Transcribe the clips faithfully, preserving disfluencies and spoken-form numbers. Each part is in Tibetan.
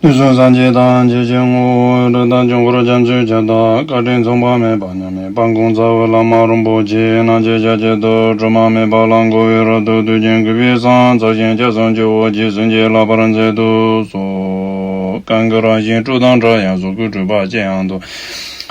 དུས་གསུམ་སངས་རྒྱས་དང་ཇི་ཕྱིར་ངོ་བོ། སྒྲུབ་དང་སྐྱོང་འཁོར་རྒྱ་མཚོའི་ཁྱབ་བདག་བཀའ་དྲིན་མཚུངས་པ་མེད་པ་མཉམ་མེད་དཔལ་མགོན་རྩ་བའི་བླ་མ་རིན་པོ་ཆེ། སྣང་བྱེད་ཞལ་གྱི་ཐུགས་དྲི་མ་མེད་པ་ལ་མགོ་བོས་རབ་ཏུ་བཏུད་ཅིང་གུས་པས་བསངས། ཕྱག་གཡས་ཕྱག་གསུམ་སྤྱི་བོར་གྱིས་སེམས་ཅན་བསླབ་པར་མཛད་དུ་གསོལ། གང་གི་རང་བཞིན་སྤྲོས་དང་བྲལ་ཡང་གཟུགས་སྐུ་སྤྲོས་པ་ཅན་ཡང་དུ།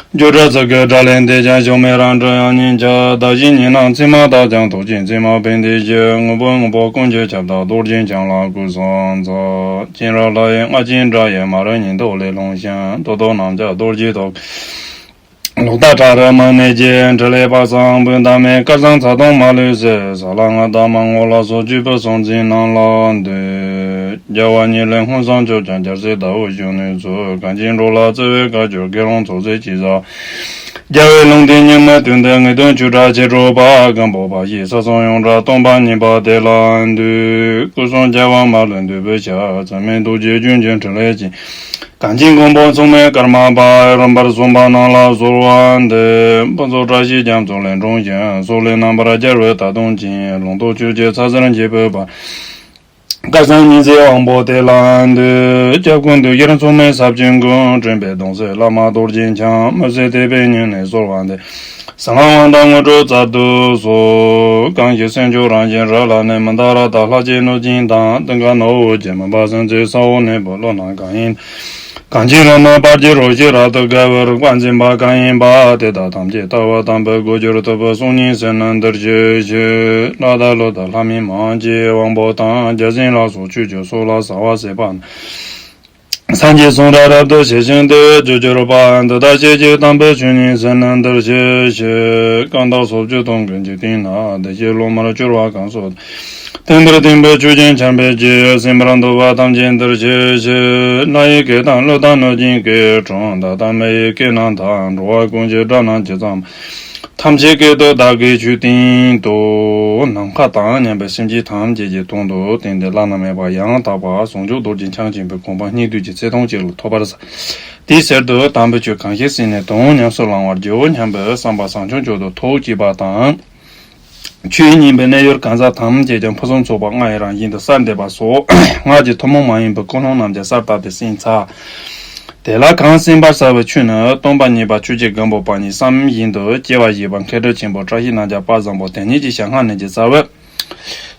སྒྱུ་འཕྲུལ་ཚུལ་གྱི་སྒྲ་ལས་འདས་ཀྱང་། ཞུགས་མེད་རང་གྲོལ་དབྱིངས་ཉིད་ཀྱང་། བདག་གཞན་གཉིས་སྣང་མཚན་མ་དག་ཀྱང་། ཐུགས་རྗེ་མཚན་མ་ཕན་བདེའི་ཕྱིར། དངོས་པོ་དངོས་པོ་ཀུན་གྱི་ཁྱབ་བདག་རྡོ་རྗེ་འཆང་ལ་གུས་ཕྱག་འཚལ། སྤྱན་རས་ལྷ་ཡི་རྔ་ཆེན་སྒྲ་ཡིས། མ་རིག་ཉིད་དུ་ཀླས་ལྷུང་ཞིང་། རྟོག་ཚོགས་རྣམས་ཀྱང་རྡོ་རྗེའི་ཐོད། ལོག་ལྟ་བྲག་རི་མུ་ནེ་བརྗིད། ཕྲིན་ལས་དཔག་བསམ་དཔག་ཏུ་མེད། སྐལ་བཟང་ཚ་གདུང་མ་ལུས་སྲིད། ས་ལ་རྔ་དང་མར་སྔོ་ལ་སོགས། བཅུ་པའི་ཕྱོགས་འཛིན་རྣམས་ལ་འདུད། རྒྱལ་བ་ཉིད་ལས་མངོན་སུམ་སྤྱོད་ཀྱང་། རྒྱལ་སྲས་ཟླ་འོད་གཞོན་ནུའི་ཚུལ། གངས་ཅན་འགྲོ་ལ་བརྩེ་བས་དཀའ་སྤྱོད། དགེ་སློང་ཚོགས་བསགས་ཅི་བསགས། རྒྱལ་བའི་ལུང་བསྟན་ཉི་མའི་དུས་འདིར། ངེས་དོན་ཆོས་སྒྲ་ཆེར་སྒྲོགས་པ། སྒམ་པོ་པ་ཞིག་ས་གསུམ་ཡོངས་གྲགས་སྟོན་པ་ཉིད་པ་དེ་ལ་འདུད། སྐུ་གསུམ་རྒྱལ་བ་མ་ལུས་འདུས་པའི་ཞབས། ཚད་མེད་རྡོ་རྗེ་རྒྱུན་གྱི་ཕྲིན་ལས་ཀྱིས། གངས་ཅན་མགོན་པོ་མཚུངས་མེད་ཀརྨ་པ། རིམ་པར་གསུངས་པ་རྣམས་ལ་གསོལ་བ་འདེབས། ཕུན་ཚོགས་བཀྲ་ཤིས་རྒྱ་མཚོ་ལས་འཁྲུངས་ཤིང་། སོག་ལེའི་རྣམ་པར་རྒྱལ་བའི་མཐའ་སྟོངས་ཅིང་། ལུང་རྟོགས་ཆོས་ཀྱི་ཚ་ཟེར་འབྱེད་པའི་བར། སྐལ་བཟང་ཉི་ཟེར་དབང་པོ་དེ་ལ་འདུད། སྐྱབས་མགོན་འདུས་སྦྱོར་མཚུངས་མེད་ཟབ་ཆོས་མགོན། དྲན་པའི་གདུང་སྲས་བླ་མ་རྡོ་རྗེ་འཆང་། མི་ཟད་དད་པས་སྙིང་ནས་གསོལ་བ་འདེབས། གསང་སྔགས་དབང་དང་དངོས་གྲུབ་སྩལ་དུ་གསོལ། གང་ཞིག་སེམས་མཆོག་རང་བཞིན་རབ་ལ་གནས། མནྡ་ར་དང་ལྷ་བཅས་གནོད་སྦྱིན་དང་། ཀུན་དགའ་ནོར་བུ་རྒྱལ་མོ་དཔལ་བཟང་བཅས། ས་འོག་གནས་བབས་བློ་སྣ་གང་ཡིན། གངས་ཅན་རིང་མོའི་བར་གྱི་རོ་ཞིག་རབ་ཏུ་དགའ་བའི་རིག་པ་འཛིན་པ་གང་ཡིན་པ། དེ་དག་ཐམས་ཅད་ལྟ་བ་དམ་པའི་སྒོ་འཁྱོར་ཐུབ་པའི་གསུང་སྙན་ཟེར་ན་འདིར་ཞུ་ཞུ། ལྷ་དང་ཀླུ་དང་ལྷ་མིན་མ་བཅས་དབང་པོ་དང་། བརྒྱ་བྱིན་ལ་སོགས་ཆོས་ཀྱི་ཚོགས་ལ་གསོལ་བ་འདེབས་པ་ན། སངས་རྒྱས་གསུང་རབ་རབ་ཏུ་ཞི་ཞིང་དུལ། སྤྱོད་གྱུར་པ་འདི་དག་ཤེས་ཀྱི་དམ་པའི་ཆོས་ཉིད་ཟེར་ན་འདིར་ཞུ་ཞུ། ཀ་དག་སོགས་བཅུ་སྟོང་ཀུན་གྱི་སྟེང་ན། བདེ་གཤེགས་སློབ་མར་གྱུར་པ་གང་སུ་དག། དེང་འདིར་བསྟན་པའི་ཆོས་ཀྱི་ཆར་འབེབས་ཀྱིས། གསན་པར་འདོད་པ་ཐམས་ཅད་འདིར་ཞུ་ཞུ། ལྷ་ཡི་སྐད་དང་ཀླུ་དང་གནོད་སྦྱིན་སྐད། གྲུལ་བུམ་དག་དང་མི་ཡི་སྐད་རྣམས་དང་། འགྲོ་བ་ཀུན་གྱི་སྒྲ་རྣམས་ཇི་ཙམ། ཐམས་ཅད་སྐད་དུ་བདག་གིས་ཆོས་བསྟན་ཏོ། ནམ་མཁའ་དང་མཉམ་པའི་སེམས་ཅན་ཐམས་ཅད་ཀྱི་དོན་དུ་བསྟན་ཏེ་བླ་ན་མེད་པ་ཡང་དག་པར་ཟུང་འཇུག་རྡོ་རྗེ་འཆང་ཆེན་པོའི་གོ་འཕང་སྙིགས་དུས་ཀྱི་ཚེ་ཐུང་གཅིག་ལ་ཐོབ་པར་མཛད། དེའི་ཕྱིར་དུ་དམ་པའི་ཆོས་གང་ཞིག་གསན་ནས་དོན་ཉམས་སུ་བླང་བར་བགྱིའོ་སྙམ་པའི་བསམ་པ་བཟང་སྐྱོང་མཆོག་ཏུ་ཐུགས་བསྐྱེད་པ་དང་། ཆོས་ཉན་པའི་གནས་ཡུལ་གང་ཟག་ཐམས་ཅད་ཀྱང་ཕུན་སུམ་ཚོགས་པ་ལྔ་ཡི་རང་བཞིན་དུ་གསལ་འདེབས་པ་སོགས། སྔར་གྱི་ཐུན་མོང་མ་ཡིན་པའི་ཀུན་སློང་རྣམས་ཀྱང་གསལ་བཏབ་སྟེ་གསན་ཚར། དེ་ལ་གང་གསན་པར་བྱ་བའི་ཆོས་ནི། སྟོན་པ་ཉིད་པ་ཆོས་ཀྱི་སྒམ་པོ་པ་ཉིད་བསམ་ཡས་བཞིན་དུ་སྐྱེ་བ་བཞེས་པ། མཁས་གྲུབ་ཆེན་པོ་བཀྲ་ཤིས་རྣམ་རྒྱལ་དཔལ་བཟང་པོ་དེ་ཉིད་ཀྱི་ཞལ་སྔ་ནས་ཀྱི་རྩ་བའི་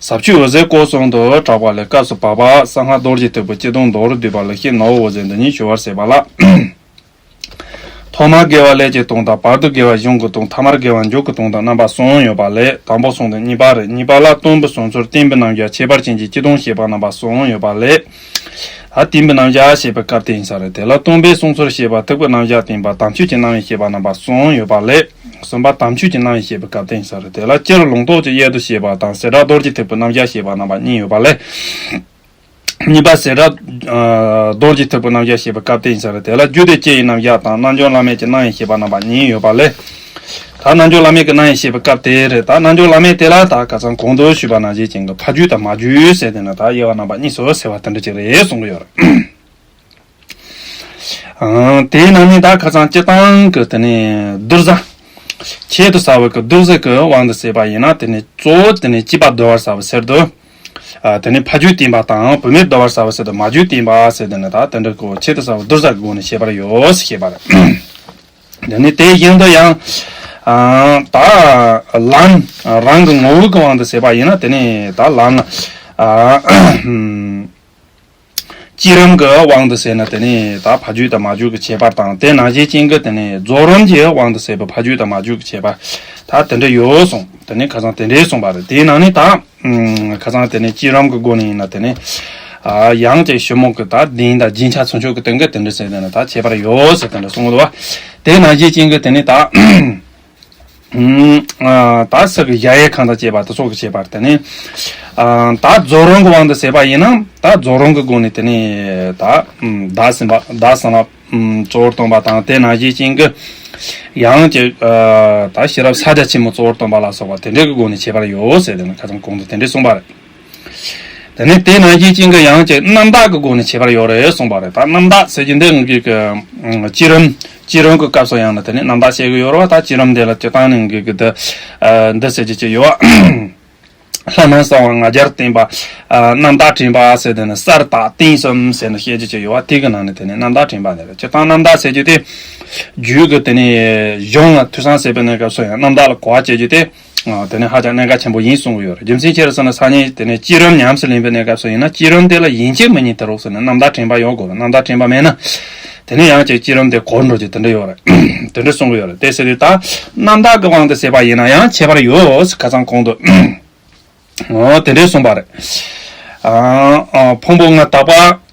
ཟབ་ཆོས་འོད་ཟེར་སྐོར་གསུམ་དུ་གྲགས་པ་ལས། སྐབས་སུ་བབ་པ་གསང་སྔགས་རྡོ་རྗེ་ཐེག་པའི་སྤྱི་དོན་མདོར་བསྡུས་པ་ལེགས་བཤད་ནོར་བུ་འོད་ཟེར་འདི་ཉིད་ཞུ་བར་མཛད་པ་ལགས། ཐོག་མར་དགེ་བ་ཀླད་ཀྱི་དོན་དང་། བར་དུ་དགེ་བ་གཞུང་གི་དོན། ཐ་མར་དགེ་བ་མཇུག་གི་དོན་དང་རྣམ་པ་གསུམ་ཡོད་པ་ལས། དང་པོ་གསུམ་དང་གཉིས་པ་རེད། གཉིས་པ་ལ་སྟོན་པའི་གསུང་ཚུལ། བསྟན་པའི་རྣམ་གཞག་ཁྱད་པར་ཅན་གྱི་སྤྱི་དོན་བཤད་པ་རྣམ་པ་གསུམ་ཡོད་པ་ལས། ད་བསྟན་པའི་རྣམ་གཞག་བཤད་པའི་སྐབས་དེ་ཡིན་ས་རེད། དེ་ལ་སྟོན་པའི་གསུང་ཚུལ་བཤད་པ། ཐེག་པའི་རྣམ་གཞག་བསྟན་པ། དམ་ཆོས་ཀྱི་རྣམ་དབྱེ་བཤད་པ་རྣམ་པ་གསུམ་ཡོད་པ་ལས། གསུམ་པ་དམ་ཆོས་ཀྱི་རྣམ་དབྱེ་བཤད་པའི་སྐབས་དེ་ཡིན་ས་རེད། དེ་ལ་སྤྱིར་ལུང་རྟོགས་ཀྱི་དབྱེ་བསྡུ་བཤད་པ་དང་། བྱེ་བྲག་རྡོ་རྗེ་ཐེག་པའི་རྣམ་གཞག་བཤད་པ་རྣམ་པ་གཉིས་ཡོད་པ་ལས། གཉིས་པ་བྱེ་བྲག་ཨ་རྡོ་རྗེ་ཐེག་པའི་རྣམ་གཞག་བཤད་པའི་སྐབས་དེ་ཡིན་ས་རེད། དེ་ལ་རྒྱུད་སྡེ་སྤྱི་ཡི་རྣམ་གཞག་དང་། རྣལ་འབྱོར་བླ་མེད་ཀྱི་རྣམ་དབྱེ་བཤད་པ་རྣམ་པ་གཉིས་ཡོད་པ་ལས། ད་རྣལ་འབྱོར་བླ་མེད་ཀྱི་རྣམ་དབྱེ་བཤད་པའི་སྐབས་དེ་རེད། ད་རྣལ་འབྱོར་བླ་མེད་དེ་ལ་ད་ཁ་སང་གོང་དུ་ཞུས་པ་ནང་བཞིན་ཅན་གྱི་ཕ་རྒྱུད་དང་མ་རྒྱུད་ཟེར་དེ་ནི་ད་དབྱེ་བ་རྣམ་པ་གཉིས་སུ་ཕྱེ་བ་དེ་འདྲ་ཅིག་རེད་གསུང་གི་ཡོད་རེད། ཨང་། དེའི་ནང་ནས་ད་ཁ་སང་སྤྱིར་བཏང་གི་དེ་ནས་བསྡུར་ས། ཆེད་དུ་བྱ་བའི་གི་བསྡུར་ས་གི་དབང་དུ་བྱས་པ་ཡིན་ན། དེ་ནས་གཙོ་བོ་དེ་ནས་སྤྱི་པ་བསྡུ་བར་བྱ་བའི་ཕྱིར་དུ། ཨ། དེ་ནས་ཕ་རྒྱུད་བསྟན་པ་དང་བུད་མེད་བསྡུ་བར་བྱ་བའི་ཕྱིར་དུ་མ་རྒྱུད་བསྟན་པ་ཟེར། དེ་ནས་ད་དེ་འདྲ་གི་ཆེད་དུ་བྱ་བའི་བསྡུར་ས་གི་སྒོ་ནས་བཤད་པར་ཡོད་ཞེས་པ་རེད། དེ་ནས་དེ་བཞིན་དུ་ཡང་། ཨ། ད་ལམ་རང་གི་ངོ་བོ་གི་དབང་དུ་བྱས་པ་ཡིན་ན། དེ་ནས་ད་ལམ། ཨ། བསྐྱེད་རིམ་གྱི་དབང་དུ་བྱས་ན། དེ་ནས་ད་ཕ་རྒྱུད་དང་མ་རྒྱུད་ཀྱི་ཁྱད་པར་དང་། དེ་ནང་བཞིན་ཅན་གྱི་དེ་ནས་རྫོགས་རིམ་གྱི་དབང་དུ་བྱས་པའི་ཕ་རྒྱུད་དང་མ་རྒྱུད་ཀྱི་ཁྱད་པར་ད་དེ་འདྲ་ཡོད་གསུངས། དེ་ནས་ཁ་སང་དེ་འདྲའི་གསུངས་པ་རེད། དེའི་ནང་ནས་ད་ཁ་སང་དེ་ནས་བསྐྱེད་རིམ་གྱི་སྒོ་ནས་ཡིན་ན། དེ་ནས་ཡང་ཅིག་ཞིབ་མོ་གི་ད་གདེང་དང་རྒྱུན་ཆགས་ཚུལ་འཆོས་ཀྱི་སྟེང་གི་དེ་འདྲ་ཟེར། དེ་ནས་ད་ཁྱད་པར་ཡོད་ཟེར་དེ་འདྲ་གསུངས་འདུག་བ། དེ་ནང་བཞིན་ཅན་གྱི་དེ་ནས་ད། ཨ། ད་ས་གི་གཞལ་ཡས་ཁང་དང་བཅས་པ་དེ་ཚོ་གི་ཁྱད་པར། དེ་ནས། ཨ། ད་རྫོགས་རིམ་གྱི་དབང་དུ་བྱས་པ་ཡིན་ན། ད་རྫོགས་རིམ་གྱི་སྒོ་ནས་དེ་ནས་ད་བདག་སེམས་དཔའ་བདག་སེམས་དཔའ་གཙོ་བོར་སྟོན་པ་དང་། དེ་ནང་བཞིན་ཅན་གྱི་ཡང་ཅིག་ཨ། ད་ཤེས་རབ་ཕྱག་རྒྱ་ཆེན་མོ་གཙོ་བོར་སྟོན་པ་ལ་སོགས་པ་དེ་འདྲའི་གི་སྒོ་ནས་ཁྱད་པར་ཡོད་ཟེར། དེ་ནི་ཁ་སང་གོང་དུ་དེ་འདྲའི་གསུངས་པ་རེད། དེ་ནས་དེ་ནང་བཞིན་ཅན་གྱི་ཡང་ཅིག་རྣམ་དག་གི་སྒོ་ནས་ཁྱད་པར་ཡོད་རེད་གསུངས་པ་རེད། ད་རྣམ་དག་ཟེར་གྱི་འདི་ངེད་ཀྱི་བསྐྱེད་རིམ་བསྐྱེད་རིམ་གྱི་སྐབས་སུ་ཡང་ན་དེ་ནས་རྣམ་དག་བཤད་ཀྱི་ཡོད་རེད་བ། ད་བསྐྱེད་རིམ་འདི་ལ་སྤྱིར་བཏང་ནས་ངེད་ཀྱི་འདི་འདི་ཟེར་གྱི་ཅིག་ཡོད་བ། ལྷ་སྣང་གསང་བ་ང་རྒྱལ་བསྟན་པ། ཨ་རྣམ་དག་དྲན་པ་ཟེར་དེ་ནི་གསལ་དག་བརྟན་གསུམ་ཟེར་ནས་བཤད་རྒྱུ་ཅིག་ཡོད་པ། དེ་གི་ནང་ནས་དེ་ནི་རྣམ་དག་དྲན་པ་ནི་རེད། སྤྱིར་བཏང་རྣམ་དག་ཟེར་རྒྱུ་དེ་རྒྱུད་ཀྱི་དེ་ནི་གཞུང་ལ་ཐོས་བསམ་བྱེད་པའི་གནས་སྐབས་སུ་ཡང་རྣམ་དག་ལ་གོ་བ་བྱེད་རྒྱུ་དེ། ཨ་དེ་ནི་ཧ་ཅང་གནད་འགག་ཆེན་པོ་ཡིན་གསུང་གི་ཡོད་རེད། རྒྱུ་མཚན་ཅི་རེད་ཟེར་ན། སང་ཉིན་དེ་ནི་བསྐྱེད་རིམ་ཉམས་སུ་ལེན་པའི་གནས་སྐབས་སུ་ཡིན་ན། བསྐྱེད་རིམ་དེ་ལ་ཡིན་གཅིག་མིན་གཉིས་དེ་རོགས་ཟེར་ནས་རྣམ་དག་དྲན་པ་ཡོད་དགོས་རེད། རྣམ་དག་དྲན་པ་མེད་ན། དེ་ནས་ཡང་ཅིག་བསྐྱེད་རིམ་དེ་གོལ་འགྲོ་རྒྱུ་དེ་འདྲ་ཡོད་རེད། དེ་འདྲ་གསུང་གི་ཡོད་རེད། དེ་ཟེར་དུས་ད་རྣམ་དག་གི་དབང་དུ་བྱས་པ་ཡིན་ན་ཡང་ཁྱད་པར་ཡོད་ཟེར། ཁ་སང་གོང་དུ་འོ་དེ་འདྲས་གསུངས་པ་རེད། ཨ་ཨ་ཕུང་པོ་ལྔ་དག་པ་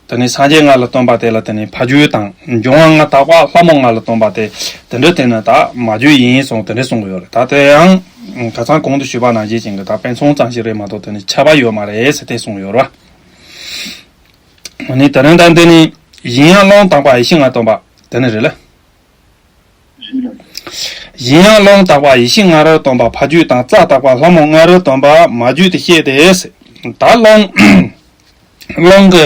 དེ་ནི་སངས་རྒྱས་ལྔ་ལ་སྟོན་པ་དེ་ལ་དེ་ནི་ཕ་རྒྱུད་དང་། འབྱུང་བ་ལྔ་དག་པ་ལྷ་མོ་ལྔ་ལ་སྟོན་པ་དེ་དེ་འདྲ་དེ་ནི་ད་མ་རྒྱུད་ཡིན་གསུངས། དེ་འདྲས་གསུང་གི་ཡོད་རེད། ད་དེ་ཡང་ཁ་སང་གོང་དུ་ཞུས་པ་ནང་བཞིན་ཅན་གྱི་ད་དཔེ་མཚོན་ཙམ་ཞིག་རེད་མ་གཏོགས་དེ་ནི་ཁྱབ་པ་ཡོད་མ་རེད་ཟེར་དེ་གསུངས་ཡོད་རེད་བ། ནི་དེ་རིང་ད་འདི་ནི་ཡིན་ཡང་ཀློང་དག་པ་ཡེ་ཤེས་ལྔ་སྟོན་པ་དེ་ནི་རེད་ལ། ཡིན་ཡང་ཀློང་དག་པ་ཡེ་ཤེས་ལྔ་རུ་སྟོན་པ་ཕ་རྒྱུད་དང་། རྩ་དག་པ་ལྷ་མོ་ལྔ་རུ་སྟོན་པ་མ་རྒྱུད་དུ་བཤད་དེ། ད་ཀློང་ཀློང་གི་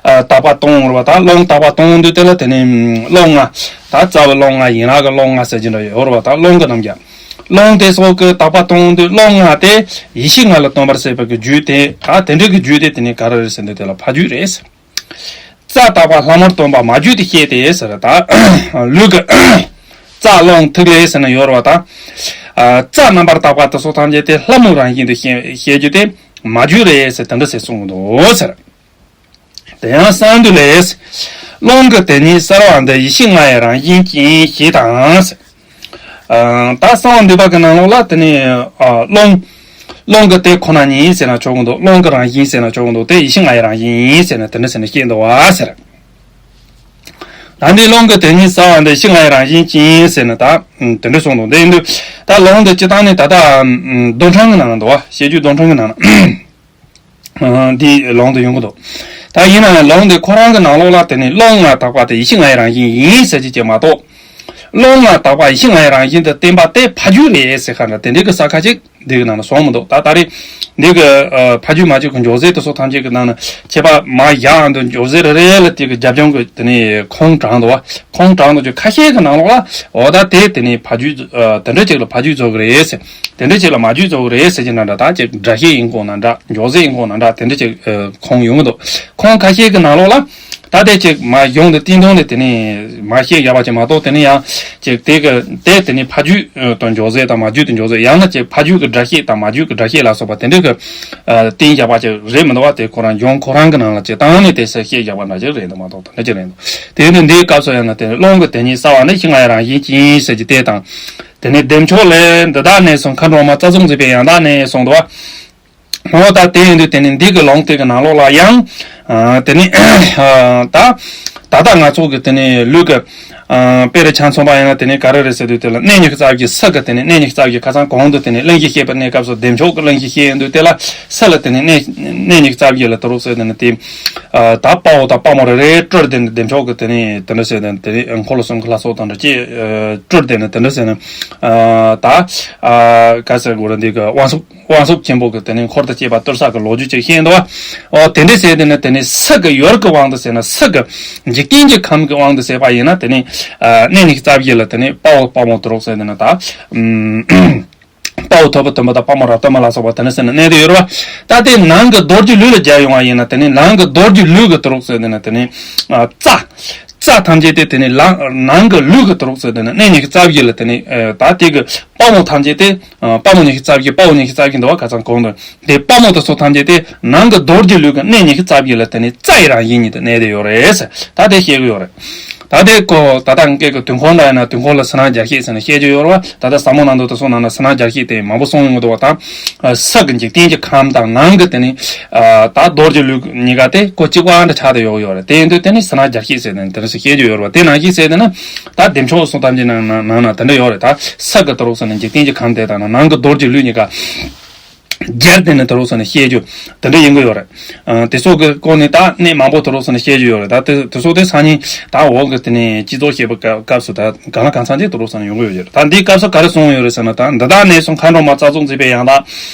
ཨ་དག་པ་སྟོན་རེད་བ། ད་ཀློང་དག་པ་སྟོན་དུས་དེ་ལ་དེ་ནི་ཀློང་ལྔ། ད་རྩ་བའི་ཀློང་ལྔ། ཡན་ལག་གི་ཀློང་ལྔ་ཟེར་གྱི་འདྲ་ཡོད་རེད་བ། ད་ཀློང་གི་རྣམ་གཞག་ཀློང་དེ་སོགས་ཀྱི་དག་པ་སྟོན་དུས་ཀློང་ལྔ་དེ་ཡེ་ཤེས་ལྔ་ལ་སྟོན་པར་བྱེད་པའི་གི་རྒྱུད་དེ། ད་དེ་འདྲ་གི་རྒྱུད་དེ་དེ་ནི་ག་རེ་རེད་ཟེར་དུས་དེ་ལ་ཕ་རྒྱུད་རེད། རྩ་དག་པ་ལྷ་མོར་སྟོན་པ་མ་རྒྱུད་དུ་བཤད་དེ་ཟེར། ད་ལུས་ཀྱི་རྩ་རླུང་ཐིག་ལེ་ཟེར་ན་ཡོད་རེད་བ། ད་རྩ་རྣམ་པར་དག་པ་དེ་ཚོ་ཐམས་ཅད་དེ་ལྷ་མོ་རང་བཞིན་དུ་བཤད་བཤད་རྒྱུ་དེ་མ་རྒྱུད་རེད་ཟེར། དེ་འདྲ་ཟེར་གསུངས་འདུག་ཟེར། དེ་ཡང་གསང་འདུས་ལས། ཀློང་གི་དེ་ཉིད་གསལ་བ་འདི། ཡེ་ཤེས་ལྔ་ཡི་རང་བཞིན་ཅན་ཞེས་དང་། ཨ་ད་གསང་བ་འདུས་པ་གི་ནང་ལོགས་ལ་དེ་ནི་ཨ་ཀློང་། ཀློང་གི་དེ་ཁོ་ན་ཉིད་ཟེར་ན་ཆོག་གི་འདུག་ཀློང་གི་རང་བཞིན་ཟེར་ན་ཆོག་གི་འདུག་དེ་ཡེ་ཤེས་ལྔ་ཡི་རང་བཞིན་ཡིན་ཟེར་ན་དེ་འདྲ་ཟེར་ནས་བཤད་འདུག་བ་ཟེར། ད་འདི་ཀློང་གི་དེ་ཉིད་གསལ་བ་འདི་ཡེ་ཤེས་ལྔ་ཡི་རང་བཞིན་ཅན་ཟེར་ན་ད་དེ་འདྲ་གསུངས་འདུག་དེ་ཡིན་དུས་ད་ཀློང་འདི་སྤྱིར་བཏང་ནི་ད་ལྟ་རྡོར་འཕྲེང་གི་ནང་ལ་འདུག་བ། བཤད་རྒྱུད་རྡོར་འཕྲེང་གི་ནང་ལ། འདི་ལུང་དུ་ཡོང་གི་འདུག་ད་ཡིན་ན་ཡང་ལུང་འདི་ཁོ་རང་གི་ནང་ལོགས་ལ་དེ་ནི་ཀློང་ལྔ་དག་པ་དེ་ཡེ་ཤེས་ལྔ་ཡི་རང་བཞིན་ཡིན་ཟེར་གྱི་ཅིག་མ་གཏོགས། ཀློང་ལྔ་དག་པ་ཡེ་ཤེས་ལྔ་ཡི་རང་བཞིན་དུ་བསྟན་པ་དེ་ཕ་རྒྱུད་རེད་ཟེར་ཁ་འདྲ་དེ་འདྲའི་གི་ས་ཁ་ཅིག་འདི་གི་ནང་ལ་སོང་མི་འདུག་ད་ད་རེས་འདི་གི་ཕ་རྒྱུད་མ་རྒྱུད་ཀྱི་འཇོག་ཟེར་དེ་ཚོ་ཐམས་ཅད་ཀྱི་ནང་ན་ཁྱད་པར་མ་བཞག་འདུག་འཇོག་ཟེར་རེ་རེ་ལ་དེ་གི་རྒྱབ་ལྗོངས་ཀྱི་དེ་ནི་ཁུངས་དྲངས་འདུག་བ། ཁུངས་དྲངས་འདུག་ཅིག་ཁ་ཤས་ཀྱི་ནང་ལོགས་ལ་འོ་ད་དེ་དེ་ནི་ཕ་རྒྱུད་དེ་འདྲ་ཅིག་ལ་ཕ་རྒྱུད་རྫོགས་གི་རེད་ཟེར། དེ་འདྲ་ཅིག་ལ་མ་རྒྱུད་རྫོགས་རེད་ཟེར་གྱི་འདྲ་འདྲ་ད་ཅིག་འདྲ་བཤད་ཡིན་དགོས་ན་འདྲ། འཇོག་ཟེར་ཡིན་དགོས་ན་འདྲ། དེ་འདྲ་ཅིག་ཁུངས་ཡོང་གི་འདུག་ཁུངས་ཁ་ཤས་ཀྱི་ནང་ལོགས་ལ་ད་དེ་ཅིག་མ་གཞུང་དེ་བསྟན་དོན་དེ་དེ་ནི་མ་བཤད་ཡག་པ་ཅིག་མ་གཏོགས། དེ་ནི་ཡང་ཅིག་དེ་གི་དེ་དེ་ནི་ཕ་རྒྱུད་དུ་འཇོག་ཟེར་དང་མ་རྒྱུད་དུ་འཇོག་ཟེར། ཡང་ན་ཅིག་ཕ་རྒྱུད་ཀྱི་འདྲ་བཤད་དང་མ་རྒྱུད་ཀྱི་འདྲ་བཤད་ལ་སོགས་པ་དེ་འདྲ་གི་བསྟན་ཡག་པ་ཅིག་རེད་མི་འདུག་བ། དེ་ཁོ་རང་གཞུང་ཁོ་རང་གི་ནང་ལ་ཅིག་བཏང་ནས་དེ་ཟེར་བཤད་ཡག་པ་འདྲ་ཅིག་རེད་འདུག་མ་གཏོགས་དེ་འདྲ་ཅིག་རེད་འདུག་དེ་ནི་འདིའི་སྐབས་སུ་ཡང་ན་དེ་ནི་ཀློང་གི་དེ་ཉིད་གསལ་བ་ནི་ཡེ་ཤེས་ལྔ་ཡི་རང་བཞིན་ཅན་ཟེར་གྱི་དེ་དང་། དེ་ནས་བདེ་མཆོག་ལས། འདི་དག་གནས་གསུམ་མཁའ་འགྲོ་མ། རྩ་རྫོགས་མཛད་པའི་ཡང་དག་གནས་གསུངས་འདུག་བ། འོ་ད་དེ་ཡིན་དུས་དེ་ནི་འདི་གི་ལུང་དེ་གི་ནང་ལོགས་ལ་ཡང་། ཨ་དེ་ནི་ཨ་ད་ད་ལྟ་ང་ཚོ་གི་དེ་ནི་ལུས་ཀྱི་ཨ་དཔེ་རུ་ཆ་མཚོན་པ་ཡིན་ན་དེ་ནི་ག་རེ་རེད་ཟེར་དུས་དེ་ལ་གནས་ཉི་ཤུ་རྩ་བཞི། སྲིད་ཀྱི་དེ་ནི་གནས་ཉི་ཤུ་རྩ་བཞི། ཁ་སང་གོང་དུ་དེ་ནི་གླེང་གཞི་བཤད་པའི་གནས་སྐབས་སུ་བདེ་མཆོག་གི་གླེང་གཞི་བཤད་ཡོང་དུས་དེ་ལ་སྲིད་ལ་དེ་ནི་གནས་གནས་ཉི་ཤུ་རྩ་བཞི་ལ་དུ་རུག་ཟེར་དེ་ནི་དེ། ཨ་ད་དཔའ་བོ་དང་དཔའ་མོ་རེ་རེ་སྤྲུལ་དེ་ནི་བདེ་མཆོག་གི་དེ་ནི་དེ་འདྲ་ཟེར་དེ་ནི་དེ་ནི་འཁོར་ལོ་གསུམ་གྱི་ལྷ་ཚོགས་དང་འདྲ་ཅེས་སྤྲུལ་དེ་ནི་དེ་འདྲ་ཟེར་ནི། ཨ་ད་ཨ་ག་ཟེར་དགོས་རེད། འདི་གི་དབང་ཕྱུག་དབང་ཕྱུག་ཆེན་པོ་གི་དེ་ནི་འཁོར་དང་བཅས་པ་གཏོར་ས་གི་ལོ་རྒྱུས་ཅིག་ཤེས་འདུག་བ། འོ་དེ་འདྲ་ཟེར་དེ་ནི་དེ་ནི་སྲིད་ཀྱི་ཡུལ་གྱི་དབང་དུ་ཟེར་ན། སྲིད་ཀྱི་འཇིག་རྟེན་གྱི་ཁམས་ཀྱི་དབང་དུ་ཟེར་བ་ཡིན་ན་དེ་ནི་ཨ་གནས་ཉི་ཤུ་རྩ་བཞི་ལ་དེ་ནི་དཔའ་བོ་དཔའ་མོ་དུ་རུག་ཟེར་དེ་ནི་ད་ཨུམ། དཔའ་བོ་ཐོབ་པ་དུམ་པ་དང་དཔའ་མོ་རབ་ཏུ་མ་ལ་སོགས་པ་དེ་འདྲ་ཟེར་ནས་གནས་དུ་ཡོད་རེད་བ། ད་དེ་ནང་གི་རྡོ་རྗེ་ལུས་ལ་སྦྱར་ཡོང་བ་ཡིན་ན་དེ་ནི་ནང་གི་རྡོ་རྗེ་ལུས་ཀྱི་དུ་རུག་ཟེར་དེ་ནི་དེ་ནི་ཨ་རྩ། རྩ་ཐམས་ཅད་དེ་དེ་ནི་ལ་ནང་གི་ལུས་ཀྱི་དུ་རུག་ཟེར་དེ་ནི་གནས་ཉི་ཤུ་རྩ་བཞི་ལ་དེ་ནི་ཨ་ད་དེ་གི་དཔའ་མོ་ཐམས་ཅད་དེ་ཨ་དཔའ་མོ་ཉི་ཤུ་རྩ་བཞི། དཔའ་བོ་ཉི་ཤུ་རྩ་བཞི་འདུག་བ། ཁ་སང་གོང་དུ་དེ་དཔའ་མོ་དེ་ཚོ་ཐམས་ཅད་དེ་ནང་གི་རྡོ་རྗེ་ལུས་ཀྱི་གནས་ཉི་ཤུ་རྩ་བཞི་ལ་དེ་ནི་རྩ་ཡི་རང་བཞིན་ཉིད་དུ་གནས་ཏེ་ཡོད་རེད་ཟེར། ད་དེ་བཤད་གི་ཡོད་རེད། ད་དེ་ཀོ་ད་ལྟ་སྐད་ཀྱི་དུས་འཁོར་འདྲ་ཡིན་ན་དུས་འཁོར་ལ་ཕྱི་ནང་རྒྱ་བཤད་ཟེར་ནས་བཤད་ཀྱི་ཡོད་རེད་བ། ད་ལྟ་ཟབ་མོ་ནང་དུ་དུ་སོང་ནང་ན་ཕྱི་ནང་རྒྱ་བཤད་དེ་མང་པོ་གསུངས་ཡོང་གི་འདུག་བ། ད་ས་གི་འཇིག་རྟེན་གྱི་ཁམས་དང་ནང་གི་དེ་ནི་ད་རྡོ་རྗེ་ལུས་གཉིས་ཀ་དེ་ཀོ་གཅིག་པ་འདྲ་ཆགས་ཏེ་ཡོད་ཡོད་རེད། དེ་ཡིན་དུས་དེ་ནི་ཕྱི་ནང་རྒྱ་བཤད་ཟེར་ནས་དེ་རིང་སུ་བཤད་ཀྱི་ཡོད་རེད་བ། དེ་ནང་བཞིན་ཟེར་དེ་ན་ད་བདེ་མཆོག་སོགས་ཐམས་ཅད་ནང་ནང་ན་དེ་འདྲ་ཡོད་རེད། ད་ས་གི་དུ་རུག་ཟེར་ནས་འཇིག་རྟེན་གྱི་ཁམས་དེ་དང་ནང་གི་རྡོ་རྗེ་ལུས་གཉིས་ཀ་སྦྱར་དེ་ནས་དུ་རུག་ཟེར་ནས་བཤད་རྒྱུ་དེ་འདྲ་ཡིན་གྱི་ཡོད་རེད། ཨ་དེ་སོགས་ཀྱི་སྐོར་ནས་ད་གནས་མང་པོ་དུ་རུག་ཟེར་ནས་བཤད་རྒྱུ་ཡོད་རེད། ད་དེ་དེ་སོགས་དེ་སང་ཉིན་ད་འོག་གི་དེ་ནས་སྤྱི་ཚོགས་བཤད་པའི་སྐབས་སྐབས་སུ་ད་གང་ལ་གང་འཚམ་ཅིག་དུ་རུག་ཟེར་ནས་ཡོང་གི་ཡོད་རེད། ད་འདིའི་སྐབས་སུ་ག་རེ་གསུངས་ཡོད་རེད་ཟེར་ན། ད་འདི་དག་གནས་གསུམ་མཁའ་འགྲོ་མ། རྩ་རྫོགས་མཛད་པའི་ཡང་དག་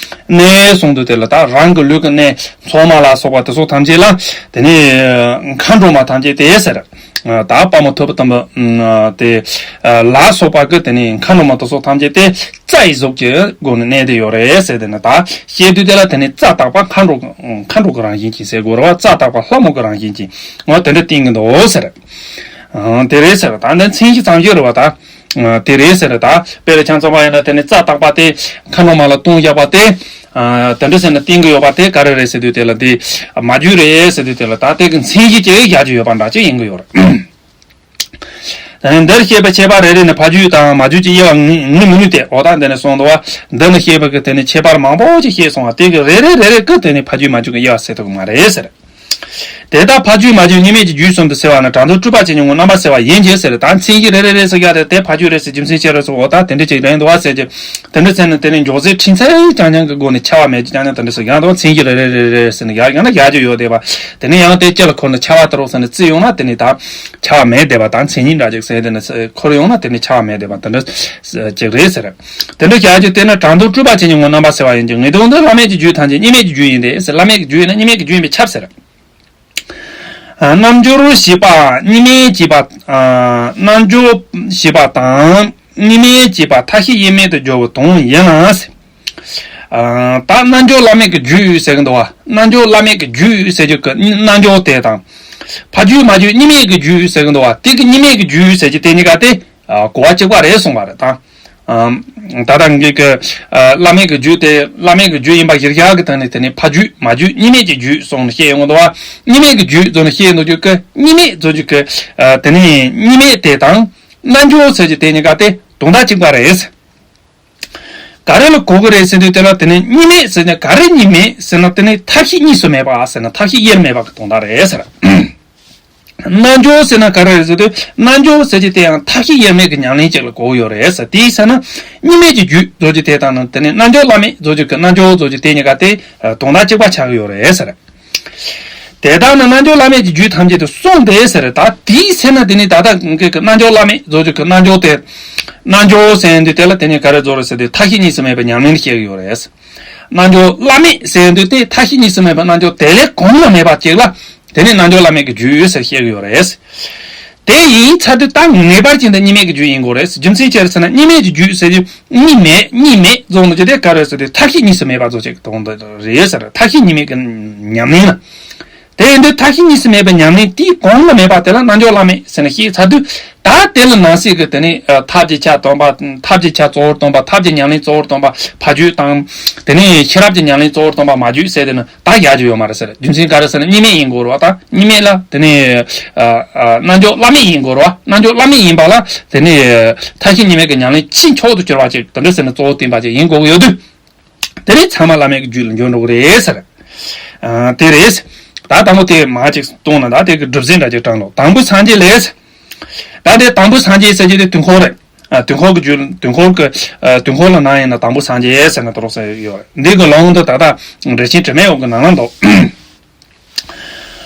གནས་གསུངས་དུས་དེ་ལ་ད་རང་གི་ལུས་ཀྱི་གནས་མཚོག་མ་ལ་སོགས་པ་དེ་ཚོ་ཐམས་ཅད་ལ་དེ་ནས་མཁའ་འགྲོ་མ་ཐམས་ཅད་དེ་ཟེར། ད་དཔལ་མོ་ཐོད་པ་དམ་པ་དེ་ལ་སོགས་པ་གི་དེ་ནི་མཁའ་འགྲོ་མ་དེ་སོགས་ཐམས་ཅད་དེ་རྩ་ཡི་གཟུགས་ཀྱི་སྒོ་ནས་གནས་བསྡད་ཡོད་རེད་ཟེར། དེ་ནི་ད་བཤད་དུས་དེ་ལ་དེ་ནི་རྩ་དག་པ་མཁའ་འགྲོ་མཁའ་འགྲོ་གི་རང་བཞིན་ཅན་ཟེར་དགོས་རེད་བ། རྩ་དག་པ་ལྷ་མོ་གི་རང་བཞིན་ཅན་འོ་དེ་འདྲ་བསྟན་གྱི་འདུག་ཟེར། དེ་རེད་ཟེར། ད་འདི་མཚན་གཞི་ཙམ་ཞིག་རེད་བ། ད་དེ་རེད་ཟེར། ད་དཔེ་རེ་ཆ་མཚོན་པ་ཡིན་ན་དེ་ནི་རྩ་དག་པ་དེ་མཁའ་འགྲོ་མ་ལ་ལྟུང་བཞག་པ་དེ། ཨ། དེ་འདྲ་ཟེར་ནས་བསྟན་གྱི་ཡོད་པ་དེ་ག་རེ་རེད་ཟེར་དུས་དེ་ལ་འདི་མ་རྒྱུད་རེད་ཟེར་དུས་དེ་ལ་ད་དེ་གི་མཚན་གཞི་ཅིག་བཞག་རྒྱུ་ཡོད་པ་འདྲ་ཅིག་ཡིན་གྱི་ཡོད་རེད། ཨ། འདིར་བཤད་པའི་ཁྱད་པར་རེ་རེ་ནི་ཕ་རྒྱུད་དང་མ་རྒྱུད་ཀྱི་དབྱེ་བ་ངེས་ངེས་མི་ནུས་ཏེ། འོ་ད་འདི་ནས་གསུངས་འདུག་བ། འདི་ནས་བཤད་པའི་གི་དེ་ནི་ཁྱད་པར་མང་པོ་ཅིག་བཤད་སོང་བ། དེ་གི་རེ་རེ་རེ་རེ་གི་དེ་ནི་ཕ་རྒྱུད་མ་རྒྱུད་ཀྱི་དབྱེ་བ་ཟེར་ཐུབ་ཀྱི་མ་རེད་ཟེར། དེ་ལྟར་ཕ་རྒྱུད་མ་རྒྱུད་གཉིས་མེད་ཀྱི་རྒྱུད་གསུམ་དུ་ཕྱེ་བ་ན་གྲངས་འདོད་སྤྲུལ་པ་ཅན་གྱི་ངོ་རྣམ་པར་གསལ་བ་ཡིན་གྱི་ཟེར། ད་མཚན་གཞི་རེ་རེ་རེ་ཟེར་ཡ་དེ་དེ་ཕ་རྒྱུད་རེད་ཟེར། རྒྱུ་མཚན་ཅི་རེད་ཟེར། འོ་ད་དེ་འདྲ་ཅིག་རེད་འདུག་བ་ཟེར་གྱི། དེ་འདྲ་ཟེར་ནས་དེ་ནས་མགྱོགས་ཟེར་ཁྲིད་ཚད་རྐྱང་རྐྱང་གི་སྒོ་ནས་ཁྱབ་པ་མེད་ཀྱི་རྐྱང་རྐྱང་དེ་འདྲ་ཟེར། ཡང་དང་མཚན་གཞི་རེ་རེ་རེ་རེ་ཟེར་ནས་ཡར་ཡང་ན་ཡར་རྒྱུ་ཡོད་བསྡད་པ། དེ་ནས་ཡང་དེ་སྤྱི་ལ་འཁོར་ནས་ཁྱབ་པ་དེ་རོགས་ཟེར་ནས་བརྩིས་ཡོང་ན་དེ་ནས་ད་ཁྱབ་པ་མེད་བསྡད་པ་དང་མཚན་ཉིད་འདྲ་ཅིག་ཟེར་དེ་ནས་འཁོར་ཡོང་ན་དེ་ནས་ཁྱབ་པ་མེད་བསྡད་པ་དེ་འདྲ་ཅིག་རེད་ཟེར། དེ་འདྲ་བྱ་རྒྱུ་དེ་ནི་གྲངས་འདོད་སྤྲུལ་པ་ཅན་གྱི་ངོ་རྣམ་པར་གསལ་བ་ཡིན་གྱི། ངེས་དོན་དུ་བླ་མེད་ཀྱི་རྒྱུད་ཐམས་ཅད་གཉིས་མེད་ཀྱི་རྒྱུད་ཡིན་ཏེ་ཟེར། བླ་མེད་ཀྱི་རྒྱུད་ཡིན་ན་གཉིས་མེད་ཀྱི་རྒྱུད་ཡིན་པས་ཁྱབ་ཟེར། རྣལ་འབྱོར་ཞེས་པ་གཉིས་མེད་ཅེས་པ། རྣལ་འབྱོར་ཞེས་པ་དང་གཉིས་མེད་ཅེས་པ་མཐའ་བཞི་དབྱེར་མེད་དུ་སྦྱོར་བའི་དོན་ཡིན་ལ། ད་རྣལ་འབྱོར་བླ་མེད་ཀྱི་རྒྱུད་ཟེར་གྱི་འདུག་བ། རྣལ་འབྱོར་བླ་མེད་ཀྱི་རྒྱུད་ཟེར་རྒྱུ་གི་རྣལ་འབྱོར་དེ་དང་། ཕ་རྒྱུད་མ་རྒྱུད་གཉིས་མེད་ཀྱི་རྒྱུད་ཟེར་གྱི་འདུག་བ། དེ་གི་གཉིས་མེད་ཀྱི་རྒྱུད་ཟེར་རྒྱུ་དེ་གཉིས་ཀ་དེ་གོ་བ་གཅིག་པ་རེད་གསུངས་པ་རེད་ད། ད་ལྟ་ངེད་ཀྱི་བླ་མེད་ཀྱི་རྒྱུད་དེ་བླ་མེད་ཀྱི་རྒྱུད་ཡིན་པ་གཞིར་བཞག་གི་སྟེང་ནས་དེ་ནི་ཕ་རྒྱུད་མ་རྒྱུད་གཉིས་མེད་ཀྱི་རྒྱུད་གསུངས་ནས་བཤད་ཡོང་གི་འདུག་བ། གཉིས་མེད་ཀྱི་རྒྱུད་ཟེར་ནས་བཤད་ཡོང་དུས་ཀྱི་གཉིས་མེད་ཟེར་རྒྱུ་གི་དེ་ནི་གཉིས་མེད་དེ་དང་རྣལ་འབྱོར་ཟེར་རྒྱུ་དེ་གཉིས་ཀ་དེ་དོན་དག་གཅིག་པ་རེད། ག་རེ་ལ་གོ་གི་རེད་ཟེར་དུས་དེ་ལ་དེ་ནི་གཉིས་མེད་ཟེར་ན་ག་རེ་གཉིས་མེད་ཟེར་ན་དེ་ནི་མཐའ་བཞི་གཉིས་སུ་མེད་པ་ཟེར་ན་མཐའ་བཞི་དབྱེར་མེད་པ་གི་དོན་དག་རེད་ཟེར། རྣལ་འབྱོར་ཟེར་ན་ག་རེ་རེད་ཟེར་དུས་རྣལ་འབྱོར་ཟེར་རྒྱུ་དེ་ཡང་མཐའ་བཞི་དབྱེར་མེད་ཀྱི་ཉམས་ལེན་ཅིག་ལ་གོ་གི་ཡོད་རེད་ཟེར། དེའི་ཟེར་ན་གཉིས་མེད་ཀྱི་རྒྱུད་ཟེར་རྒྱུ་དེ་དང་ནི་དེ་ནི་རྣལ་འབྱོར་བླ་མེད་ཟེར་རྒྱུ་གི་རྣལ་འབྱོར་ཟེར་རྒྱུ་དེ་གཉིས་ཀ་དེ་དོན་དག་གཅིག་པ་ཆགས་ཀྱི་ཡོད་རེད་ཟེར། དེ་དག་ནི་རྣལ་འབྱོར་བླ་མེད་ཀྱི་རྒྱུད་ཐམས་ཅད་དུ་གསུངས་ཏེ་ཟེར། ད་དེའི་ཚེ་ན་དེ་ནི་ད་ལྟ་གི་རྣལ་འབྱོར་བླ་མེད་ཟེར་རྒྱུ་གི་རྣལ་འབྱོར་དེ། རྣལ་འབྱོར་ཟེར་དུས་དེ་ལ་དེ་ནི་ག་རེ་ཟེར་རེད་ཟེར་དུས་མཐའ་བཞི་གཉིས་སུ་མེད་པའི་ཉམས་ལེན་བཤད་ཀྱི་ཡོད་རེད། རྣལ་འབྱོར་བླ་མེད་ཟེར་དུས་དེ་མཐའ་བཞི་གཉིས་སུ་མེད་པའི་རྣལ་འབྱོར་དེ་ལས་གོང་ན་མེད་པ་ཅིག་ལ་དེ་ནི་རྣལ་འབྱོར་བླ་མེད་ཀྱི་རྒྱུད་ཟེར་བཤད་ཀྱི་ཡོད་རེད། དེ་ཡིན་ཚར་དུས་ད་ངེས་པར་ཅན་དུ་གཉིས་མེད་ཀྱི་རྒྱུད་ཡིན་དགོས་རེད། རྒྱུ་མཚན་ཅི་རེད་ཟེར་ན་གཉིས་མེད་ཀྱི་རྒྱུད་ཟེར་དུས་གཉིས་མེད་གཉིས་མེད་ཟེར་ནས་ཀྱི་དེ་ག་རེ་ཟེར་དུས་མཐའ་བཞི་གཉིས་སུ་མེད་པ་ཟེར་ཅིག་དོན་དག་རེད་ཟེར། མཐའ་བཞི་གཉིས་མེད་ཀྱི་ཉམས་ལེན་ལ། དེ་ཡིན་དུས་མཐའ་བཞི་གཉིས་སུ་མེད་པའི་ཉམས་ལེན་དེའི་གོང་ལ་མེད་པ་དེ་ལ་རྣལ་འབྱོར་བླ་མེད་ཟེར་ནས་བཤད་ཚར་དུས་ད་དེ་ལ་ནང་གསེས་ཀྱི་དེ་ནི་ཐབས་ཀྱི་ཆ་སྟོན་པ། ཐབས་ཀྱི་ཆ་གཙོ་བོར་སྟོན་པ། ཐབས་ཀྱི་ཉམས་ལེན་གཙོ་བོར་སྟོན་པ་ཕ་རྒྱུད་དང་། དེ་ནི་ཤེས་རབ་ཀྱི་ཉམས་ལེན་གཙོ་བོར་སྟོན་པ་མ་རྒྱུད་ཟེར་དེ་ནི་ད་བཞག་རྒྱུ་ཡོད་མ་རེད་ཟེར། རྒྱུ་མཚན་ག་རེ་ཟེར་ན་གཉིས་མེད་ཡིན་དགོས་རེད་བ། ད་གཉིས་མེད་ལ་དེ་ནི་རྣལ་འབྱོར་བླ་མེད་ཡིན་དགོས་རེད་བ། རྣལ་འབྱོར་བླ་མེད་ཡིན་པ་ལ་དེ་ནི་མཐའ་བཞི་གཉིས་མེད་ཀྱི་ཉམས་ལེན་ཆེས་མཆོག་ཏུ་གྱུར་པ་ཅིག་དེ་འདྲ་ཟེར་ནས་གཙོ་བོ་བསྟན་པ་ཅིག་ཡིན་དགོས་ཀྱི་ཡོད་དུས། དེ་ནས་ཚང་མ་བླ་མེད་ཀྱི་རྒྱུད་ལ་འགྱུར་འགྲོ་གི་རེད་ཟེར། ཨ། དེ་རེད། ད་དང་པོ་དེ་མ་ཅིག་གཏོང་ན་ད་དེ་གི་སྒྲུབ་ཟིན་འདྲ་ཅིག་དྲངས་ལོ། དང་པོ་སངས་རྒྱས་ལས། ད་དེ་དང་པོ་སངས་རྒྱས་ཟེར་གྱི་དེ་དུས་འཁོར་རེད། ཨ། དུས་འཁོར་གྱི་རྒྱུད། དུས་འཁོར་གྱི། ཨ། དུས་འཁོར་ལ་ནང་ཡིན་ན་དང་པོ་སངས་རྒྱས་ཟེར་ན་དོ་རོགས་ཟེར་ཡོད་རེད། འདི་གི་ལུང་འདི་ད་ལྟ་འགྲེལ་ཆེན་དྲི་མེད་འོག་གི་ནང་ན་འདུག་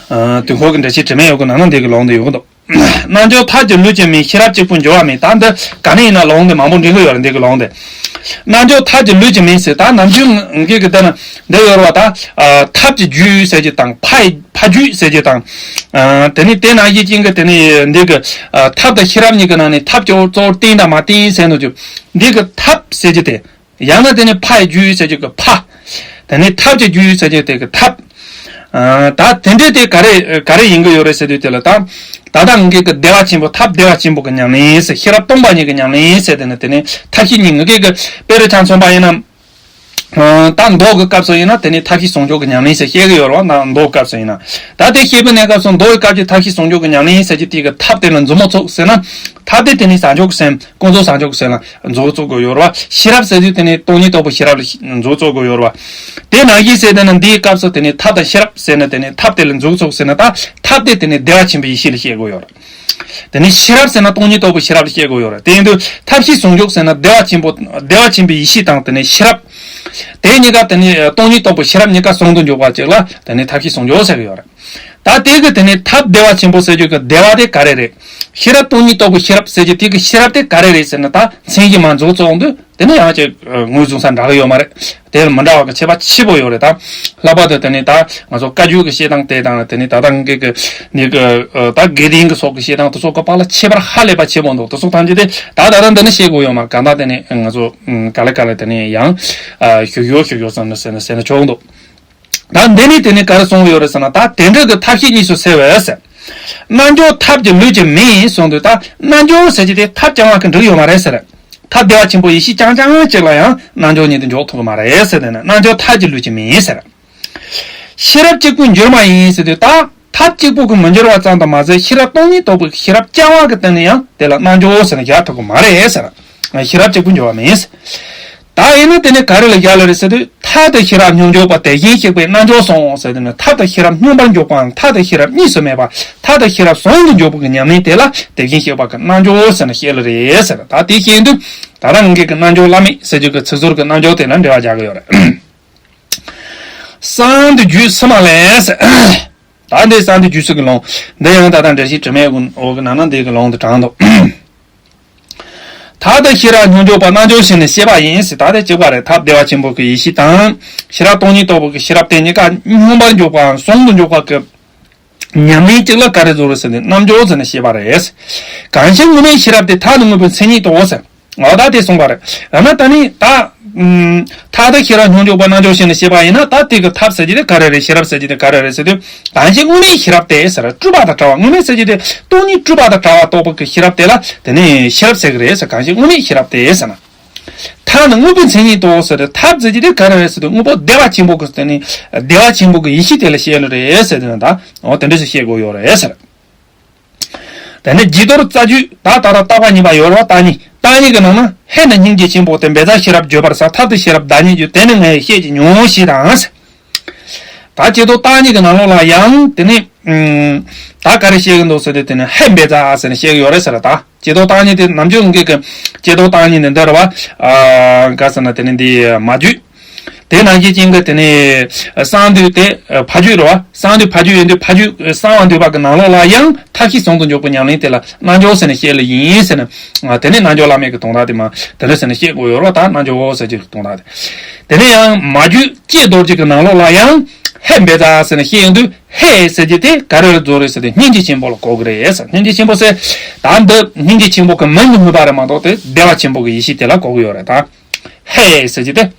ཨ། དུས་འཁོར་གྱི་འགྲེལ་ཆེན་དྲི་མེད་འོག་གི་ནང་ན་འདི་གི་ལུང་འདི་ཡོད་གི་འདུག་རྣལ་འབྱོར་ཐབས་ཀྱི་ལུས་ཀྱི་མིང་། ཤེས་རབ་གཅིག་པུར་འགྱུར་བ་མིན། ད་འདི་ག་ནས་ཡིན་ན་ལུང་འདི་མང་པོ་འདྲེན་གི་ཡོད་རེད། འདི་གི་ལུང་འདི། རྣལ་འབྱོར་ཐབས་ཀྱི་ལུས་ཀྱི་མིང་ཟེར། ད་ནམ་རྒྱུན་ངེད་ཀྱི་འདི་ན་འདི་ཡོད་རེད་བ། ད་ཨ། ཐབས་ཀྱི་རྒྱུད་ཟེར་གྱི་དང་ཕ་ཡི་ཕ་རྒྱུད་ཟེར་གྱི་དང་། ཨ། དེ་ནི་དེ་ནང་བཞིན་ཅན་གྱི་དེ་ནི་འདི་གི་ཨ། ཐབས་དང་ཤེས་རབ་གཉིས་ཀྱི་ནང་ནས་ཐབས་ཀྱི་གཙོ་བོར་བསྟན་དང་མ་བསྟན་ཟེར་ནོ་རྒྱུ། འདི་གི་ཐབས་ཟེར་གྱི་དེ། ཡང་ན་དེ་ནི་ཕ་ཡི་རྒྱུད་ཟེར་རྒྱུ་གི་ཕ། དེ་ནི་ཐབས་ཀྱི་རྒྱུད་ཟེར་རྒྱུ་དེ་གི་ཐབས། ཨ། ད་དེ་འདྲའི་དེ་ག་རེ་ག་རེ་ཡིན་གི་ཡོད་རེད་ཟེར་དུས་དེ་ལ་ད། ད་ལྟ་ངེད་ཀྱི་བདེ་བ་ཆེན་པོ། ཐབས་བདེ་བ་ཆེན་པོ་གི་ཉམས་ལེན་ཟེར། ཤེས་རབ་སྟོང་པ་ཉིད་ཀྱི་ཉམས་ལེན་ཟེར། དེ་ནི་དེ་ནི་ཐབས་ཤེས་ཉིད། ངེད་ཀྱི་དཔེ་རུ་ཆ་མཚོན་པ་ཡིན་ན། ཨ། ད་མདོ་གི་སྐབས་སུ་ཡིན་ན་དེ་ནི་ཐབས་ཤེས་ཟུང་འཇུག་གི་ཉམས་ལེན་ཟེར་བཤད་གི་ཡོད་རེད་བ། ན་མདོ་གི་སྐབས་སུ་ཡིན་ན། ད་དེ་བཤད་པའི་གནས་སྐབས་སུ་མདོ་གི་སྐབས་ཀྱི་ཐབས་ཤེས་ཟུང་འཇུག་གི་ཉམས་ལེན་ཟེར་གྱི་དེ་གི་ཐབས་དེ་ལ་མཛུབ་མོ་བཙུགས་ཟེར་ན། ཐབས་དེ་དེ་ནི་བྱང་ཆུབ་སེམས། ཀུན་རྫོབ་བྱང་ཆུབ་སེམས་ལ་མཛུབ་བཙུགས་དགོས་ཡོད་རེད་བ། ཤེས་རབ་ཟེར་དུས་དེ་ནི་སྟོང་ཉིད་རྟོགས་པའི་ཤེས་རབ་ལ་མཛུབ་བཙུགས་དགོས་ཡོད་རེད་བ། དེ་ནང་བཞིན་ཟེར་དེ་ནི་འདིའི་སྐབས་སུ་དེ་ནི་ཐབས་དང་ཤེས་རབ་ཟེར་ན་དེ་ནི་ཐབས་དེ་ལ་མཛུབ་བཙུགས་ཟེར་ན་ད་ཐབས་དེ་དེ་ནི་བདེ་བ་ཆེན་པོའི་ཡེ་ཤེས་ལ་བཤད་དགོས་ཡོད་རེད། དེ་ནི་ཤེས་རབ་ཟེར་ན་སྟོང་ཉིད་རྟོགས་པའི་ཤེས་རབ་ལ་བཤད་དགོས་ཡོད་རེད། དེ་ཡིན་དུས་ཐབས་ཤེས་ཟུང་འཇུག་ཟེར་ན་བདེ་བ་ཆེན་པོ། བདེ་བ་ཆེན་པོའི་ཡེ་ཤེས་དང་དེ་ནི་ཤེས་རབ། དེ་གཉིས་ཀ་དེ་ནི་སྟོང་ཉིད་རྟོགས་པའི་ཤེས་རབ་གཉིས་ཀ་ཟུང་དུ་འཇུག་པ་ཅིག་ལ་དེ་ནི་ཐབས་ཤེས་ཟུང་འཇུག་ཟེར་གི་ཡོད་རེད། ད་དེ་གི་དེ་ནི་ཐབས་བདེ་བ་ཆེན་པོ་ཟེར་རྒྱུ་གི་བདེ་བ་དེ་ག་རེ་རེད། ཤེས་རབ་སྟོང་ཉིད་རྟོགས་པའི་ཤེས་རབ་ཟེར་རྒྱུ་དེ་གི་ཤེས་རབ་དེ་ག་རེ་རེད་ཟེར་ན་ད་མཚན་གཞི་མ་མཛུབ་བཙུགས་འོང་དུས། དེ་ནི་ཡང་ཅིག་ངོས་བཟུང་ས་འདྲ་གི་ཡོད་མ་རེད། དེ་ལ་མི་འདྲ་བ་གི་ཁྱད་པར་ཆེ་པོ་ཡོད་རེད་ད། ལྷག་པར་དུ་དེ་ནི་ད་ང་ཚོ་བཀའ་བརྒྱུད་ཀྱི་བཤད་སྟངས་དེ་དང་དེ་ནི་ད་ལྟ་ངེད་ཀྱི་ནི་གི་ད་དགེ་ལྡན་གྱི་སོགས་ཀྱི་བཤད་སྟངས་དེ་ཚོ་གི་བར་ལ་ཁྱད་པར་ཧ་ལས་པ་ཆེ་པོ་འདུག་དེ་ཚོ་ཐམས་ཅད་དེ་ད་ད་ལྟ་འདི་ནི་བཤད་དགོས་ཡོད་མ་གང་ལྟར་དེ་ནི་ང་ཚོ་ག་ལེ་ག་ལེ་དེ་ནི་ཡང་ཞུ་ཡོད་ཞུ་ཡོད་བསམ་ནས་ཟེར་ནས་ཟེར་ནས་ཆོག་འདུག་ད་འདི་ནི་དེ་ནི་ག་རེ་གསུངས་ཡོད་རེད་ཟེར་ན། ད་དེ་འདྲ་གི་ཐབས་ཤེས་གཉིས་སུ་འཚེ་བས་ཟེར། རྣལ་འབྱོར་ཐབས་ཀྱི་ལུས་ཀྱི་མིང་གསུངས་དུས་ད་རྣལ་འབྱོར་ཟེར་གྱི་དེ་ཐབས་རྐྱང་བ་གི་འགྲིག་ཡོད་མ་རེད་ཟེར། ཐབས་བདེ་བ་ཆེན་པོ་ཡེ་ཤེས་རྐྱང་རྐྱང་གཅིག་ལ་ཡང་རྣལ་འབྱོར་ཉིད་དུ་འཇོག་ཐུབ་ཀྱི་མ་རེད་ཟེར། དེ་ནི་རྣལ་འབྱོར་ཐབས་ཀྱི་ལུས་ཀྱི་མིང་ཟེར། ཤེས་རབ་གཅིག་པུ་འགྱུར་མ་ཡིན་ཟེར་དུས་ད་ཐབས་གཅིག་པུ་གི་མི་འགྱུར་བ་ཙམ་དུ་མ་ཟད་ཤེས་རབ་སྟོང་ཉིད་རྟོགས་པའི་ཤེས་རབ་རྐྱང་བ་གི་སྟེང་ནས་ཡང་དེ་ལ་རྣལ་འབྱོར་ཟེར་ནས་བཞག་ཐུབ་ཀྱི་མ་རེད་ཟེར། ཤེས་རབ་གཅིག་པུ་འགྱུར་བ་མིན། ད་ཡིན་ན་དེ་ནི་ག་རེ་ལ་བཞག་ལ་རེད་ཟེར་དུས་ཐབས་དང་ཤེས་རབ་སྙོམས་འཇུག་པ་དེ་བཞིན་གཤེགས་པའི་རྣལ་འབྱོར་གསུངས་ཟེར་དུས་ནི་ཐབས་དང་ཤེས་རབ་སྙོམས་པར་འཇུག་པའམ་ཐབས་དང་ཤེས་རབ་གཉིས་སུ་མེད་པ་ཐབས་དང་ཤེས་རབ་ཟུང་དུ་འཇུག་པ་གི་ཉམས་ལེན་དེ་ལ་དེ་བཞིན་གཤེགས་པ་གི་རྣལ་འབྱོར་ཟེར་ནས་བཤད་ལ་རེད་ཟེར། ད་དེ་བཤད་དུས་ད་ལྟ་ངེད་ཀྱི་རྣལ་འབྱོར་བླ་མེད་ཟེར་རྒྱུ་གི་ཚིག་ཟུར་གྱི་རྣལ་འབྱོར་དེ་ལ་འབྲེལ་བ་རྒྱག་གི་ཡོད་རེད། གསང་འདུས་རྒྱུད་ཕྱི་མ་ལས། ད་འདི་གསང་འདུས་རྒྱུད་ཕྱི་གི་ལུང་། འདི་ཡང་ད་ལྟ་འགྲེལ་བཤད་དྲི་མེད་འོག་གི་ནང་ན་འདི་གི་ལུང་དུ་དྲངས་འདུག་ཐབས་དང་ཤེས་རབ་སྙོམས་འཇུག་པ་རྣལ་འབྱོར་ཞེས་ནི་བཤད་པ་ཡིན་ཟེར། ད་དེ་གཅིག་པ་རེད། ཐབས་བདེ་བ་ཆེན་པོ་གི་ཡེ་ཤེས་དང་། ཤེས་རབ་སྟོང་ཉིད་རྟོགས་པའི་གི་ཤེས་རབ་དེ་གཉིས་ཀ་སྙོམས་པར་འཇུག་པའམ་ཟུང་དུ་འཇུག་པ་གི་ཉམས་ལེན་གཅིག་ལ་ག་རེ་ཟེར་རེད་ཟེར་ན་རྣལ་འབྱོར་ཟེར་ནས་བཤད་པ་རེད། གང་ཞིག་དངོས་མེད་ཤེས་རབ་དེ་ཐབས་ནི་དངོས་པོའི་མཚན་ཉིད་དོ་ཟེར། འོ་ད་དེ་གསུངས་པ་རེད། ཡང་ན་ད་ནི་ད། ཨུམ། ཐབས་དང་ཤེས་རབ་སྙོམས་འཇུག་པ་རྣལ་འབྱོར་ཞེས་ནས་བཤད་པ་ཡིན་ན་ད་དེ་གི་ཐབས་ཟེར་གྱི་དེ་ག་རེ་རེད། ཤེས་རབ་ཟེར་གྱི་དེ་ག་རེ་རེད་ཟེར་དུས། གང་ཞིག་དངོས་མེད་ཤེས་རབ་དེ་ཟེར། སྤྲོས་པ་དང་བྲལ་བ། དངོས་མེད་ཟེར་གྱི་དེ་སྟོང་ཉིད་སྤྲོས་པ་དང་བྲལ་བ་རྟོགས་པ་གི་ཤེས་རབ་དེ་ལ་དེ་ནི་ཤེས་རབ་ཟེར་གི་རེད་ཟེར། གང་ཞིག་དངོས་མེད་ཤེས་རབ་དེ་ཟེར་ན། ཐབས་ནི་དངོས་པོའི་མཚན་ཉིད་དོ་ཟེར་ཏེ། ཐབས་ཟེར་གྱི་དེ་ག་རེ་རེད་ཟེར་དུས་དངོས་པོ་བདེ་བ་ཆེན་པོ་གི་དེ་ནི་བདེ་བ་ཆེན་པོ་གི་ཡེ་ཤེས་དེ་ལ་བཤད་ནི་རེད་ཟེར་དུས་ན་ད་འོ་དེ་འདྲ་ཞིག་བཤད་དགོས་ཡོད་རེད་ཟེར། དེ་ནས་བརྗེ་དོར་རྩ་རྒྱུད་ད་ད་ལྟ་བརྟག་པ་གཉིས་པ་ཡོད་རེད་བ། བརྟག་གཉིས། བརྟག་གཉིས་ཀྱི་ནང་ན་ཧེ་ནི་སྙིང་རྗེ་ཆེན་པོ་སྟེ། འབད་རྩ་ཤེས་རབ་བརྗོད་པར་བྱ། ཐབས་དང་ཤེས་རབ་བདག་ཉིད་རྒྱུ། དེ་ནི་ངས་བཤད་ཀྱི་མྱོང་ཞེས་དང་། ད་བརྗེ་དོར་བརྟག་གཉིས་ཀྱི་ནང་ལོགས་ལ་ཡང་དེ་ནི་ཨུམ། ད་ག་རེ་བཤད་ཀྱི་འདུག་ཟེར་དུས་དེ་ནི་ཧེ་འབད་རྩ་ཟེར་ནས་བཤད་ཀྱི་ཡོད་རེད་ཟེར། ད་བརྗེ་དོར་བརྟག་གཉིས་དེ་ནམ་རྒྱུན་ངེད་ཀྱི་བརྗེ་དོར་བརྟག་གཉིས་ནི་འདི་རེད་བ། ཨ། ག་ཟེར་ན་དེ་ནི་འདི་མ་རྒྱུད། དེ་ནང་བཞིན་ཅན་གྱི་དེ་ནི་གསང་འདུས་དེ་ཕ་རྒྱུད་རེད་བ། གསང་འདུས་ཕ་རྒྱུད་ཡིན་དུས་ཕ་རྒྱུད་གསང་བ་འདུས་པ་གི་ནང་ལོགས་ལ་ཡང་ཐབས་ཤེས་ཟུང་དུ་འཇུག་པའི་ཉམས་ལེན་དེ་ལ་རྣལ་འབྱོར་ཟེར་ནས་བཤད་ལེ་ཡིན་ཟེར་ནས། དེ་ནི་རྣལ་འབྱོར་བླ་མེད་ཀྱི་དོན་དག་དེ་མ་དེ་འདྲ་ཟེར་ནས་བཤད་དགོས་ཡོད་རེད་བ། ད་རྣལ་འབྱོར་ཟེར་གྱི་དོན་དག་དེ། དེ་ནས་ཡང་མ་རྒྱུད་ཀྱེ་རྡོ་རྗེ་གི་ནང་ལོགས་ལ་ཡང་ཧེ་འབད་རྩ་ཟེར་ནས་བཤད་ཡོང་དུས་ཧེ་ཟེར་གྱི་དེ་ག་རེ་ལ་རྫོགས་རེད་ཟེར་དུས་སྙིང་རྗེ་ཆེན་པོ་ལ་གོ་གི་རེད་ཟེར། སྙིང་རྗེ་ཆེན་པོ་ཟེར་ད་འདི་སྙིང་རྗེ་ཆེན་པོ་གི་མིང་གི་དངོས་པོ་རེད་མ་གཏོགས་དེ་བདེ་བ་ཆེན་པོ་གི་ཡེ་ཤེས་དེ་ལ་གོ་གི་ཡོད་རེད་ད། ཧེ་ཟེར་གྱི་དེ།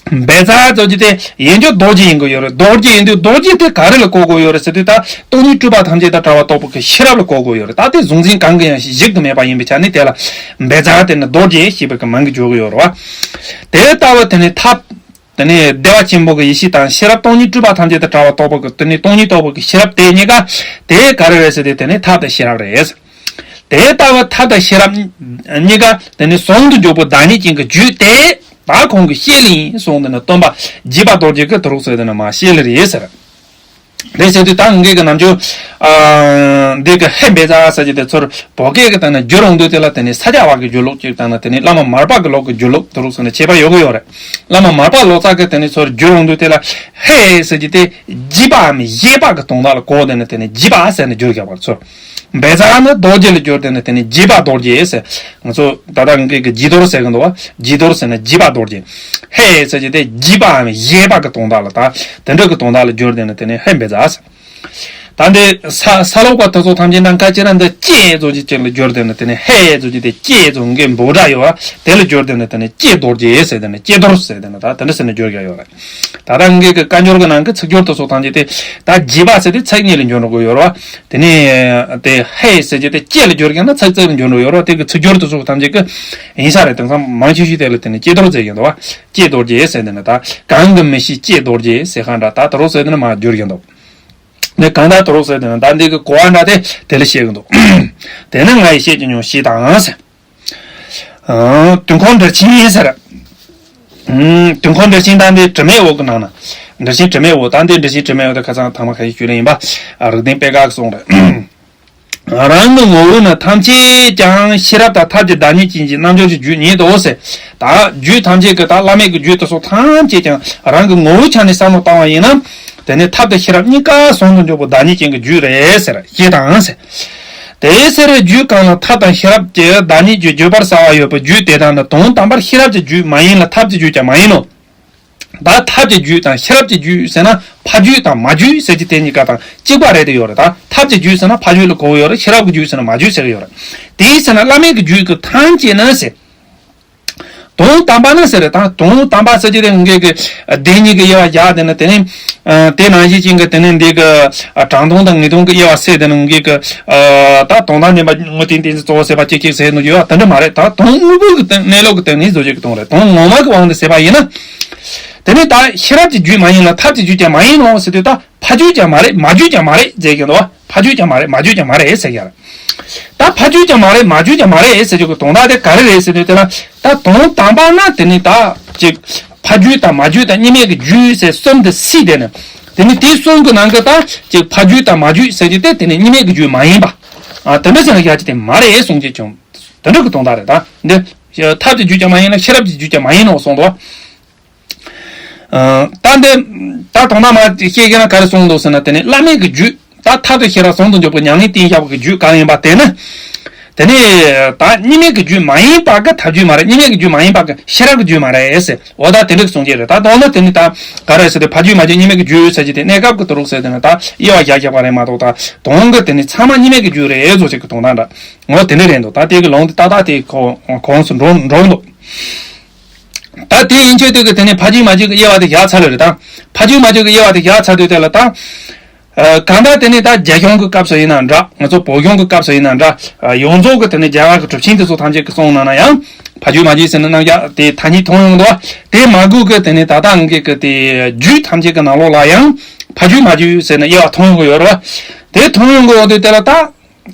འབད་རྩ་ཟེར་གྱི་དེ་ཡིན་རྒྱུ་རྡོ་རྗེ་ཡིན་གྱི་ཡོད་རེད། རྡོ་རྗེ་ཡིན་དུས་རྡོ་རྗེ་དེ་ག་རེ་ལ་གོ་དགོས་ཡོད་རེད་ཟེར་དུས་ད་སྟོང་ཉིད་སྤྲོས་པ་ཐམས་ཅད་དང་བྲལ་བ་རྟོགས་པ་གི་ཤེས་རབ་ལ་གོ་དགོས་ཡོད་རེད། ད་དེ་གཟུང་འཛིན་གང་གི་ཡང་ཞིག་གཞིག་ཏུ་མེད་པ་ཡིན་པའི་ཆ་ནས་དེ་ལ་འབད་རྩ་དེ་ནི་རྡོ་རྗེ་ཞེས་པའི་གི་མིང་གི་བརྗོད་ཀྱི་ཡོད་རེད་བ། དེ་ལྟ་བུ་དེ་ནི་ཐབས། དེ་ནི་བདེ་བ་ཆེན་པོ་གི་ཡེ་ཤེས་དང་ཤེས་རབ་སྟོང་ཉིད་སྤྲོས་པ་ཐམས་ཅད་དང་བྲལ་བ་རྟོགས་པ་གི་དེ་ནི་སྟོང་ཉིད་རྟོགས་པ་གི་ཤེས་རབ་དེ་གཉིས་ཀ་དེ་ག་རེ་རེད་ཟེར་དུས་དེ་ནི་ཐབས་དང་ཤེས་རབ་རེད། དེ་ལྟ་བུ་ཐབས་དང་ཤེས་རབ་གཉིས་ཀ་དེ་ནི་ཟུང་དུ་འཇུག་པའི་བདག་ཉིད་ཅན་གྱི་རྒྱུད་དེ་ད་ཁོང་གིས་བཤད་ལེ་ཡིན་གསུངས་དེ་ནི་སྟོན་པ་འཇིགས་པ་རྡོ་རྗེ་གིས་དེ་རུ་ཟེར་དེ་ནི་མ་བཤད་ལེ་རེད་ཟེར། དེ་ཟེར་དུས་ད་ངེད་ཀྱི་ནམ་རྒྱུན་ཨ་འདི་གི་ཧེ་འབད་རྩ་ཟེར་གྱི་དེ་ཚུར་བོད་སྐད་ཀྱི་སྟེང་ན་བསྒྱུར་ཡོང་དུས་དེ་ལ་དེ་ནི་ས་སྐྱ་པ་གི་བསྒྱུར་ལུགས་ཅིག་དང་ན་དེ་ནི་བླ་མ་མར་པ་གི་ལུགས་ཀྱི་བསྒྱུར་ལུགས་དེ་རུ་ཟེར་ནས་ཁྱད་པར་ཡོད་གི་ཡོད་རེད། བླ་མ་མར་པ་ལོ་ཙཱ་གིས་དེ་ནི་ཚུར་བསྒྱུར་ཡོང་དུས་དེ་ལ་ཧེ་ཟེར་གྱི་དེ་རྗེས་དཔག་མི་རྗེས་དཔག་གི་དོན་དག་ལ་གོ་དེ་ནི་དེ་ནི་རྗེས་དཔག་ཟེར་ནས་བསྒྱུར་བཞག་པར་ཚུར། འབད་རྩ་ནི་རྡོ་རྗེ་ལ་བསྒྱུར་དེ་ནི་དེ་ནི་འཇིགས་པ་རྡོ་རྗེ་ཟེར། ང་ཚོ་ད་ལྟ་ངེད་ཀྱི་བརྗེ་དོར་ཟེར་གི་འདུག་བ། བརྗེ་དོར་ཟེར་ན་འཇིགས་པ་རྡོ་རྗེ། ཧེ་ཟེར་གྱི་དེ་རྗེས་དཔག་མི་རྗེས་དཔག་གི་དོན་དག་ལ་ད་དེ་འདྲ་གི་དོན་དག་ལ་བསྒྱུར་དེ་ནི་དེ་ནི་ཧེ་འབད་རྩ་ཟེར། ད་འདི་ས་ས་སློབ་པ་དེ་ཚོ་ཐམས་ཅད་ནང་ཁ་ཅིག་ར་འདི་ཀྱེ་ཟེར་གྱི་ཅིག་ལ་བསྒྱུར་དེ་ནི་དེ་ནི་ཧེ་ཟེར་གྱི་དེ་ཀྱེ་ཟེར་གྱི་འབོད་སྒྲ་ཡོད་བ། དེ་ལ་བསྒྱུར་དེ་ནི་དེ་ནི་ཀྱེ་རྡོ་རྗེ་ཟེར་དེ་ནི་ཀྱེ་རྡོར་ཟེར་དེ་ནི་ད་དེ་འདྲ་ཟེར་ནས་བསྒྱུར་ཡ་ཡོད་རེད། ད་ལྟ་ངེད་ཀྱི་བཀའ་འགྱུར་གྱི་ནང་གི་ཚིག་སྦྱོར་དེ་ཚོ་ཐམས་ཅད་དེ་ད་འཇིགས་པ་ཟེར་དེ་ཚིག་གཉིས་ལ་འགྱུར་འགྲོ་གི་ཡོད་རེད་བ། དེ་ནས་དེ་ཧེ་ཟེར་གྱི་དེ་ཀྱེ་ལ་བསྒྱུར་གྱི་ན་ཚིག་གཅིག་ལ་འགྱུར་འགྲོ་ཡོད་རེད་བ། དེ་གི་ཚིག་སྦྱོར་དེ་ཚོ་ཐམས་ཅད་ཀྱི་ཡིན་ས་རེད། དེང་སང་མང་ཆེ་ཤོས་དེ་ལ་དེ་ནི་ཀྱེ་རྡོར་ཟེར་གྱི་འདུག་བ། ཀྱེ་རྡོ་རྗེ་ཟེར་དེ་ནི་ད་གང་གིས་མི་ཤེས་ཀྱེ་རྡོ་རྗེ་ཟེར་ག་འདྲ་ད་དེ་རོགས་ཟེར་དེ་ནི་མ་བསྒྱུར་གྱི་འདུག་ནི་གང་ལྟར་དུ་རོགས་ཟེར་དེ་ནི་ད་འདི་གི་གོ་བ་འདྲ་དེ་དེ་ལ་བཤད་ཀྱི་འདུག་དེ་ནི་ང་ཡིས་བཤད་ཀྱི་མྱོང་ཞེས་དང་ཟེར། ཨང་། དུས་འཁོར་འགྲེལ་ཆེན་ཟེར། ཨང་། དུས་འཁོར་འགྲེལ་ཆེན་ད་འདི་དྲི་མེད་འོག་གི་ནང་ན། འགྲེལ་ཆེན་དྲི་མེད་འོག་ད་འདི་འགྲེལ་ཆེན་དྲི་མེད་འོག་དེ་ཁ་སང་ཐ་མ་ཁ་ཤས་ཞུས་ལེ་ཡིན་པ། ཨ། རིགས་ལྡན་པད་དཀར་གྱིས་གསུངས་རེད། རང་གི་ངོ་བོ་ནི་ཐམས་ཅད་ཀྱང་ཤེས་རབ་དང་ཐབས་ཀྱི་བདག་ཉིད་ཅན་གྱི་རྣལ་འབྱོར་གྱི་རྒྱུད་ཉིད་དོ་ཟེར། ད་རྒྱུད་ཐམས་ཅད་ཀྱི་ད་བླ་མེད་ཀྱི་རྒྱུད་དེ་ཚོ་ཐམས་ཅད་ཀྱང་རང་གི་ངོ་བོའི་ཆ་ནས་བསམ་བློ་བཏང་བ་ཡིན་ན། དེ་ནི་ཐབས་དང་ཤེས་རབ་གཉིས་ཀ་ཟུང་དུ་འཇུག་པའི་བདག་ཉིད་ཅན་གྱི་རྒྱུད་རེད་ཟེར་ཞེས་དང་ཟེར། དེའི་ཕྱིར་རྒྱུད་གང་ལ་ཐབས་དང་ཤེས་རབ་ཀྱི་བདག་ཉིད་ཀྱི་བརྗོད་པར་གསལ་བ་ཡོད་པའི་རྒྱུད་དེ་དག་ནི་དོན་དམ་པར་ཤེས་རབ་ཀྱི་རྒྱུད་མ་ཡིན་ལ་ཐབས་ཀྱི་རྒྱུད་ཀྱང་མ་ཡིན་ནོ། ད་ཐབས་ཀྱི་རྒྱུད་དང་ཤེས་རབ་ཀྱི་རྒྱུད་ཟེར་ན་ཕ་རྒྱུད་དང་མ་རྒྱུད་ཟེར་གྱི་དེ་གཉིས་ཀ་དང་གཅིག་པ་རེད་དེ་ཡོད་རེད། ད་ཐབས་ཀྱི་རྒྱུད་ཟེར་ན་ཕ་རྒྱུད་ལ་གོ་གི་ཡོད་རེད། ཤེས་རབ་ཀྱི་རྒྱུད་ཟེར་ན་མ་རྒྱུད་ཟེར་གི་ཡོད་རེད། དེའི་ཕྱིར་ན་བླ་མེད་ཀྱི་རྒྱུད་ཀྱི་ཐམས་ཅད་ནི་ཟེར། དོན་དམ་པ་ནི་ཟེར་རེད། ད་དོན་དམ་པ་ཟེར་གྱི་རེད། ངེད་ཀྱི་བདེན་གཉིས་ཀྱི་དབྱེ་བ་བཞག་དེ་ནི་དེ་ནི་དེ་ནང་བཞིན་ཅན་གྱི་དེ་ནི་འདི་གི་དྲང་དོན་དང་ངེས་དོན་གྱི་དབྱེ་བ་ཟེར་དེ་ནི་ངེད་ཀྱི་ད་དོན་དམ་བདེན་པ་དངོས་བསྟན་བསྟན་གྱི་གཙོ་བོ་ཟེར་བ་གཅིག་གཅིག་ཟེར་ནོ་ཡོད་པ་དེ་འདྲ་མ་རེད། ད་དོན་དངོས་པོ་གི་སྟེང་གནས་ལུགས་ཀྱི་སྟེང་ནས་བཟོ་བྱེད་ཀྱི་དོན་རེད། དོན་ངོ་མ་གི་དབང་དུ་བྱས་པ་ཡིན་ན། དེ་ནི་ད་ཤེས་རབ་ཀྱི་རྒྱུད་མ་ཡིན་ལ་ཐབས་ཀྱི་རྒྱུད་ཀྱང་མ་ཡིན་ནོ་ཟེར་དུས་ད། ཕ་རྒྱུད་ཀྱང་མ་རེད། མ་རྒྱུད་ཀྱང་མ་རེད་ཟེར་གྱི་འདུག་ཕ་རྒྱུད་ཀྱང་མ་རེད། མ་རྒྱུད་ཀྱང་མ་རེད་ཟེར་གྱི་རེད། ད་ཕ་རྒྱུད་ཀྱང་མ་རེད། མ་རྒྱུད་ཀྱང་མ་རེད་ཟེར་རྒྱུ་གི་དོན་དག་དེ་ག་རེ་རེད་ཟེར་དུས་དེ་ལ། ད་དོན་དམ་པ་ན་དེ་ནི་ད་ཅིག་ཕ་རྒྱུད་དང་མ་རྒྱུད་དང་གཉིས་མེད་ཀྱི་རྒྱུད་ཟེར་གསུམ་དེ་སྲིད་དེ་ནི། དེ་ནི་དེ་གསུམ་གྱི་ནང་གི་ད་ཅིག་ཕ་རྒྱུད་དང་མ་རྒྱུད་ཟེར་རྒྱུ་དེ་དེ་ནི་གཉིས་མེད་ཀྱི་རྒྱུད་མ་ཡིན་པ། ཨ་དེ་འདྲ་ཟེར་ན་ཡག་ཅིག་དེ་མ་རེད་གསུང་གི་བྱུང་། དེ་འདྲ་གི་དོན་དག་རེད། ད་འདི་ཐབས་ཀྱི་རྒྱུད་ཀྱང་མ་ཡིན་ལ་ཤེས་རབ་ཀྱི་རྒྱུད་ཀྱང་མ་ཡིན་ནོ་གསུངས་འདུག་ད་འདི་ད་དོན་དག་མ་བཤད་ཀྱི་ན་ག་རེ་གསུངས་འདུག་ཟེར་ན། དེ་ནི་བླ་མེད་ཀྱི་རྒྱུད་ད་ཐབས་དང་ཤེས་རབ་ཟུང་དུ་འཇུག་པའི་ཉམས་ལེན་གཏིང་ཟབ་པའི་རྒྱུད་གང་ཡིན་པ་དེ་ནི། དེ་ནི་ད་གཉིས་མེད་ཀྱི་རྒྱུད་མ་ཡིན་པ་གི་ཐབས་རྒྱུད་མ་རེད། གཉིས་མེད་ཀྱི་རྒྱུད་མ་ཡིན་པ་གི་ཤེས་རབ་ཀྱི་རྒྱུད་མ་རེད་ཟེར། འོ་ད་དེ་འདྲ་གི་གསུང་གི་རེད། ད་དོན་ནི་དེ་ནི་ད་ག་རེ་ཟེར་ཏེ་ཕ་རྒྱུད་མ་རྒྱུད་གཉིས་མེད་ཀྱི་རྒྱུད་ཟེར་གྱི་དེ་གནས་སྐབས་ཀྱི་དུ་རུག་ཟེར་དེ་ནི་ད་དབྱེ་བ་བཞག་བཞག་པ་རེད་མ་གཏོགས། ད་དོན་གྱི་དེ་ནི་ཚང་མ་གཉིས་མེད་ཀྱི་རྒྱུད་རེད་བཟོ་བྱེད་ཀྱི་དོན་དག་འདྲ། འོ་དེ་འདྲ་རེད་འདུག་ད་དེ་གི་ལུང་དེ་ཏག་ཏག་དེ་གོང་གོང་སུ་འགྲོ་འགྲོ་འདུག་ད་དེ་ཡིན་ཆོས་དེ་གི་དེ་ནི་ཕ་རྒྱུད་མ་རྒྱུད་ཀྱི་དབྱེ་བ་དེ་བཞག་ཚར་ལ་རེད། ད་ཕ་རྒྱུད་མ་རྒྱུད་ཀྱི་དབྱེ་བ་དེ་བཞག་ཚར་དུས་དེ་ལ་ད། ཨ་གང་ལྟར་དེ་ནི་ད་རྒྱ་གཞུང་གི་སྐབས་སུ་ཡིན་ན་འདྲ། ང་ཚོ་བོད་གཞུང་གི་སྐབས་སུ་ཡིན་ན་འདྲ། ཨ་ཡོངས་རྫོགས་ཀྱི་དེ་ནི་རྒྱ་གར་གྱི་གྲུབ་ཆེན་དེ་ཚོ་ཐམས་ཅད་ཀྱི་གསུང་ནང་ན་ཡང་ཕ་རྒྱུད་མ་རྒྱུད་ཟེར་ནི་རྣམ་གཞག་དེ་ཐ་སྙད་མཐོང་ཡོང་འདུག་དེ་མ་དགོས་ཀྱི་དེ་ནི་ད་ལྟ་ངེད་ཀྱི་དེ་རྒྱུད་ཐམས་ཅད་ཀྱི་ནང་ལོགས་ལ་ཡང་ཕ་རྒྱུད་མ་རྒྱུད་ཟེར་ནི་དབྱེ་བ་མཐོང་ཡོང་གི་ཡོད་རེད་བ། དེ་མཐོང་ཡོང་གི་ཡོད་དུས་དེ་ལ་ད།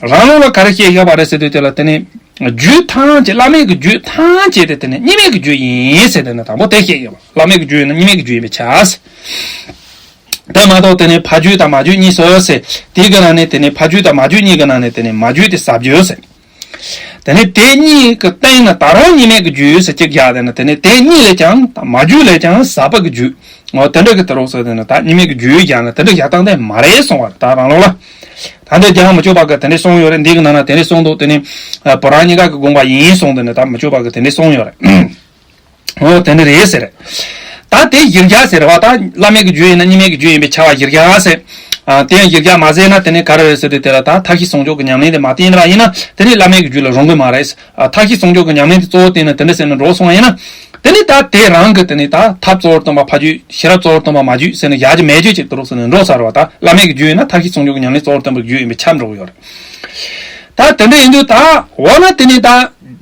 རང་ལུགས་ལ་ག་རེ་བཤད་བཞག་པ་རེད་ཟེར་དུས་དེ་ལ་དེ་ནི་རྒྱུད་ཐམས་ཅད་བླ་མེད་ཀྱི་རྒྱུད་ཐམས་ཅད་དེ་དེ་ནི་གཉིས་མེད་ཀྱི་རྒྱུད་ཡིན་ཟེར་དེ་ནི་དང་པོ་དེ་བཤད་ཡོད་པ། བླ་མེད་ཀྱི་རྒྱུད་ཡིན་ན་གཉིས་མེད་ཀྱི་རྒྱུད་ཡིན་པས་ཁྱབ་ཟེར། དེ་མ་གཏོགས་དེ་ནི་ཕ་རྒྱུད་དང་མ་རྒྱུད་གཉིས་སུ་ཟེར། དེའི་གི་ནང་ནས་དེ་ནི་ཕ་རྒྱུད་དང་མ་རྒྱུད་གཉིས་ཀྱི་ནང་ནས་དེ་ནི་མ་རྒྱུད་དེ་ཟབ་རྒྱུད་ཟེར། དེ་ནི་དེ་གཉིས་ཀྱི་སྟེང་ན་ད་རུང་གཉིས་མེད་ཀྱི་རྒྱུད་ཟེར་གཅིག་བཞག་དེ་ནི་དེ་ནི་དེ་གཉིས་ལས་ཀྱང་མ་རྒྱུད་ལས་ཀྱང་ཟབ་པ་གི་རྒྱུད། འོ་དེ་འདྲ་གི་དེ་རོགས་ཟེར་དེ་ནི་ད་གཉིས་མེད་ཀྱི་རྒྱུད་ཡོད་ཀྱང་ན་དེ་འདྲ་བཞག་སྟངས་དེ་མ་རེད་གསུང་བ་རེད། ད་རང་ལུགས་ལ། ད་འདི་རྒྱལ་བ་མི་བསྐྱོད་པ་གི་དེ་འདྲའི་གསུང་ཡོད་རེད། འདི་གི་ནང་ན་དེ་འདྲའི་གསུང་འདུག་དེ་ནི་ཨ་བོད་རང་གཉིས་ཀ་གི་དགོངས་པ་ཡིན་གསུངས་དེ་ནི་ད་མི་བསྐྱོད་པ་གི་དེ་འདྲའི་གསུང་ཡོད་རེད། འོ་དེ་འདྲ་རེད་ཟེར། ད་དེ་གཞིར་རྒྱག་ཟེར་བ་ད་བླ་མེད་ཀྱི་རྒྱུད་ཡིན་ན་གཉིས་མེད་ཀྱི་རྒྱུད་ཡིན་པས་ཁྱབ་པ་གཞིར་རྒྱག་ཟེར། ཨ་དེ་ཡང་གཞིར་རྒྱག་མ་ཟེར་ན་དེ་ནི་ག་རེ་རེད་ཟེར་དུས་དེ་ལ་ད་མཐའ་བཞི་ཟུང་འཇུག་གི་ཉམས་ལེན་དེ་མ་བསྟེན་པ་ཡིན་ན་དེ་ནི་བླ་མེད་ཀྱི་རྒྱུད་ལ་རུང་གི་མ་རེད། ཨ་མཐའ་བཞི་ཟུང་འཇུག་གི་ཉམས་ལེན་དེ་གཙོ་བོ་བསྟེན་ན་དེ་འདྲ་ཟེར་ན་འགྲོ་སོང་བ་ཡིན་ན། དེ་ནི་ད་དེ་རང་གི་དེ་ནི་ད་ཐབས་གཙོ་བོར་སྟོན་པ་ཕ་རྒྱུད། ཤེས་རབ་གཙོ་བོར་སྟོན་པ་མ་རྒྱུད་ཟེར་ནས་ཡར་རྒྱས་མར་རྒྱས་ཅིག་ཏུ་རོགས་ཟེར་ནས་འགྲོ་ཚར་བ་དང་། བླ་མེད་ཀྱི་རྒྱུད་ཡིན་ན་མཐའ་བཞི་ཟུང་འཇུག་གི་ཉམས་ལེན་གཙོ་བོར་སྟོན་པའི་རྒྱུད་ཡིན་པས་ཁྱབ་འགྲོ་གི་ཡོད་རེད། ད་དེ་འདྲ་ཡིན་དུས་ད་འོ་ན་དེ་ནི་ད་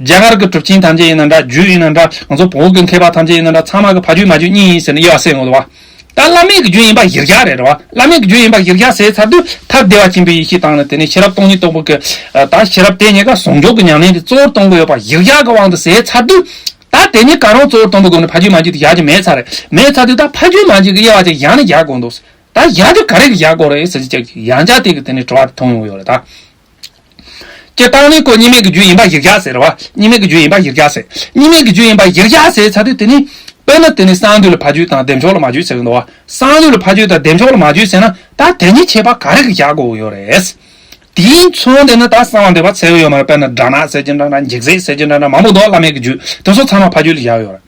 རྒྱ་གར་གྱི་གྲུབ་ཆེན་ཐམས་ཅད་ཡིན་ན་འདྲ། རྒྱུད་ཡིན་ན་འདྲ། ང་ཚོ་བོད་ཀྱི་མཁས་པ་ཐམས་ཅད་ཡིན་ན་འདྲ། ཚང་མ་གི་ཕ་རྒྱུད་མ་རྒྱུད་གཉིས་ཡིན་ཟེར་ནས་དབྱེ་བ་ཟེར་ཡོང་འདུག་བ། ད་བླ་མེད་ཀྱི་རྒྱུད་ཡིན་པ་གཞིར་བཞག་རེད་རེད་བ། བླ་མེད་ཀྱི་རྒྱུད་ཡིན་པ་གཞིར་བཞག་ཟེར་ཚར་དུས་ཐབས་བདེ་བ་ཆེན་པོའི་ཡེ་ཤེས་དང་ནི་དེ་ནི་ཤེས་རབ་སྟོང་ཉིད་རྟོགས་པའི་གི་ད་ཤེས་རབ་དེ་གཉིས་ཀ་ཟུང་འཇུག་གི་ཉམས་ལེན་དེ་གཙོ་བོར་སྟོན་གྱི་ཡོད་པ་གཞིར་བཞག་གི་དབང་དུ་ཟེར་ཚར་དུས། ད་དེ་གཉིས་ཀ་རང་གཙོ་བོར་སྟོན་པའི་སྒོ་ནས་ཕ་རྒྱུད་མ་རྒྱུད་དེ་བཞག་རྒྱུ་མེད་ཚར་རེད། མེད་ཚར་དུས་ད་ཕ་རྒྱུད་མ་རྒྱུད་ཀྱི་དབྱེ་བ་ཅིག་ཡང་ནས་བཞག་དགོས་འདུག་ད་བཞག་རྒྱུ་ག་རེ་གི་བཞག་དགོས་རེད་ཟེར་གྱི་ཅིག་ཡང་བསྐྱར་དེ་གི་དེ་ནས་དྲི་བ་དེ་ཐོན་ཡོང་ཡོད་རེད་ད། སྤྱིར་བཏང་ནི་ཁོ་གཉིས་མེད་ཀྱི་རྒྱུད་ཡིན་པ་གཞིར་བཞག་ཟེར་བ། གཉིས་མེད་ཀྱི་རྒྱུད་ཡིན་པ་གཞིར་བཞག་ཟེར། གཉིས་མེད་ཀྱི་རྒྱུད་ཡིན་པ་གཞིར་བཞག་ཟེར་ཚར་དུས་དེ་ནི། དཔེར་ན་དེ་ནི་གསང་འདུས་ལ་ཕ་རྒྱུད་དང་བདེ་མཆོག་ལ་མ་རྒྱུད་ཟེར་གི་འདུག་བ། གསང་འདུས་ལ་ཕ་རྒྱུད་དང་བདེ་མཆོག་ལ་མ་རྒྱུད་ཟེར་ན་ད་དེ་གཉིས་ཁྱད་པར་ག་རེ་གི་བཞག་དགོས་ཡོད་རེད། དེའི་མཚོན་དེ་ནི་ད་གསང་བ་འདུས་པ་ཚད་ཡོད་མ་རེད། དཔེར་ན་དགྲ་ནག་ཟེར་གྱི་འདྲ་འདྲ། འཇིགས་བྱེད་ཟེར་གྱི་འདྲ་འདྲ་མང་པོ་འདུག་བླ་མེད་ཀྱི་རྒྱུད་དེ་ཚོ་ཚང་མ་ཕ་རྒྱུད་ལ་བཞག་ཡོད་རེད།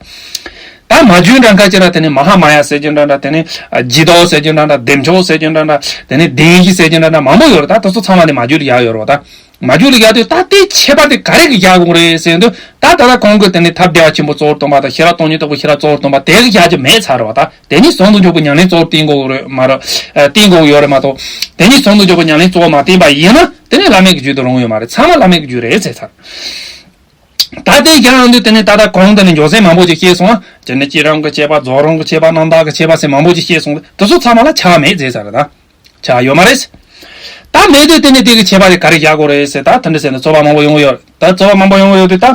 ད་མ་རྒྱུད་འདྲ་ཁ་ཅིག་ལ་དེ་ནི་མ་ཧཱ་མ་ཡ་ཟེར་གྱི་འདྲ་འདྲ། དེ་ནི་ཨ་ཇི་ལྟ་བ་ཟེར་གྱི་འདྲ་འདྲ། བདེ་མཆོག་ཟེར་གྱི་འདྲ་འདྲ། དེ་ནི་བདེན་བཞི་ཟེར་གྱི་འདྲ་འདྲ་མང་པོ་ཡོད་རེད། ད་དེ་ཚོ་ཚང་མ་དེ་མ་རྒྱུད་ལ་བཞག་ཡོད་རེད་བ། ད་མ་རྒྱུད་ལ་བཞག་དུས་ད་དེ་ཁྱད་པར་དེ་ག་རེ་གི་བཞག་དགོས་རེད་ཟེར་དུས། ད་ད་ལྟ་གོང་གི་དེ་ནི་ཐབས་བདེ་བ་ཆེན་པོ་གཙོ་བོར་སྟོན་པ་དང་ཤེས་རབ་སྟོང་ཉིད་རྟོགས་པའི་ཤེས་རབ་གཙོ་བོར་སྟོན་པ་དེ་གི་བཞག་རྒྱུ་མེད་ཚར་བ་དང་། དེ་ནི་ཟུང་དུ་འཇུག་པའི་ཉམས་ལེན་གཙོ་བོར་བསྟེན་དགོས་རེད་མ་རེད། ཨ་བསྟེན་དགོས་ཡོད་རེད་མ་གཏོགས། དེ་ནི་ཟུང་དུ་འཇུག་པའི་ཉམས་ལེན་གཙོ་བོ་མ་བསྟེན་པ་ཡིན་ན་དེ་ནི་བླ་མེད་ཀྱི་རྒྱུད་དུ་རུང་ཡོད་མ་རེད། ཚང་མ་བླ་མེད་ཀྱི་རྒྱུད་རེད་ཟེར་ཚར། ད་ལྟའི་རྒྱ་ནང་དུ་དེ་ནི་ད་ལྟ་གོང་དུ་ནི་མགྱོགས་ཟན་མང་པོ་ཅིག་བཤད་སོང་ཨ། དེ་ནི་བསྐྱེད་རིམ་གྱི་བྱེད་པ། རྫོགས་རིམ་གྱི་བྱེད་པ། རྣམ་དག་གི་བྱེད་པ་ཟེར་མང་པོ་ཅིག་བཤད་སོང་། དེ་ཚོ་ཚང་མ་ལ་ཆགས་མེད་ཟེར་ས་རེད་ད། ཆགས་ཡོད་མ་རེད། ད་མེད་དུས་དེ་ནི་དེ་གི་ཁྱད་པར་དེ་ག་རེ་བཞག་དགོས་རེད་ཟེར། ད་དེ་འདྲ་ཟེར་ན་རྩོད་པ་མང་པོ་ཡོང་གི་ཡོད་རེད། ད་རྩོད་པ་མང་པོ་ཡོང་གི་ཡོད་དུས་ད།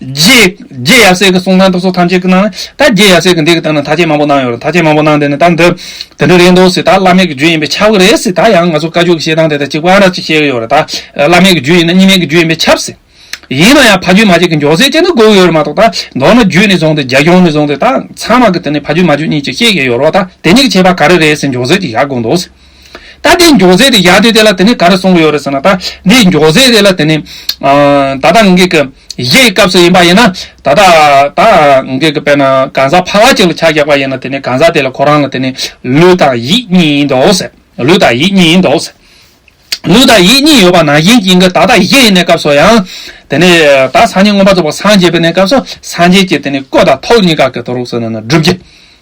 རྗེ་རྗེ་ཡབ་སྲས་ཀྱི་གསུང་སྟངས་དེ་ཚོ་ཐམས་ཅད་ཀྱི་ནང་ནས་ད་རྗེ་ཡབ་སྲས་ཀྱི་འདི་གི་སྟེང་ན་ཐག་བཅད་མང་པོ་གནང་ཡོད་རེད། ཐག་བཅད་མང་པོ་གནང་དེ་ནི་ད་འདི་དེ་འདྲ་རེད་འདུག་ཟེར། ད་བླ་མེད་ཀྱི་རྒྱུད་ཡིན་པས་ཁྱབ་གི་རེད་ཟེར། ད་ཡང་ང་ཚོ་བཀའ་བརྒྱུད་ཀྱི་བཤད་སྟངས་དེ་ད་གཅིག་པ་འདྲ་ཅིག་བཤད་གི་ཡོད་རེད། ད་བླ་མེད་ཀྱི་རྒྱུད་ཡིན་ན་གཉིས་མེད་ཀྱི་རྒྱུད་ཡིན་པས་ཁྱབ་ཟེར། ཡིན་ན་ཡང་ཕ་རྒྱུད་མ་རྒྱུད་ཀྱི་མགྱོགས་ཟན་ཅན་ནི་དགོས་ཀྱི་ཡོད་རེད་མ་གཏོགས། ད་མདོར་ན་རྒྱུད་ནས་བཟུང་སྟེ་རྒྱ་གཞུང་ནས་བཟུང་སྟེ་ད་ཚང་མ་གི་དེ་ནི་ཕ་རྒྱུད་མ་རྒྱུད་གཉིས་ཀྱི་བཤད་ཀྱི་ཡོད་རེད་བ། ད་དེ་གཉིས་ཀྱི་ཁྱད་པར་ག་རེ་རེད་ཟེར་མགྱོགས་ཟན་ཅིག་བཞག་དགོས་འདུག་ཟེར། ད་དེ་མགྱོགས་ཟས་དེ་བཞག་དུས་དེ་ལ་དེ་ནི་ག་རེ་གསུང་གི་ཡོད་རེད་ཟེར་ན། ད་འདི་མགྱོགས་ཟས་དེ་ལ་དེ་ནི་ད་ལྟ་ངེད་ཀྱི་གཞས་སྐབས་སུ་ཡིན་པ་ཡིན་ན། ད་ལྟ་ད་ངེད་ཀྱི་དཔེར་ན་གང་ཟག་ཕལ་བ་ཅིག་ལ་ཆ་བཞག་པ་ཡིན་ན། དེ་ནི་གང་ཟག་དེ་ལ་ཁོ་རང་ལ་དེ་ནི་ལུས་དང་ཡིད་གཉིས་ཡིན་འདུག་ཟེར། ལུས་དང་ཡིད་གཉིས་ཡིན་འདུག་ཟེར། ལུས་དང་ཡིད་གཉིས་ཡོད་པ་ནང་བཞིན་ཅན་གྱི་ད་ལྟ་གཞས་ཡིན་ནའི་སྐབས་སུ་ཡང་། དེ་ནས་ད་སངས་རྒྱས་མངོན་པར་རྫོགས་པར་སངས་རྒྱས་པའི་གནས་སྐབས་སུ་སངས་རྒྱས་ཀྱི་དེ་ནས་སྐུ་དང་ཐུགས་གཉིས་ཀ་གི་དུ་རུག་ཟེར་ན་ན་སྒྲུབ་རྒྱུ་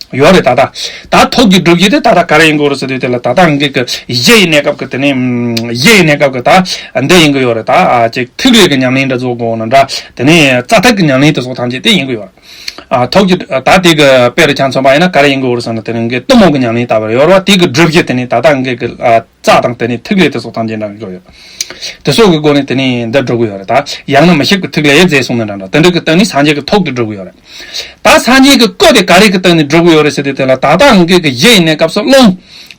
ཡོད་རེད། ད་ལྟ་ད་ཐུགས་ཀྱི་སྒྲུབ་རྒྱུ་དེ་ད་ལྟ་ག་རེ་ཡིན་དགོས་རེད་ཟེར་དུས་དེ་ལ། ད་ལྟ་ངེད་ཀྱི་གཞས་ཡིན་ནའི་སྐབས་ཀྱི་དེ་ནས་གཞས་ཡིན་ནའི་སྐབས་ཀྱི་ད་འདི་ཡིན་གྱི་ཡོད་རེད། ད་ཅིག་ཐིག་ལེ་གི་ཉམས་ལེན་འདྲ་བཟོ་དགོས་ན་འདྲ། དེ་ནས་རྩ་ཐིག་གི་ཉམས་ལེན་དེ་སོགས་ཐམས་ཅད་དེ་ཡིན་གྱི་ཡོད་རེད། ཨ། ཐུགས་ཀྱི་ད་དེ་གི་དཔེ་རུ་ཆ་མཚོན་པ་ཡིན་ན་ག་རེ་ཡིན་དགོས་རེད་ཟེར་ན། དེ་ནི་ངེད་གཏུམ་མོ་གི་ཉམས་ལེན་ལྟ་བུར་ཡོད་རེད་བ། དེ་གི་སྒྲུབ་རྒྱུ་དེ་ནི་ད་ལྟ་ངེད་ཀྱི་ཨ་རྩ་དང་དེ་ནི་ཐིག་ལེ་དེ་སོགས་ཐམས་ཅད་འདྲ་གི་ཡོད། དེ་སོགས་ཀྱི་སྒོ་ནས་དེ་ནི་འདི་སྒྲུབ་གི་ཡོད་རེད། ད་ཡང་ན་མི་ཤིགས་ཀྱི་ཐིག་ལེ་ཡི་རྫས་གསུངས་ནི་འདྲ་འདྲ། དེ་འདྲ་གི་སྟེང་ནས་སངས་རྒྱས་ཀྱི་ཐུགས་ཀྱི་སྒྲུབ་གི་ཡོད་རེད། ད་སངས་རྒྱས་ཀྱི་སྐུ་དེ་ག་རེ་གི་སྟེང་ནས་སྒྲུབ་གི་ཡོད་རེད་ཟེར་དུས་དེ་ལ། ད་ལྟ་ངེད་ཀྱི་གཞས་ཡིན་ནའི་སྐབས་སུ་རླུང་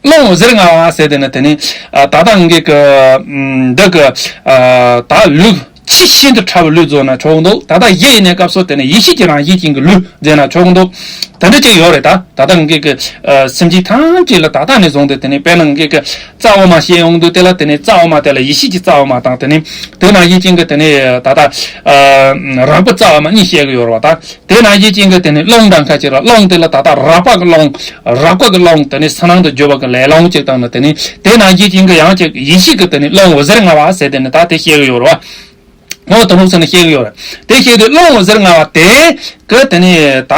རླུང་འོད་ཟེར་ལྔ་པ་ཟེར་དེ་ནི་དེ་ནི་ཨ་ད་ལྟ་ངེད་ཀྱི་ཨ་འདི་གི་ཨ་ད་ལུས། ཆེས་ཤིན་ཏུ་ཕྲ་བའི་ལུས་བཟོ་ན་ཆོག་འདུག་ད་ལྟ་གཞས་ཡིན་ནའི་སྐབས་སུ་དེ་ནི་ཡེ་ཤེས་ཀྱི་རང་བཞིན་ཅན་གྱི་ལུས་མཛད་ན་ཆོག་འདུག་དེ་འདྲ་ཅིག་ཡོད་རེད། ད་ད་ལྟ་ངེད་ཀྱི་ཨ་སེམས་ཅན་ཐམས་ཅད་ལ་ད་ལྟ་ནས་བཟུང་སྟེ་དེ་ནི་དཔེར་ན་ངེད་ཀྱི་རྩ་དབུ་མ་བཤད་ཡོང་དུས་དེ་ལ། དེ་ནི་རྩ་དབུ་མ་དེ་ལ་ཡེ་ཤེས་ཀྱི་རྩ་དབུ་མ་དང་། དེ་ནི་དེ་ནང་བཞིན་ཅན་གྱི་དེ་ནི་ད་ལྟ་ཨ་རགས་པའི་རྩ་དབུ་མ་གཉིས་བཤད་ཀྱི་ཡོད་རེད་བ། ད་དེ་ནང་བཞིན་ཅན་གྱི་དེ་ནི་རླུང་དང་ཁ་ཅིག་ལ། རླུང་དེ་ལ་ད་ལྟ་རགས་པ་གི་རླུང་། རགས་པ་གི་རླུང་། དེ་ནི་ཕྱི་ནང་དུ་རྒྱུ་བ་གི་ལས་རླུང་གཅིག་དང་ནི། དེ་ནི་དེ་ནང་བཞིན་ཅན་གྱི་ཡང་ཅིག་ཡེ་ཤེས་ཀྱི་དེ་ནི་རླུང་འོད་ཟེར་ལྔ་པ་ཟེར་དེ་ནི་ད་དེ་བཤད་ཀྱི་ཡོད་རེད་བ། འོ་དེ་རུ་ཟེར་ནས་བཤད་ཀྱི་ཡོད་རེད། དེ་བཤད་དུས་རླུང་འོད་ཟེར་ལྔ་པ་དེ་གི་དེ་ནི་ད་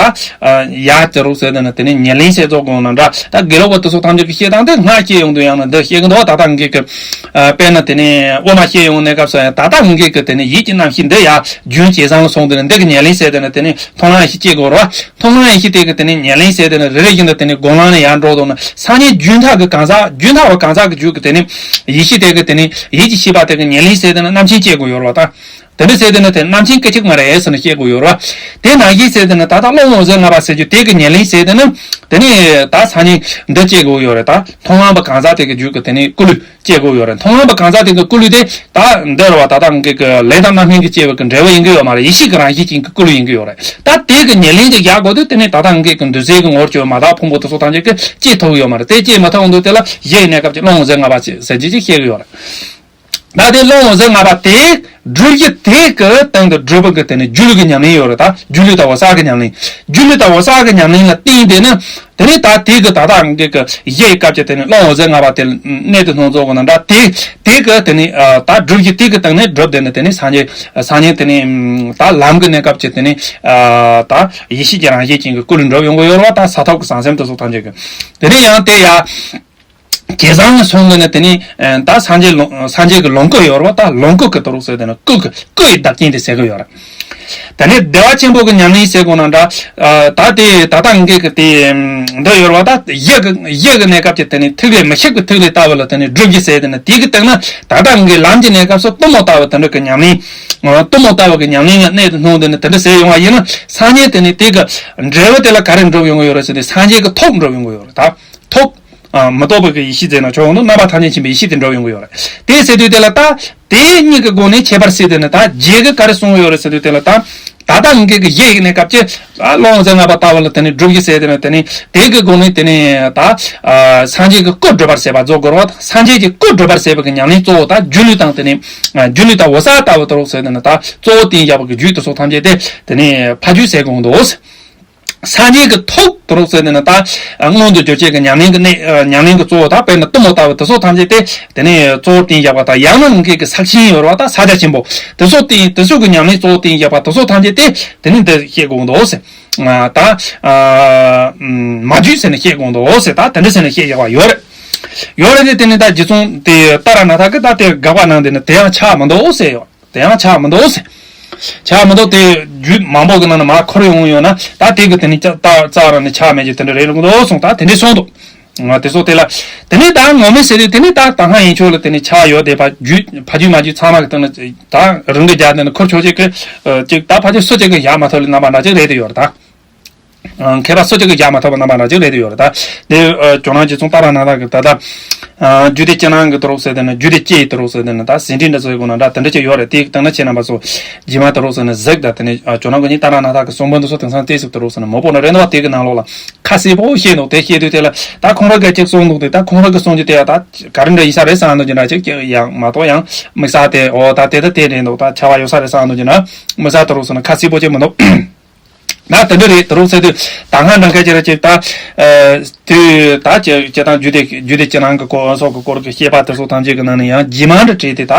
ཡ་དེ་རུ་ཟེར་དེ་ནི་དེ་ནི་ཉེར་ལེན་བྱེད་རྫོགས་དགོངས་ན་འདྲ། ད་དགེ་ལུགས་པ་དེ་ཚོ་ཐམས་ཅད་ཀྱི་བཤད་སྟངས་དེ་སྔར་བཤད་ཡོང་དུས་ཡང་ན་འདི་བཤད་ཀྱི་འདུག་ད་ལྟ་ངེད་ཀྱི་ཨ་དཔེར་ན་དེ་ནི་དབུ་མ་བཤད་ཡོང་ནའི་སྐབས་སུ་ཡང་། ད་ལྟ་ངེད་ཀྱི་དེ་ནི་ཡིད་ཀྱི་རྣམ་ཤེས་འདི་ཡ་རྒྱུན་ཇེ་བཟང་ལ་སོང་དེ་ནི་འདི་གི་ཉེར་ལེན་བྱེད་དེ་ནི་དེ་ནི་མཐོང་ལམ་ཡེ་ཤེས་སྐྱེ་དགོས་རེད་བ། མཐོང་ལམ་ཡེ་ཤེས་དེ་གི་དེ་ནི་ཉེར་ལེན་བྱས་དེ་ནི་རེ་རེ་བཞིན་དུ་དེ་ནི་སྒོམ་ལམ་ནས་ཡར་འགྲོ་དོ་ན། སངས་རྒྱས་རྒྱུན་མཐའ་གི་གང་ཟག་རྒྱུན་མཐའ་བ་གང་ཟག་གི་རྒྱུད་ཀྱི་དེ་ནི་ཡེ་ཤེས་དེ་གི་དེ་ནི་ཡིད་ཀྱི་ཤེས་པ་དེ་གི་ཉེར་ལེན་བྱས་དེ་ནི་རྣམ་མཁྱེན་སྐྱེ་དགོས་ཡོད་རེད་བ། ད་དེ་འདྲ་བྱས་དེ་ནི་དེ་རྣམ་མཁྱེན་སྐད་ཅིག་མ་རེད་ཟེར་ནས་བཤད་དགོས་ཡོད་རེད་བ། དེ་ནང་བཞིན་བྱས་དེ་ནི་ད་ལྟ་རླུང་འོད་ཟེར་ལྔ་པ་ཟེར་རྒྱུ་དེ་གི་ཉེར་ལེན་བྱས་དེ་ནི་དེ་ནི་ད་སངས་རྒྱས་འདི་སྐྱེ་དགོས་ཡོད་རེད། ད་མཐོང་ལམ་པ་གང་ཟག་དེ་གི་རྒྱུད་ཀྱི་དེ་ནི་སྐུ་ལུས་སྐྱེ་དགོས་ཡོད་རེད། མཐོང་ལམ་པ་གང་ཟག་དེ་གི་སྐུ་ལུས་དེ་ད་འདི་རེད་བ། ད་ལྟ་ངེད་ཀྱི་ལས་དང་རྣམ་སྨིན་གྱིས་སྐྱེ་བའི་གི་འབྲས་བུ་ཡིན་གྱི་ཡོད་མ་རེད། ཡེ་ཤེས་ཀྱི་རང་བཞིན་ཅན་གྱི་སྐུ་ལུས་ཡིན་གྱི་ཡོད་རེད། ད་དེ་གི་ཉེར་ལེན་ཅིག་བཞག་དགོས་དུས་དེ་ནི་ད་ལྟ་ངེད་ཀྱི་འདུ་བྱེད་ཀྱི་ངོ་བོར་གྱུར་མ་དག་ཕུང་པོ་དེ་ཚོ་ཐམས་ཅད་ཀྱིས་སྐྱེ་ཐུབ་ཀྱི་ཡོད་མ་རེད། དེ་སྐྱེ་མ་ཐུབ་འོང་དུས་དེ་ལ་གཞས་ཡིན་ནའི་སྐབས་ཀྱི་རླུང་འོད་ཟེར་ལྔ་པ་ཟེར་རྒྱུ་ཅིག་བཤད་ཀྱི་ཡོད་རེད། ད་དེ་རླུང་འོད་ཟེར་ལྔ་པ་དེ་སྒྲུབ་རྒྱུ་དེ་གི་སྟེང་དུ་སྒྲུབ་པ་གི་དེ་ནི་སྒྱུ་ལུས་ཀྱི་ཉམས་ལེན་ཡོད་རེད། ད་སྒྱུ་ལུས་དང་འོད་གསལ་གྱི་ཉམས་ལེན། སྒྱུ་ལུས་དང་འོད་གསལ་གྱི་ཉམས་ལེན་ལ་བརྟེན་དེ་ནི། དེ་ནས་ད་དེ་གི་ད་ལྟ་ངེད་ཀྱི་གཞས་སྐབས་ཀྱི་དེ་ནི་རླུང་འོད་ཟེར་ལྔ་པ་དེ་གནད་དུ་སྣོན་རྫོགས་དགོས་ན་འདྲ། དེ་དེ་གི་དེ་ནི་ཨ་ད་སྒྲུབ་རྒྱུ་དེ་གི་སྟེང་ནས་སྒྲུབ་དེ་ནི་དེ་ནི་སངས་རྒྱས་སངས་རྒྱས་དེ་ནི་ད་ལམ་གྱི་གནས་སྐབས་ཀྱི་དེ་ནི་ཨ་ད་ཡེ་ཤེས་ཀྱི་རང་བཞིན་ཅན་གྱི་སྐུ་ལུས་འགྲུབ་ཡོང་གི་ཡོད་རེད་བ། ད་ས་ཐོབ་ཀྱི་ཟང་ཟིང་དེ་ཚོ་ཐམས་ཅད་ཀྱི་དེ་ནི་ཡང་དེ་ཡ། ཇེ་བཟང་ལ་སོང་དུས་ནི་དེ་ནི་ད་སངས་རྒྱས་ལོངས་སངས་རྒྱས་ཀྱི་ལོངས་སྐུ་ཡོད་རེད་བ། ད་ལོངས་སྐུ་གི་དུ་རུག་ཟེར་དེ་ནི་སྐུ་གི་སྐུ་ཡི་བདག་རྐྱེན་དེ་ཟེར་གི་ཡོད་རེད། དེ་ནས་བདེ་བ་ཆེན་པོ་གི་ཉམས་ལེན་ཟེར་དགོས་ན་འདྲ། ད་དེ་ད་ལྟ་ངེད་ཀྱི་དེ་འདི་ཡོད་རེད་བ། ད་གཞས་ཀྱི་གཞས་ཀྱི་གནས་སྐབས་ཀྱི་དེ་ནི་ཐིག་ལེ་མི་ཤིགས་པའི་ཐིག་ལེ་ལྟ་བུ་ལ་དེ་ནི་སྒྲུབ་རྒྱུ་ཟེར་དེ་ནི་དེ་གི་སྟེང་ན་ད་ལྟ་ངེད་ལམ་གྱི་གནས་སྐབས་སུ་གཏུམ་མོ་ལྟ་བུ་དེ་འདྲ་གི་ཉམས་ལེན། གཏུམ་མོ་ལྟ་བུ་གི་ཉམས་ལེན་ལ་གནད་དུ་སྣུན་དེ་ནི་དེ་འདྲ་ཟེར་ཡོང་བ་ཡིན་ན། སངས་རྒྱས་དེ་ནི་དེ་གི་འབྲས་བུ་དེ་ལ་ག་རེ་འགྲུབ་ཡོང་གི་ཡོད་རེད་ཟེར་དུས་སངས་རྒྱས་ཀྱི་ཐུགས་འགྲུབ་ཡོང་གི་ཡོད་རེད། ད་ཐུགས། ཨ། མི་རྟོག་པའི་གི་ཡེ་ཤེས་ཟེར་ན་ཆོག་འོང་དུས། རྣམ་པ་ཐམས་ཅད་མཁྱེན་པའི་ཡེ་ཤེས་དེ་འགྲུབ་ཡོང་གི་ཡོད་རེད། དེ་ཟེར་དུས་དེ་ལ་ད་དེ་གཉིས་ཀྱི་སྒོ་ནས་ཁྱད་པར་སེལ་དེ་ནི། ད་རྗེས་ཀྱི་ག་རེ་གསུང་གི་ཡོད་རེད་ཟེར་དུས་དེ་ལ། ད་ད་ལྟ་ངེད་ཀྱི་གཞས་ཀྱི་གནས་སྐབས་ཀྱི་ཨ་རླུང་འོད་ཟེར་ལྔ་པ་ལྟ་བུ་ལ་དེ་ནི་སྒྲུབ་རྒྱུ་ཟེར་དེ་ནི། དེ་ནི་དེ་གི་སྒོ་ནས་དེ་ནི་ད་ཨ་སངས་རྒྱས་ཀྱི་སྐུ་སྒྲུབ་པར་བྱེད་པ་རྫོགས་དགོས་རེད་བ། སངས་རྒྱས་ཀྱི་སྐུ་སྒྲུབ་པར་བྱེད་པ་གི་ཉམས་ལེན་གཙོ་བོ་ད་སྒྱུ་ལུས་དང་དེ་ནི་ཨ་སྒྱུ་ལུས་དང་འོད་གསལ་ལྟ་བུ་དུ་རུག་ཟེར་དེ་ནི། ད་གཙོ་བོ་བསྟན་བཞག་པ་གི་རྒྱུད་དེ་ཚོ་ཐམས་ཅད་དེ་དེ་ནི་ཕ་རྒྱུད་ཟེར་དགོས་འདུག། སངས་རྒྱས་ཀྱི་ཐུགས་དུ་རུག་ཟེར་དེ་ནི་ད་མངོན་དུ་གྱུར་ཅན་གྱི་ཉམས་ལེན་གྱི་གནས། ཉམས་ལེན་གྱི་གཙོ་བོ་ད་དཔེར་ན་གཏུམ་མོ་ལྟ་བུ་དེ་ཚོ་ཐམས་ཅད་དེ་དེ་ནི་གཙོ་བོར་བསྟན་བཞག་པ་དང་། ཡང་ན་ངེད་ཀྱི་ས་ཆེན་ཡོད་རེད་བ། ད་ས་རྒྱ་ཆེན་པོ་དེ་ཚོ་བསྟན། དེ་ཚོ་གི་ཉམས་ལེན་གཙོ་བོར་བསྟན་བཞག་པ་དེ་ཚོ་ཐམས་ཅད་དེ་དེ་ནི་འདི་བཤད་དགོས་འདུག་ཟེར། ད་མ་རྒྱུད་ཟེར་ནས་བཤད་དགོས་འདུག་ཟེར། ད་དེ་འདྲ་ཟེར་ནས་བཤད་བཞག་པ་ཡོད་རེད། ཡོད་རེད་དེ། དེ་ནི་ད་རྗེ་ཙོང་དེ་ཏཱ་ར་ནཱ་ཐ་གི་ད་དེ་དགག་པ་གནང་དེ་ནི་དེ་ཡང་ཆགས་མི་འདུག་ཟེར་ཡོད། དེ་ཡང་ཆགས་མི་འདུག་ཟེར། ཆགས་མི་འདུག། དེ་རྒྱུད་མང་པོ་གི་ནང་ནས་མར་འཁོར་ཡོང་ཡོད་ན། ད་དེ་གི་དེ་ནི་ད་རྩ་བ་རང་ནས་ཆགས་མེད་ཀྱི་དེ་འདྲ་རེད་འདུག་གསུངས། ད་དེ་འདྲས་གསུངས་འདུག། ང་དེ་ཚོ་དེ་ལ་དེ་ནི་ད་ངོ་མ་ཟེར་དུས་དེ་ནི་ད་ད་སྔ་ཡན་ཆོད་ལ་དེ་ནི་ཆགས་ཡོད་དེ། ཕ་རྒྱུད་ཕ་རྒྱུད་མ་རྒྱུད་ཚང་མ་གི་སྟེང་ན་ད་རང་གི་རྒྱ་དེ་ནི་འཁོར་ཆོག་ཅིག་གི་ཅིག་ད་ཕ་རྒྱུད་སུ་ཅིག་གི་ཡག་མ་ཐུབ་ལ་རྣམ་པ་འདྲ་ཅིག་རེད་དེ་ཡོད་རེད། ད། མཁས་པ་སུ་གཅིག་གིས་རྒྱག་མ་ཐུབ་པ་རྣམ་པ་འདྲ་ཅིག་རེད་དེ་ཡོད་རེད་ད། དེ་ཇོ་ནང་རྗེ་བཙུན་ཏཱ་ར་ནཱ་ཐ་གི་ད་ལྟ་རྒྱུད་སྡེ་སྤྱི་ནང་གི་དུ་རུག་ཟེར་དེ་ནི་རྒྱུད་སྡེ་སྤྱི་ཡི་དུ་རུག་ཟེར་དེ་ནི་ད་ཟིན་བྲིས་འདྲ་ཚོ་ཡི་སྒོ་ནས་འདྲ་དེ་འདྲ་ཅིག་ཡོད་རེད། དེ་དང་ན་ཁྱེད་རྣམ་པ་ཚོ་རྗེས་མ་དུ་རུག་ཟེར་ནི་གཟིགས་ད་དེ་ནི་ཇོ་ནང་གི་ཉིད་ཏཱ་ར་ནཱ་ཐ་གི་གསུང་འབུམ་དུ་སོ་དེང་སང་ཏེ་ཟིག་དུ་རུག་ཟེར་ནི་མོ་པོ་ན་རེད་འདུག་དེ་གི་ནང་ལོགས་ལ་ཁ་གསལ་པོ་བཤད་འདུག་དེ་བཤད་དུས་དེ་ལ་ད་ཁོང་རང་གི་ཅིག་གསུང་འདུག་དེ་ད་ཁོང་རང་གི་གསུང་རྒྱུ་དེ་ཡ་ད་ག་རེ་འདྲ་ཡིན་ས་རེད་བསམ་འདུག་ཅི་འདྲ་ཅིག་ཡང་མ་གཏོགས་ཡང་དམིགས་བསལ་དེ་འོ་ད་དེ་ད་དེ་རེད་འདུག་ད་ཆ་བ་ཡོད་ས་རེད་བསམ་འདུག་ཅི་འདྲ་དམིགས་བསལ་དུ་རུག་ཟེར་ནི་ཁ་གསལ་པོ་ཅིག་མི་འདུག་ད་དེ་འདྲ་རེད། དུ་རུག་ཟེར་དུས་ད་སྔ་འདྲ་མཁན་ཅི་ར་ཅིག་ད་དུས་ད་ཅི་ཅི་དང་རྒྱུད་སྡེ་རྒྱུད་སྡེ་སྤྱི་ནང་གི་སྐོར་སོགས་ཀྱི་སྐོར་གྱི་བཤད་པ་དེ་ཚོ་ཐམས་ཅད་ཀྱི་ནང་ནས་ཡང་རྗེས་མ་འདྲ་བྲིས་ཏེ་ད་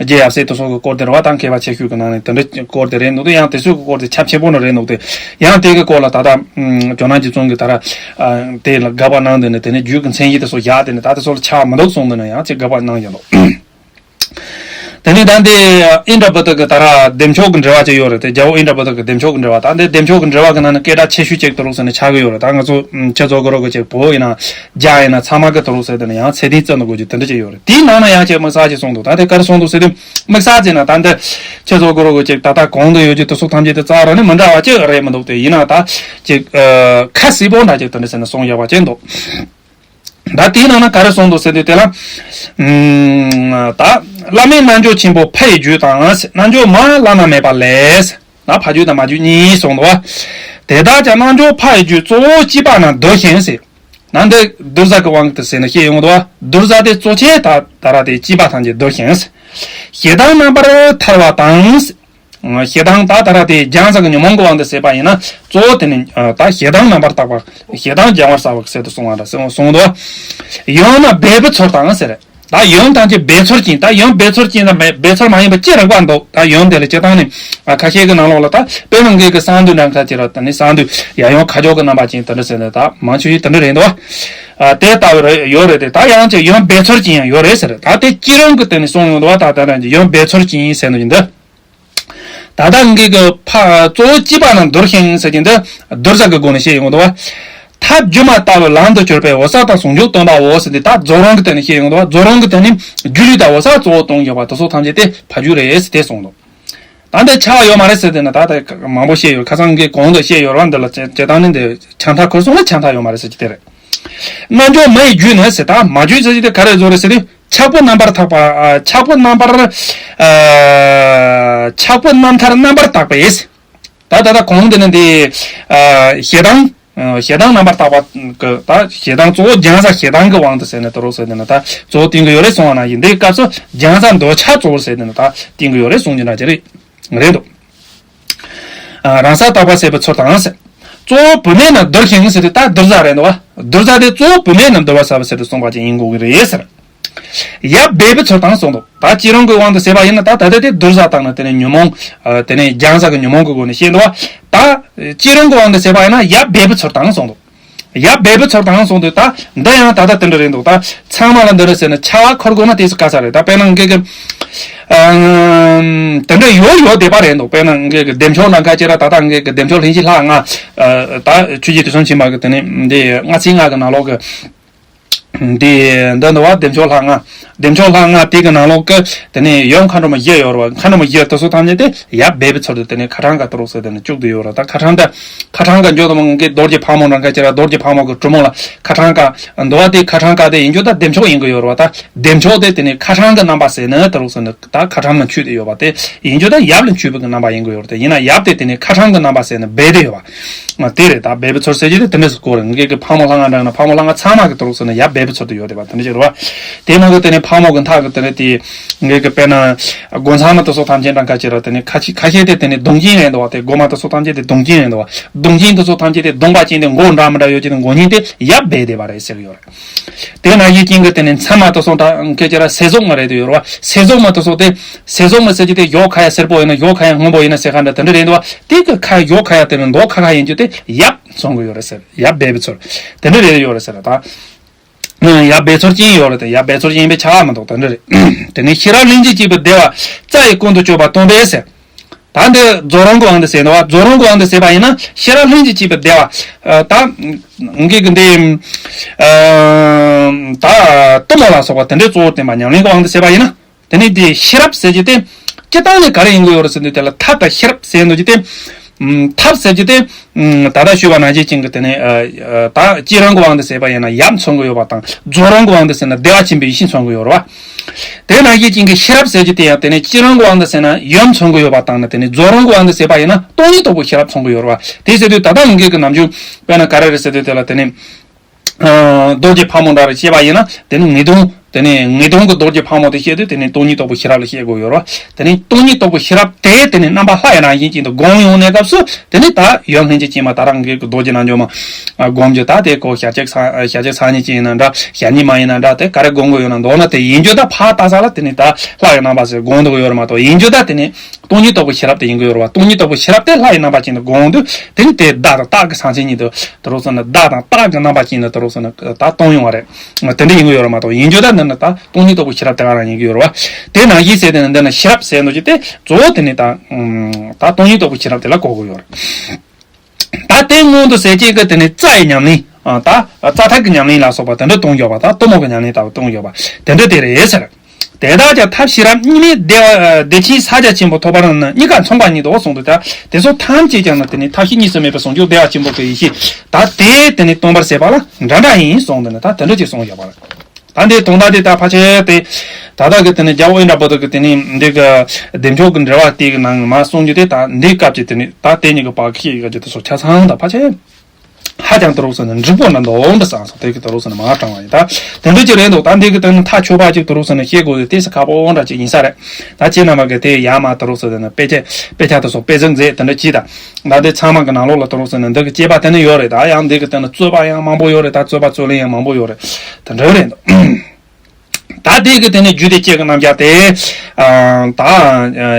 རྗེ་ཡབ་སྲས་དེ་ཚོ་གི་སྐོར་དེ་རེད་བ། ད་མཁས་པ་ཆེ་ཤོས་ཀྱི་ནང་ནས་དེ་འདྲ་སྐོར་དེ་རེད་འདུག་དེ་ཡང་དེ་ཚོའི་གི་སྐོར་དེ་ཁྱབ་ཆེན་པོ་ནི་རེད་འདུག་དེ་ཡང་དེ་གི་སྐོར་ལ་ད་ལྟ་ཇོ་ནང་རྗེ་བཙུན་གྱི་ད་ར་དེ་ལ་དགག་པ་གནང་དེ་ནི་དེ་ནི་རྒྱུད་ཀྱི་མཚན་ཉིད་དེ་ཚོ་བཞག་དེ་ནི་ད་དེ་ཚོ་ལ་ཆ་བ་མི་འདུག་གསུངས་དེ་ནི་ཡང་ཅིག་དགག་པ་གནང་ཡོད་འདུག་དེ་ནས་ད་འདི་ཨིནྡྲ་བྷུ་ཏི་གི་ད་ར་བདེ་མཆོག་གི་འགྲེལ་བ་ཅིག་ཡོད་རེད་དེ། རྒྱལ་པོ་ཨིནྡྲ་བྷུ་ཏི་གི་བདེ་མཆོག་གི་འགྲེལ་བ། ད་འདི་བདེ་མཆོག་གི་འགྲེལ་བ་གི་ནང་ནས་སྐད་གྲགས་ཆེ་ཤོས་ཅིག་དུ་རུག་ཟེར་ནས་ཆགས་ཀྱི་ཡོད་རེད། ད་ང་ཚོ་ཁྱེད་ཚོ་གི་རོགས་གི་ཅིག་བོད་ཡིན་ན་རྒྱ་ཡིན་ན་ཚང་མ་གི་དུ་རུག་ཟེར་དེ་ནས་ཡང་ཚད་ལྡན་བརྩི་འདུག་དགོས་རྒྱུ་དེ་འདྲ་ཅིག་ཡོད་རེད། དེའི་ནང་ན་ཡང་ཅིག་དམིགས་བསལ་ཅིག་གསུངས་འདུག་ད་དེ་ག་རེ་གསུངས་འདུག་ཟེར་དུས་དམིགས་བསལ་ཅིག་ན་ད་འདི་ཁྱེད་ཚོ་གི་རོགས་གི་ཅིག་ད་ལྟ་གོང་དུ་ཡོད་རྒྱུ་དེ་ཚོ་ཐམས་ཅད་དེ་རྩ་བ་རང་ནས་མི་འདྲ་བ་ཅིག་རེད་མི་འདུག་དེ་ཡིན་ན་ད་ཅིག་ཁ་གསལ་པོ་འདྲ་ཅིག་དེ་འདྲ་ཟེར་ནས་གསུངས་ཡོད་པ་ཅིག་འདུག་ད་དེའི་ནང་ན་ག་རེ་གསུངས་འདུག་ཟེར་དུས་དེ་ལ། ཨུམ། ད་བླ་མེད་རྣལ་འབྱོར་ཆེན་པོ་ཕ་ཡི་རྒྱུད་དང་། རྣལ་འབྱོར་མ་བླ་ན་མེད་པ་ལས། ད་ཕ་རྒྱུད་དང་མ་རྒྱུད་གཉིས་གསུངས་འདུག་བ། དེ་དག་ཀྱང་རྣལ་འབྱོར་ཕ་ཡི་རྒྱུད་གཙོ་བོ་སྐྱེས་པ་རྣམས་འདུལ་ཞིང་ཟེར། ན་འདི་བདུད་བཟའ་གི་དབང་གིས་ཟེར་ནས་བཤད་ཡོང་འདུག་བ། བདུད་བཟའ་དེ་གཙོ་ཆེ་ད་ད་ར་དེ་སྐྱེས་པ་ཐམས་ཅད་འདུལ་ཞིང་ཟེར། ཞེ་སྡང་རྣམ་པར་ཐར་བ་དང་། ཞེ་སྡང་ད་ད་ར་དེ་སྦྱང་བྱ་གི་ཉོན་མོངས་ཀྱི་དབང་དུ་ཟེར་བ་ཡིན་ན་གཙོ་བོ་དེ་ནི་ད་ཞེ་སྡང་རྣམ་པར་དག་པ། ཞེ་སྡང་སྦྱང་བར་བྱ་བ་གི་ཟེར་དུ་གསུངས་པ་འདྲ་གསུངས་འདུག་ཡང་ན་འབད་པའི་ཚུལ་དང་ཟེར། ད་ཡོན་ཐམས་ཅད་འབད་ཚུལ་ཅན། ད་ཡོན་འབད་ཚུལ་ཅན་དང་འབད་འབད་ཚུལ་མ་ཡིན་པ་ཅི་རིགས་པ་འདུག་ད་ཡོན་དེ་ལ་སྤྱིར་བཏང་ནས་ཁ་ཤས་ཀྱི་ནང་ལོགས་ལ་ད་དཔེར་ན་ངེད་ཀྱི་གསང་འདུས་འདྲ་ཁ་ཅིག་ར་ད་ནི་གསང་འདུས་ཡང་ཡོན་ཁ་སྦྱོར་གྱི་རྣམ་པ་ཅན་དེ་འདྲ་ཟེར་ནས་ད་མང་ཆེ་ཤོས་དེ་འདྲ་རེད་འདུག་ཨ་དེ་ལྟ་བུ་རེ་ཡོད་རེད་དེ། ད་ཡང་ཅིག་ཡོན་འབད་ཚུལ་ཅན་ཡང་ཡོད་རེད་ཟེར། ད་དེ་སྤྱིར་བཏང་གི་སྟེང་ནས་གསུངས་ཡོང་འདུག་ད་ད་ད་ཡོན་འབད་ཚུལ་ཅན་ཟེར་ནས་འདི། ད་ལྟ་ངེད་ཀྱི་ཕ་གཙོ་བོ་སྐྱེས་པ་རྣམས་འདུལ་ཞིང་ཟེར་གྱིན་འདི་བདུད་བཟའ་གི་སྒོ་ནས་བཤད་ཡོང་འདུག་བ། ཐབས་སྒྱུ་མ་ལྟ་བུའི་ལམ་དུ་གྱུར་པའི་འོད་གསལ་དང་ཟུང་འཇུག་སྟོན་པའོ་ཟེར་ཏེ། ད་རྫོགས་རིམ་གྱི་སྟེང་ནས་བཤད་ཡོང་འདུག་བ། རྫོགས་རིམ་གྱི་སྟེང་ནས་སྒྱུ་ལུས་དང་འོད་གསལ་གཙོ་བོ་སྟོན་ཡོད་པ་དེ་ཚོ་ཐམས་ཅད་དེ་ཕ་རྒྱུད་རེད་ཟེར་ཏེ་གསུངས་འདུག་ད་འདི་ཆ་བ་ཡོད་མ་རེད་ཟེར་ཏེ་ན་ད་ལྟ་མང་པོ་བཤད་ཡོད། ཁ་སང་གི་གོང་དུ་བཤད་ཡོད་རེད་བ། འདི་ལ་སྤྱིར་བཏང་ནི་འདི་ཆ་མཐའ་ཁུར་སོང་ན་ཆ་མཐའ་ཡོད་མ་རེད་ཟེར་གྱི་དེ་རེད། རྣལ་འབྱོར་མ་ཡི་རྒྱུད་ནི་ཟེར། ད་མ་རྒྱུད་ཟེར་གྱི་དེ་ག་རེ་བཟོ་རེད་ཟེར་ཏེ། ཆགས་པ་རྣམ་པར་དག་པ། ཨ། ཆགས་པ་རྣམ་པར། ཨ། ཆགས་པ་རྣམ་ཐར་རྣམ་པར་དག་པས། ད་ད་ལྟ་གོང་དེ་ནི་འདི། ཨ། ཞེ་སྡང་། ཨ། ཞེ་སྡང་རྣམ་པར་དག་པ་གི་ད་ཞེ་སྡང་གཙོ་བོ་སྦྱང་བྱ་ཞེ་སྡང་གི་དབང་དུ་ཟེར་ནས་དུ་རུ་ཟེར་ནས་ད་གཙོ་བོ་བསྟན་གྱི་ཡོད་རེད་གསུངས་པ་ནང་བཞིན། འདིའི་སྐབས་སུ་སྦྱང་བྱ་འདོད་ཆགས་གཙོ་བོ་ཟེར་ནས་ད་བསྟན་གྱི་ཡོད་རེད་གསུངས་ཀྱི་འདྲ་ཅིག་རེད། རེད་འདུག་ཨ། རང་སར་དག་པ་ཟད་པའི་ཚུལ་དང་ཟེར། གཙོ་བོ་བུད་མེད་རྣམས་འདུལ་ཞིང་ཟེར་ཏེ་ད་བདུད་བཟའ་རེད་འདུག་བ། བདུད་བཟའ་དེ་གཙོ་བོ་བུད་མེད་རྣམས་འདུལ་བར་བྱ་བ་ཟེར་ཏེ་གསུངས་པ་ཅིག་ཡིན་དགོས་ཀྱི་རེད་ཟེར། ཡབ་འབད་པའི་ཚུལ་དང་གསུངས་འདུག་ད་སྤྱིར་བཏང་གི་དབང་དུ་བྱས་པ་ཡིན་ན་ད་ད་ལྟ་དེ་བདུད་བཟའ་དང་ནི་དེ་ནས་ཉོན་མོངས། ཨ། དེ་ནས་སྦྱང་བྱ་གི་ཉོན་མོངས་ཀྱི་སྒོ་ནས་བཤད་འདུག་བ། ད་སྤྱིར་བཏང་གི་དབང་དུ་བྱས་པ་ཡིན་ན་ཡབ་འབད་པའི་ཚུལ་དང་གསུངས་འདུག་ཡབ་འབད་པའི་ཚུལ་དང་གསུངས་དུས་ད་འདི་ཡང་ད་ལྟ་དེ་འདྲ་རེད་འདུག་ད་ཚང་མ་ལ་འདི་འདྲ་ཟེར་ནས་ཆ་བ་འཁོར་དགོས་ན་དེ་སུ་དཀའ་ས་རེད། ད་དཔེར་ན་ངེད་ཀྱི་ཨམ། དེ་འདྲ་ཡོད་ཡོད་བསྡད་པ་རེད་འདུག་དཔེར་ན་ངེད་ཀྱི་བདེ་མཆོག་ནང་ཁ་ཅིག་ར་ད་ལྟ་ངེད་ཀྱི་བདེ་མཆོག་ལྷན་སྐྱེས་ལྷ་ལྔ། ཨ། ད་ཆོས་རྗེ་དུས་གསུམ་མཁྱེན་པ་གི་དེ་ནས་འདི་ལྔ་ཚན་ལྔ་གི་ནང་ལོགས་ཀྱི། འདི་འདི་འདི་བ་བདེ་མཆོག་ལྷ་ལྔ། བདེ་མཆོག་ལྷ་ལྔ་དེ་གི་ནང་ལོགས་ཀྱི་དེ་ནས་ཡོན་མཁའ་འགྲོ་མ་བཞི་ཡོད་རེད་བ། མཁའ་འགྲོ་མ་བཞི་དེ་ཚོ་ཐམས་ཅད་དེ་ཡབ་འབད་པའི་ཚུལ་དུ་དེ་ནས་ཁ་ཊྭཱཾ་ཀ་ཏུ་རུ་ཟེར་དེ་ནས་བཅུག་བསྡད་ཡོད་རེད། ད་ཁ་ཊྭཱཾ་ཀ་ཁ་ཊྭཱཾ་ཀ་འཇོག་དུ་མ་ངེད་རྡོ་རྗེ་ཕག་མོ་འདྲ་ཁ་ཅིག་ར་རྡོ་རྗེ་ཕག་མོ་གི་གྲུ་མོ་ལ་ཁ་ཊྭཱཾ་ཀ་འདུག་བ། དེ་ཁ་ཊྭཱཾ་ཀ་དེ་ཡིན་རྒྱུ་ད་བདེ་མཆོག་ཡིན་གྱི་ཡོད་རེད་བ། ད་བདེ་མཆོག་དེ་དེ་ནས་ཁ་ཊྭཱཾ་ཀའི་རྣམ་པ་ཟེར་ནས་ཏུ་རུ་ཟེར་ནས་ད་ཁ་ཊྭཱཾ་ལ་འཁྱུད་དེ་ཡོད་པ་དེ་ཡིན་རྒྱུ་ད་ཡབ་ལ་འཁྱུད་པའི་གི་རྣམ་པ་ཡིན་གྱི་ཡོད་རེད། དེ་ཡིན་ན་ཡབ་དེ་དེ་ནས་ཁ་ཊྭཱཾ་ཀའི་རྣམ་པ་ཟེར་ནས་སྦས་བསྡད་ཡོད་པ། དེ་རེད། ད་འབད་པའི་ཚུལ་ཟེར་གྱི་དེ་དེ་འདྲ་ཟེར་གོ་རེད། ངེད་ཀྱི་ཕག་མོ་ལྷ་ལྔ་འདྲ་ན་ཕག་མོ་ལྷ་ལྔ་ཚང་མ་གི་ཏུ་རུ་ཟེར་ནས་ཡབ་འབད་པའི་ཚུལ་དུ་ཡོད་དེ་བ་དེ་འདྲ་ཅིག་རེད་བ། དེ་ནང་གི་དེ་ནས་ཕག་མོ་གི་མཐའ་གི་དེ་ནས་དེ་ངེད་ཀྱི་དཔེར་ན་སྒོ་མཚམས་མ་དེ་ཚོ་ཐམས་ཅད་འདྲ་ཁ་ཅིག་ར་དེ་ནས་ཁ་ཅིག་ཁ་ཤས་དེ་དེ་ནས་གདོང་ཅན་རེད་འདུག་བ། དེ་སྒོ་མ་དེ་ཚོ་ཐམས་ཅད་དེ་གདོང་ཅན་རེད་འདུག་བ། གདོང་ཅན་དེ་ཚོ་ཐམས་ཅད་དེ་གདོང་པ་ཅན་དེ་མགོ་འདྲ་མི་འདྲ་ཡོད་ཀྱི་དེ་མགོ་ཅན་དེ་ཡབ་འབད་བསྡད་པ་རེད་ཟེར་གི་ཡོད་རེད། དེ་ན་ཡིད་ཅན་གྱི་དེ་ནི་མཚན་མ་དེ་ཚོ་འདྲ་སྐད་ཆ་ར་སེར་གཟུགས་མ་རེད་དུ་ཡོད་རེད་བ། སེར་གཟུགས་མ་དེ་ཚོ་དེ་སེར་གཟུགས་མ་ཟེར་གྱི་དེ་ཡོག་ཁ་ཡ་སེར་པོ་ཡིན་ན་ཡོག་ཁ་ཡ་སྔོན་པོ་ཡིན་ན་ཟེར་ཁ་འདྲ་དེ་འདྲ་རེད་འདུག་བ། དེ་གི་ཁ་ཡོག་ཁ་ཡ་དེ་ནི་མདོག་ཁ་ཁ་ཡིན་རྒྱུ་དེ་ཡབ་གསུང་གི་ཡོད་རེད་ཟེར། ཡབ་འབད་པའི་ཚུལ་དེ་འདྲ་རེད་ཡོད་རེད་ཟེར་ད། ཡབ་འབད་ཚུལ་ཅན་ཡོད་རེད་དེ་ཡབ་འབད་ཚུལ་ཅན་ཡིན་པའི་ཆ་བ་མི་འདུག་དེ་འདྲ་རེད། དེ་ནི་ཤེས་རབ་ལྷན་ཅིག་སྐྱེས་པའི་བདེ་བ་རྩ་ཡི་ཀུན་ཏུ་སྤྱོད་པ་སྟོན་པས་ཟེར། ད་འདི་རྫོགས་རིམ་གྱི་དབང་དུ་ཟེར་འདུག་བ། རྫོགས་རིམ་གྱི་དབང་དུ་ཟེར་བ་ཡིན་ན་ཤེས་རབ་ལྷན་ཅིག་སྐྱེས་པའི་བདེ་བ། ཨ། ད་ངེད་ཀྱི་འདི། ཨ། ད་གཏུམ་མོ་ལ་སོགས་པ་དེ་འདྲའི་གཙོ་བོར་བསྟན་པ་ཉམས་ལེན་གྱི་དབང་དུ་ཟེར་བ་ཡིན་ན། དེ་ནི་འདི་ཤེས་རབ་ཟེར་གྱི་དེ་སྤྱིར་བཏང་ནས་ག་རེ་ཡིན་དགོས་ཡོད་རེད་ཟེར་དུས་དེ་ལ་ཐབས་དང་ཤེས་རབ་ཟེར་འདུག་གི་དེ། ཐབས་ཟེར་རྒྱུ་དེ། ད་ལྟ་ཞུས་པ་ནང་བཞིན་ཅན་གྱི་དེ་ནས་ད་སྤྱི་རང་གི་དབང་དུ་ཟེར་བ་ཡིན་ན་ཡབ་མཚོན་གྱི་ཡོད་པ་དང་རྫོགས་རང་གི་དབང་དུ་ཟེར་ན་བདེ་བ་ཆེན་པོའི་ཡེ་ཤེས་མཚོན་གྱི་ཡོད་རེད་བ། དེ་ནང་བཞིན་ཅན་གྱི་ཤེས་རབ་ཟེར་རྒྱུ་དེ་ཡང་དེ་ནས་སྤྱི་རང་གི་དབང་དུ་ཟེར་ན་ཡུམ་མཚོན་གྱི་ཡོད་པ་དང་ནི་དེ་ནས་རྫོགས་རང་གི་དབང་དུ་ཟེར་བ་ཡིན་ན་སྟོང་ཉིད་རྟོགས་པའི་ཤེས་རབ་མཚོན་གྱི་ཡོད་རེད་བ། དེ་ཟེར་དུས་ད་ལྟ་ངེད་ཀྱི་ནམ་རྒྱུན་དཔེར་ན་ག་རེ་རེད་ཟེར་དུས་དེ་ལ་དེ་ནས། རྡོ་རྗེ་ཕག་མོ་འདྲ་རེ་བཤད་པ་ཡིན་ན་དེ་ནི་ངེས་དོན་དེ་ནི་ངེས་དོན་གྱི་རྡོ་རྗེ་ཕག་མོ་དེ་བཤད་དུས་དེ་ནི་སྟོང་ཉིད་རྟོགས་པའི་ཤེས་རབ་ལ་བཤད་དགོས་ཡོད་རེད། དེ་ནི་སྟོང་ཉིད་རྟོགས་པའི་ཤེས་རབ་དེ་དེ་ནི་རྣམ་པ་ལྷ་ཡི་རང་བཞིན་ཅན་དུ་སྒོམ་ཡོང་གནས་སྐབས་སུ་དེ་ནི་ད་ཡོན་ལྷན་ཅིག་སྐྱེས་མ་ད་རང་གི་རྡོ་རྗེ་རྣལ་འབྱོར་མ་སྒོམ་རྒྱུ་ད་དེ་ཀོ་ཞལ་ལྕགས་སང་ཞལ་ལྕགས་སང་ཉིན་ཅིག་ཡིན་ན་འདྲ་ཞལ་ཉིན་མ་ཡིན་ན་འདྲ་དེ་ག་རེ་སྒོམ་དགོས་ཡོད་ན་མདོར་ན་དེ་ཡིན་རྒྱུ་ད་ཕར་ལྟ་ས་ལ་དེ་ནི་ད་ལྷ་ཡི་རྣམ་པ་ཟེར་སྒོམ་འདུག་ཡོད་རེད་མ་གཏོགས་ཡིན་རྒྱུ་ད་དེ་ནི། སྟོང་ཉིད་རྟོགས་པའི་ཤེས་རབ་དེ་ཡིན་གྱི་ཡོད་རེད་བ། སྟོང་ཉིད་རྟོགས་པའི་ཤེས་རབ་དེ་ལྷ་ཡི་རྣམ་པ་ཅན་དུ་སྒོམ་དུས་དེ་ནི་དེ་བརྡ་དང་རྟགས་ཀྱི་སང་ཆེན་ཉིད་དུ་དུ་རུ་སོང་ན་བརྡ་དང་རྟགས་ཀྱི་རྣམ་པ་ཅན་དུ་དུ་རུ་སོང་ན་ད་སྟོང་ཡོང་བ་རེད། དེ་འདྲ་ཡིན་གྱི་ཡོད་རེད་མ་གཏོགས་ཡིན་རྒྱུ་ད་འདི་ནི་ད་སྟོང་ཉིད་རྟོགས་པའི་ཤེས་རབ་དེ་ག་རང་ཡིན་གྱི་ཡོད་རེད་བ། དེ་ནང་བཞིན་ཟེར་དེ་ནི་འདི་ནི་ཤེས་རབ་ཟེར་འདུག་ཅེས་དེ་གཙོ་བོ་དེ་ནི་ད་ད་སྟོང་ཉིད་རྟོགས་པའི་ཤེས་རབ་དེ་ལ་གོ་དགོས་ཡོད་རེད། ད་དེ་སྔོན་དུ་ཟེར་ཅན་གྱི་དེ་ནི་རྩ་ཡི་ཉམས་ལེན། ད་རྩ་ཐག་གི་ཉམས་ལེན་ལ་སོགས་པ་དེ་འདྲ་གཏོང་རྒྱུ་བ་དང་གཏུམ་མོ་གི་ཉམས་ལེན་ལྟ་བུ་གཏོང་རྒྱུ་བ་དེ་འདྲ་དེ་རེད་ཟེར། དེ་དག་ཀྱང་ཐབས་ཤེས་རབ་གཉིས་མེད་བདེ་བ་བདེ་ཆེན་ཕྱག་རྒྱ་ཆེན་པོ་ཐོབ་པར་ནི་གཉིས་ཀ་མཚུངས་པ་ཉིད་དོ་གསུངས་འདུག་ད་དེ་ཚོ་ཐམས་ཅད་ཀྱང་ནི་དེ་ནི་ཐབས་ཤེས་གཉིས་སུ་མེད་པའི་ཟུང་འཇུག་བདེ་བ་ཆེན་པོ་གི་ཡེ་ཤེས་ད་དེ་དེ་ནི་སྟོན་པར་བྱེད་པ་ལ་འདྲ་འདྲ་ཡིན་གསུངས་འདུག་ནི་ད་དེ་འདྲ་ཅིག་གསུངས་ཡོད་པ་རེད། ད་འདི་དོན་དག་དེ་ད་ཕལ་ཆེར་དེ་ད་ལྟ་གི་དེ་ནི་རྒྱལ་བ་ཨིནྡྲ་བྷུ་ཏི་གི་དེ་ནི་འདི་གི་བདེ་མཆོག་གི་འགྲེལ་བ་དེ་གི་ནང་མ་གསུངས་རྒྱུ་དེ་ད་འདི་སྐབས་ཀྱི་དེ་ནི་ད་དེ་གཉིས་ཀྱི་བར་གྱི་ཤེས་ཡོན་གྱི་དེ་ཚོ་ཆ་ཚང་ད་ཕལ་ཆེར། ཧ་ཅང་དུ་རུག་སོང་ནས་འགྲིག་པོ་འདྲ་འདུག་འདྲ་བསམ་སོང་། དེ་གི་དུ་རུག་སོང་ནས་མ་དྲང་བ་ཡིན་ད། དེ་འདྲ་ཅིག་རེད་འདུག་ད་འདི་གི་དོན་ནི་ཐག་ཆོད་པ་ཅིག་དུ་རུག་སོང་ནས་བཤད་དགོས་ཏེ་ཏོག་ཙམ་ཁག་པོ་འདྲ་ཅིག་ཡིན་ས་རེད། ད་ཁྱེད་རྣམ་པ་གི་དེ་ཡར་མར་དུ་རུག་སོང་ནས་དཔེ་ཆ་དཔེ་ཆ་དེ་ཚོ་དཔེ་མཛོད་མཛད་དེ་འདྲ་ཅིག་ད། ད་འདི་ཚང་མ་གི་ནང་ལོགས་ལ་དུ་རུག་སོང་ནས་འདི་གི་དཔྱད་པ་དེ་ནི་ཡོད་རེད། ད་ཡང་འདི་གི་དོན་ནི་རྩོད་པ་ཡང་མང་པོ་ཡོད་རེད། ད་རྩོད་པ་རྩོད་ལེན་ཡང་མང་པོ་ཡོད་རེད། དེ་འདྲ་རེད་འདུག་ད་དེ་གི་དོན་ནི་རྒྱུད་སྡེ་བཅུ་གི་རྣམ་གཞག་དེ། ཨ། ད་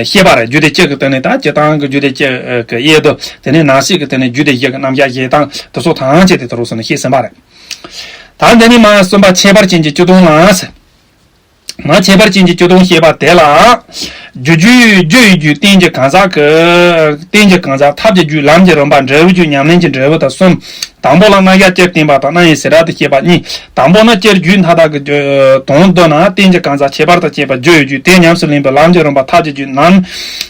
བཤད་པ་རེད། རྒྱུད་སྡེ་བཅུ་གི་དོན་ནི་ད་སྤྱིར་བཏང་གི་རྒྱུད་སྡེ་བཅུ་གི་དབྱེ་བསྡུ་དེ་ནི་ནང་གསེས་ཀྱི་དོན་ནི་རྒྱུད་སྡེ་བཞི་གི་རྣམ་གཞག་བཤད་སྟངས་དེ་ཚོ་ཐམས་ཅད་དེ་དུ་རུག་སོང་ནས་བཤད་ཟིན་པ་རེད། ད་འདི་ནི་མ་གསུམ་པ་ཁྱད་པར་ཅན་གྱི་སྤྱི་དོན་ལ། མ་ཁྱད་པར་ཅན་གྱི་སྤྱི་དོན་བཤད་པ་དེ་ལ། རྒྱུ་རྒྱུད་རྒྱུ་ཡི་རྒྱུད་རྟེན་གྱི་གང་ཟག་གི་རྟེན་གྱི་གང་ཟག་ཐབས་ཀྱི་རྒྱུད་ལམ་གྱི་རིམ་པ་འབྲས་བུའི་རྒྱུད་ཉམས་ལེན་གྱི་འབྲས་བུ་དང་གསུམ། དང་པོ་ལ་རྣམ་གཞག་བཅུ་བསྟན་པ་དང་རྣམ་དབྱེ་ཟད་འགྲེལ་དུ་བཤད་པ་གཉིས། དང་པོ་ནི་སྤྱིར་རྒྱུད་མཐའ་དག་གི་དོན་བསྡུ་ན་རྟེན་གྱི་གང་ཟག་ཁྱད་པར་དུ་བྱས་པ་རྒྱུ་ཡི་རྒྱུད་དེ་ཉམས་སུ་ལེན་པའི་ལམ་གྱི་རིམ་པ་ཐབས་ཀྱི་རྒྱུད་རྣམས་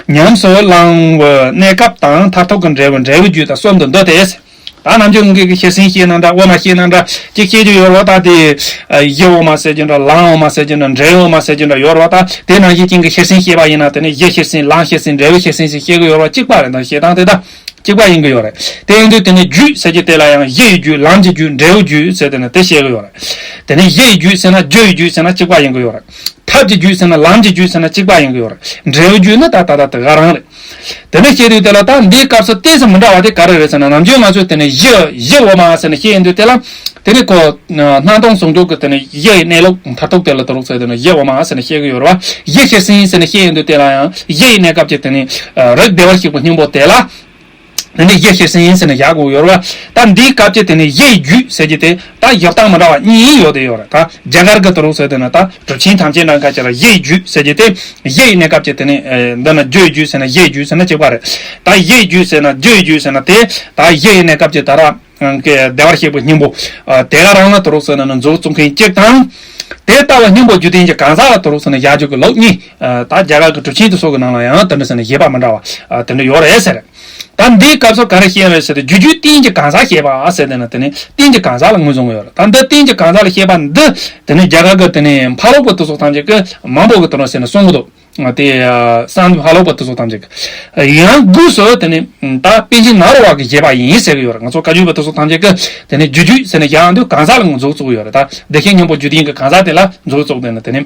ཉམས་སུ་བླང་བའི་གནས་སྐབས་དང་མཐར་ཐུག་གི་འབྲས་བུ་འབྲས་བུའི་རྒྱུད་དང་གསུམ་དུ་འདུ་སྟེ། ད་ནམ་རྒྱུན་ངེད་ཀྱི་ཤེར་ཕྱིན་བཤད་ན་འདྲ་དབུ་མ་བཤད་ན་འདྲ་ཅིག་བཤད་རྒྱུ་ཡོད་རེད་བ། ད་དེ་གཞི་དབུ་མ་ཟེར་རྒྱུ་འདྲ་ལམ་དབུ་མ་ཟེར་རྒྱུ་འདྲ་འབྲས་དབུ་མ་ཟེར་རྒྱུ་འདྲ་ཡོད་རེད་བ། ད་དེ་ནང་བཞིན་ཅན་གྱི་ཤེར་ཕྱིན་བཤད་པ་ཡིན་ན་དེ་ནི་གཞི་ཤེར་ཕྱིན་ལམ་ཤེར་ཕྱིན་འབྲས་བུ་ཤེར་ཕྱིན་ཞེས་བཤད་ཀྱི་ཡོད་རེད་བ། གཅིག་པ་རེད། ད་བཤད་སྟངས་དེ་ད། གཅིག་པ་ཡིན་གྱི་ཡོད་རེད། དེ་ཡིན་དུས་དེ་ནི་རྒྱུད་ཟེར་རྒྱུ་དེ་ལ་ཡང་གཞི་ཡི་རྒྱུད་ལམ་གྱི་རྒྱུད་འབྲས་བུ་རྒྱུད་ཟེར་དེ་ནི་དེ་བཤད་ཀྱི་ཡོད་རེད། དེ་ནི་གཞི་ཡི་རྒྱུད་ཟེར་ན་རྒྱུ་ཡི་རྒྱུད་ཟེར་ན་གཅིག་པ་ཡིན་གྱི་ཡོད་རེད། ཐབས་ཀྱི་རྒྱུད་ཟེར་ན་ལམ་གྱི་རྒྱུད་ཟེར་ན་གཅིག་པ་ཡིན་གྱི་ཡོད་རེད། འབྲས་བུ་རྒྱུད་ནི་ད་ད་ད་དེ་ག་རང་རེད། དེ་ནི་བཤད་དུས་དེ་ལ་ད་འདིའི་སྐབས་སུ་ཏོག་ཙམ་མི་འདྲ་བ་དེ་ག་རེ་རེད་ཟེར་ན་ནམ་རྒྱུན་ང་ཚོས་དེ་ནི་གཞི་གཞི་དབུ་མ་ཟེར་ནས་བཤད་ཡིན་དུས་དེ་ལ་དེ་ནི་ཁོ་སྣང་སྟོང་ཟུང་འཇུག་གི་དེ་ནི་གཞི་ཡི་གནས་ལུགས་མཐར་ཐུག་དེ་ལ་དུ་རུག་ཟེར་དེ་ནི་གཞི་དབུ་མ་ཟེར་ནས་བཤད་ཀྱི་ཡོད་རེད་བ། གཞི་ཤེར་ཕྱིན་ཟེར་ནས་བཤད་ཡིན་དུས་དེ་ལ་ཡང་གཞི་ཡི་གནས་སྐབས་ཀྱི་དེ་ནི་རིགས་བདེ་བར་གཤེགས་པའི་སྙིང་པོ་དེ་ལ། དེ་ནི་གཞི་ཤེར་ཕྱིན་ཟེར་ནས་བཞག་དགོས་ཡོད་རེད་བ། ད་འདིའི་སྐབས་ཀྱི་དེ་ནི་གཞི་ཡི་རྒྱུད་ཟེར་རྒྱུ་དེ་ད་བཞག་སྟངས་མི་འདྲ་བ་གཉིས་ཡོད་དེ་ཡོད་རེད། ད་རྒྱ་གར་གྱི་དུ་རུག་ཟེར་དེ་ནི་ད་གྲུབ་ཆེན་ཐམས་ཅད་ནང་ཁ་ཅིག་ལ་གཞི་ཡི་རྒྱུད་ཟེར་རྒྱུ་དེ་གཞི་ཡི་གནས་སྐབས་ཀྱི་དེ་ནི་འདི་ན་རྒྱུ་ཡི་རྒྱུད་ཟེར་ན་གཞི་ཡི་རྒྱུད་ཟེར་ན་གཅིག་པ་རེད། ད་གཞི་ཡི་རྒྱུད་ཟེར་ན་རྒྱུ་ཡི་རྒྱུད་ཟེར་ན་དེ་ད་གཞི་ཡི་གནས་སྐབས་ཀྱི་ད་ར་གི་བདེ་བར་གཤེགས་པའི་སྙིང་པོ། དེ་ག་རང་ལ་དུ་རུག་ཟེར་ན་ནི་མཛུབ་བཙུགས་མཁན་གཅིག་དང་། དེ་ལྟ་བུ་སྙིང་པོ་རྒྱུད་ལྡན་གྱི་གང་ཟག་ལ་དུ་རུག་ཟེར་ན་བཞག་རྒྱུ་གི་ལུགས་གཉིས། ད་རྒྱ་གར་གྱི་གྲུབ་ཆེན་དེ་ཚོ་གི་ནང་ལ་ཡང་དེ་འདྲ་ཟེར་ན་བཞེད་པ་མི་འདྲ་བ་དེ་འདྲ་ཡོད་རེད་ཟེར། ད་འདིའི་སྐབས་སུ་ག་རེ་བཤད་རེད་ཟེར་ཏེ་རྒྱུ་རྒྱུད་རྟེན་གྱི་གང་ཟག་བཤད་པ་ཟེར་དེ་ནི་དེ་ནི་རྟེན་གྱི་གང་ཟག་ལ་ངོས་བཟུང་གི་ཡོད་རེད། ད་འདི་རྟེན་གྱི་གང་ཟག་ལ་བཤད་པ་འདི་དེ་ནི་རྒྱ་གར་གྱི་དེ་ནི་ཕ་རོལ་པོ་དེ་ཚོ་ཐམས་ཅད་ཀྱིས་མང་པོ་གི་དོན་ཟེར་ནས་གསུང་གི་འདུག་དེ་སངས་ཕ་རོལ་པོ་དེ་ཚོ་ཐམས་ཅད་ཀྱིས་ཡང་སྒོས་སུ་དེ་ནི་ད་པཎ་ཆེན་ནཱ་རོ་པ་གིས་བཞེད་པ་ཡིན་ཟེར་གི་ཡོད་རེད། ང་ཚོ་བཀའ་བརྒྱུད་པ་དེ་ཚོ་ཐམས་ཅད་ཀྱིས་དེ་ནི་རྒྱུ་རྒྱུད་ཟེར་ནས་བཞག་འདུག་གང་ཟག་ལ་མཛུབ་བཙུགས་ཡོད་རེད། ད་བདེ་གཤེགས་སྙིང་པོ་རྒྱུད་ལྡན་གྱི་གང་ཟག་དེ་ལ་མཛུབ་བཙུགས་དེ་ནི་དེ་ནི།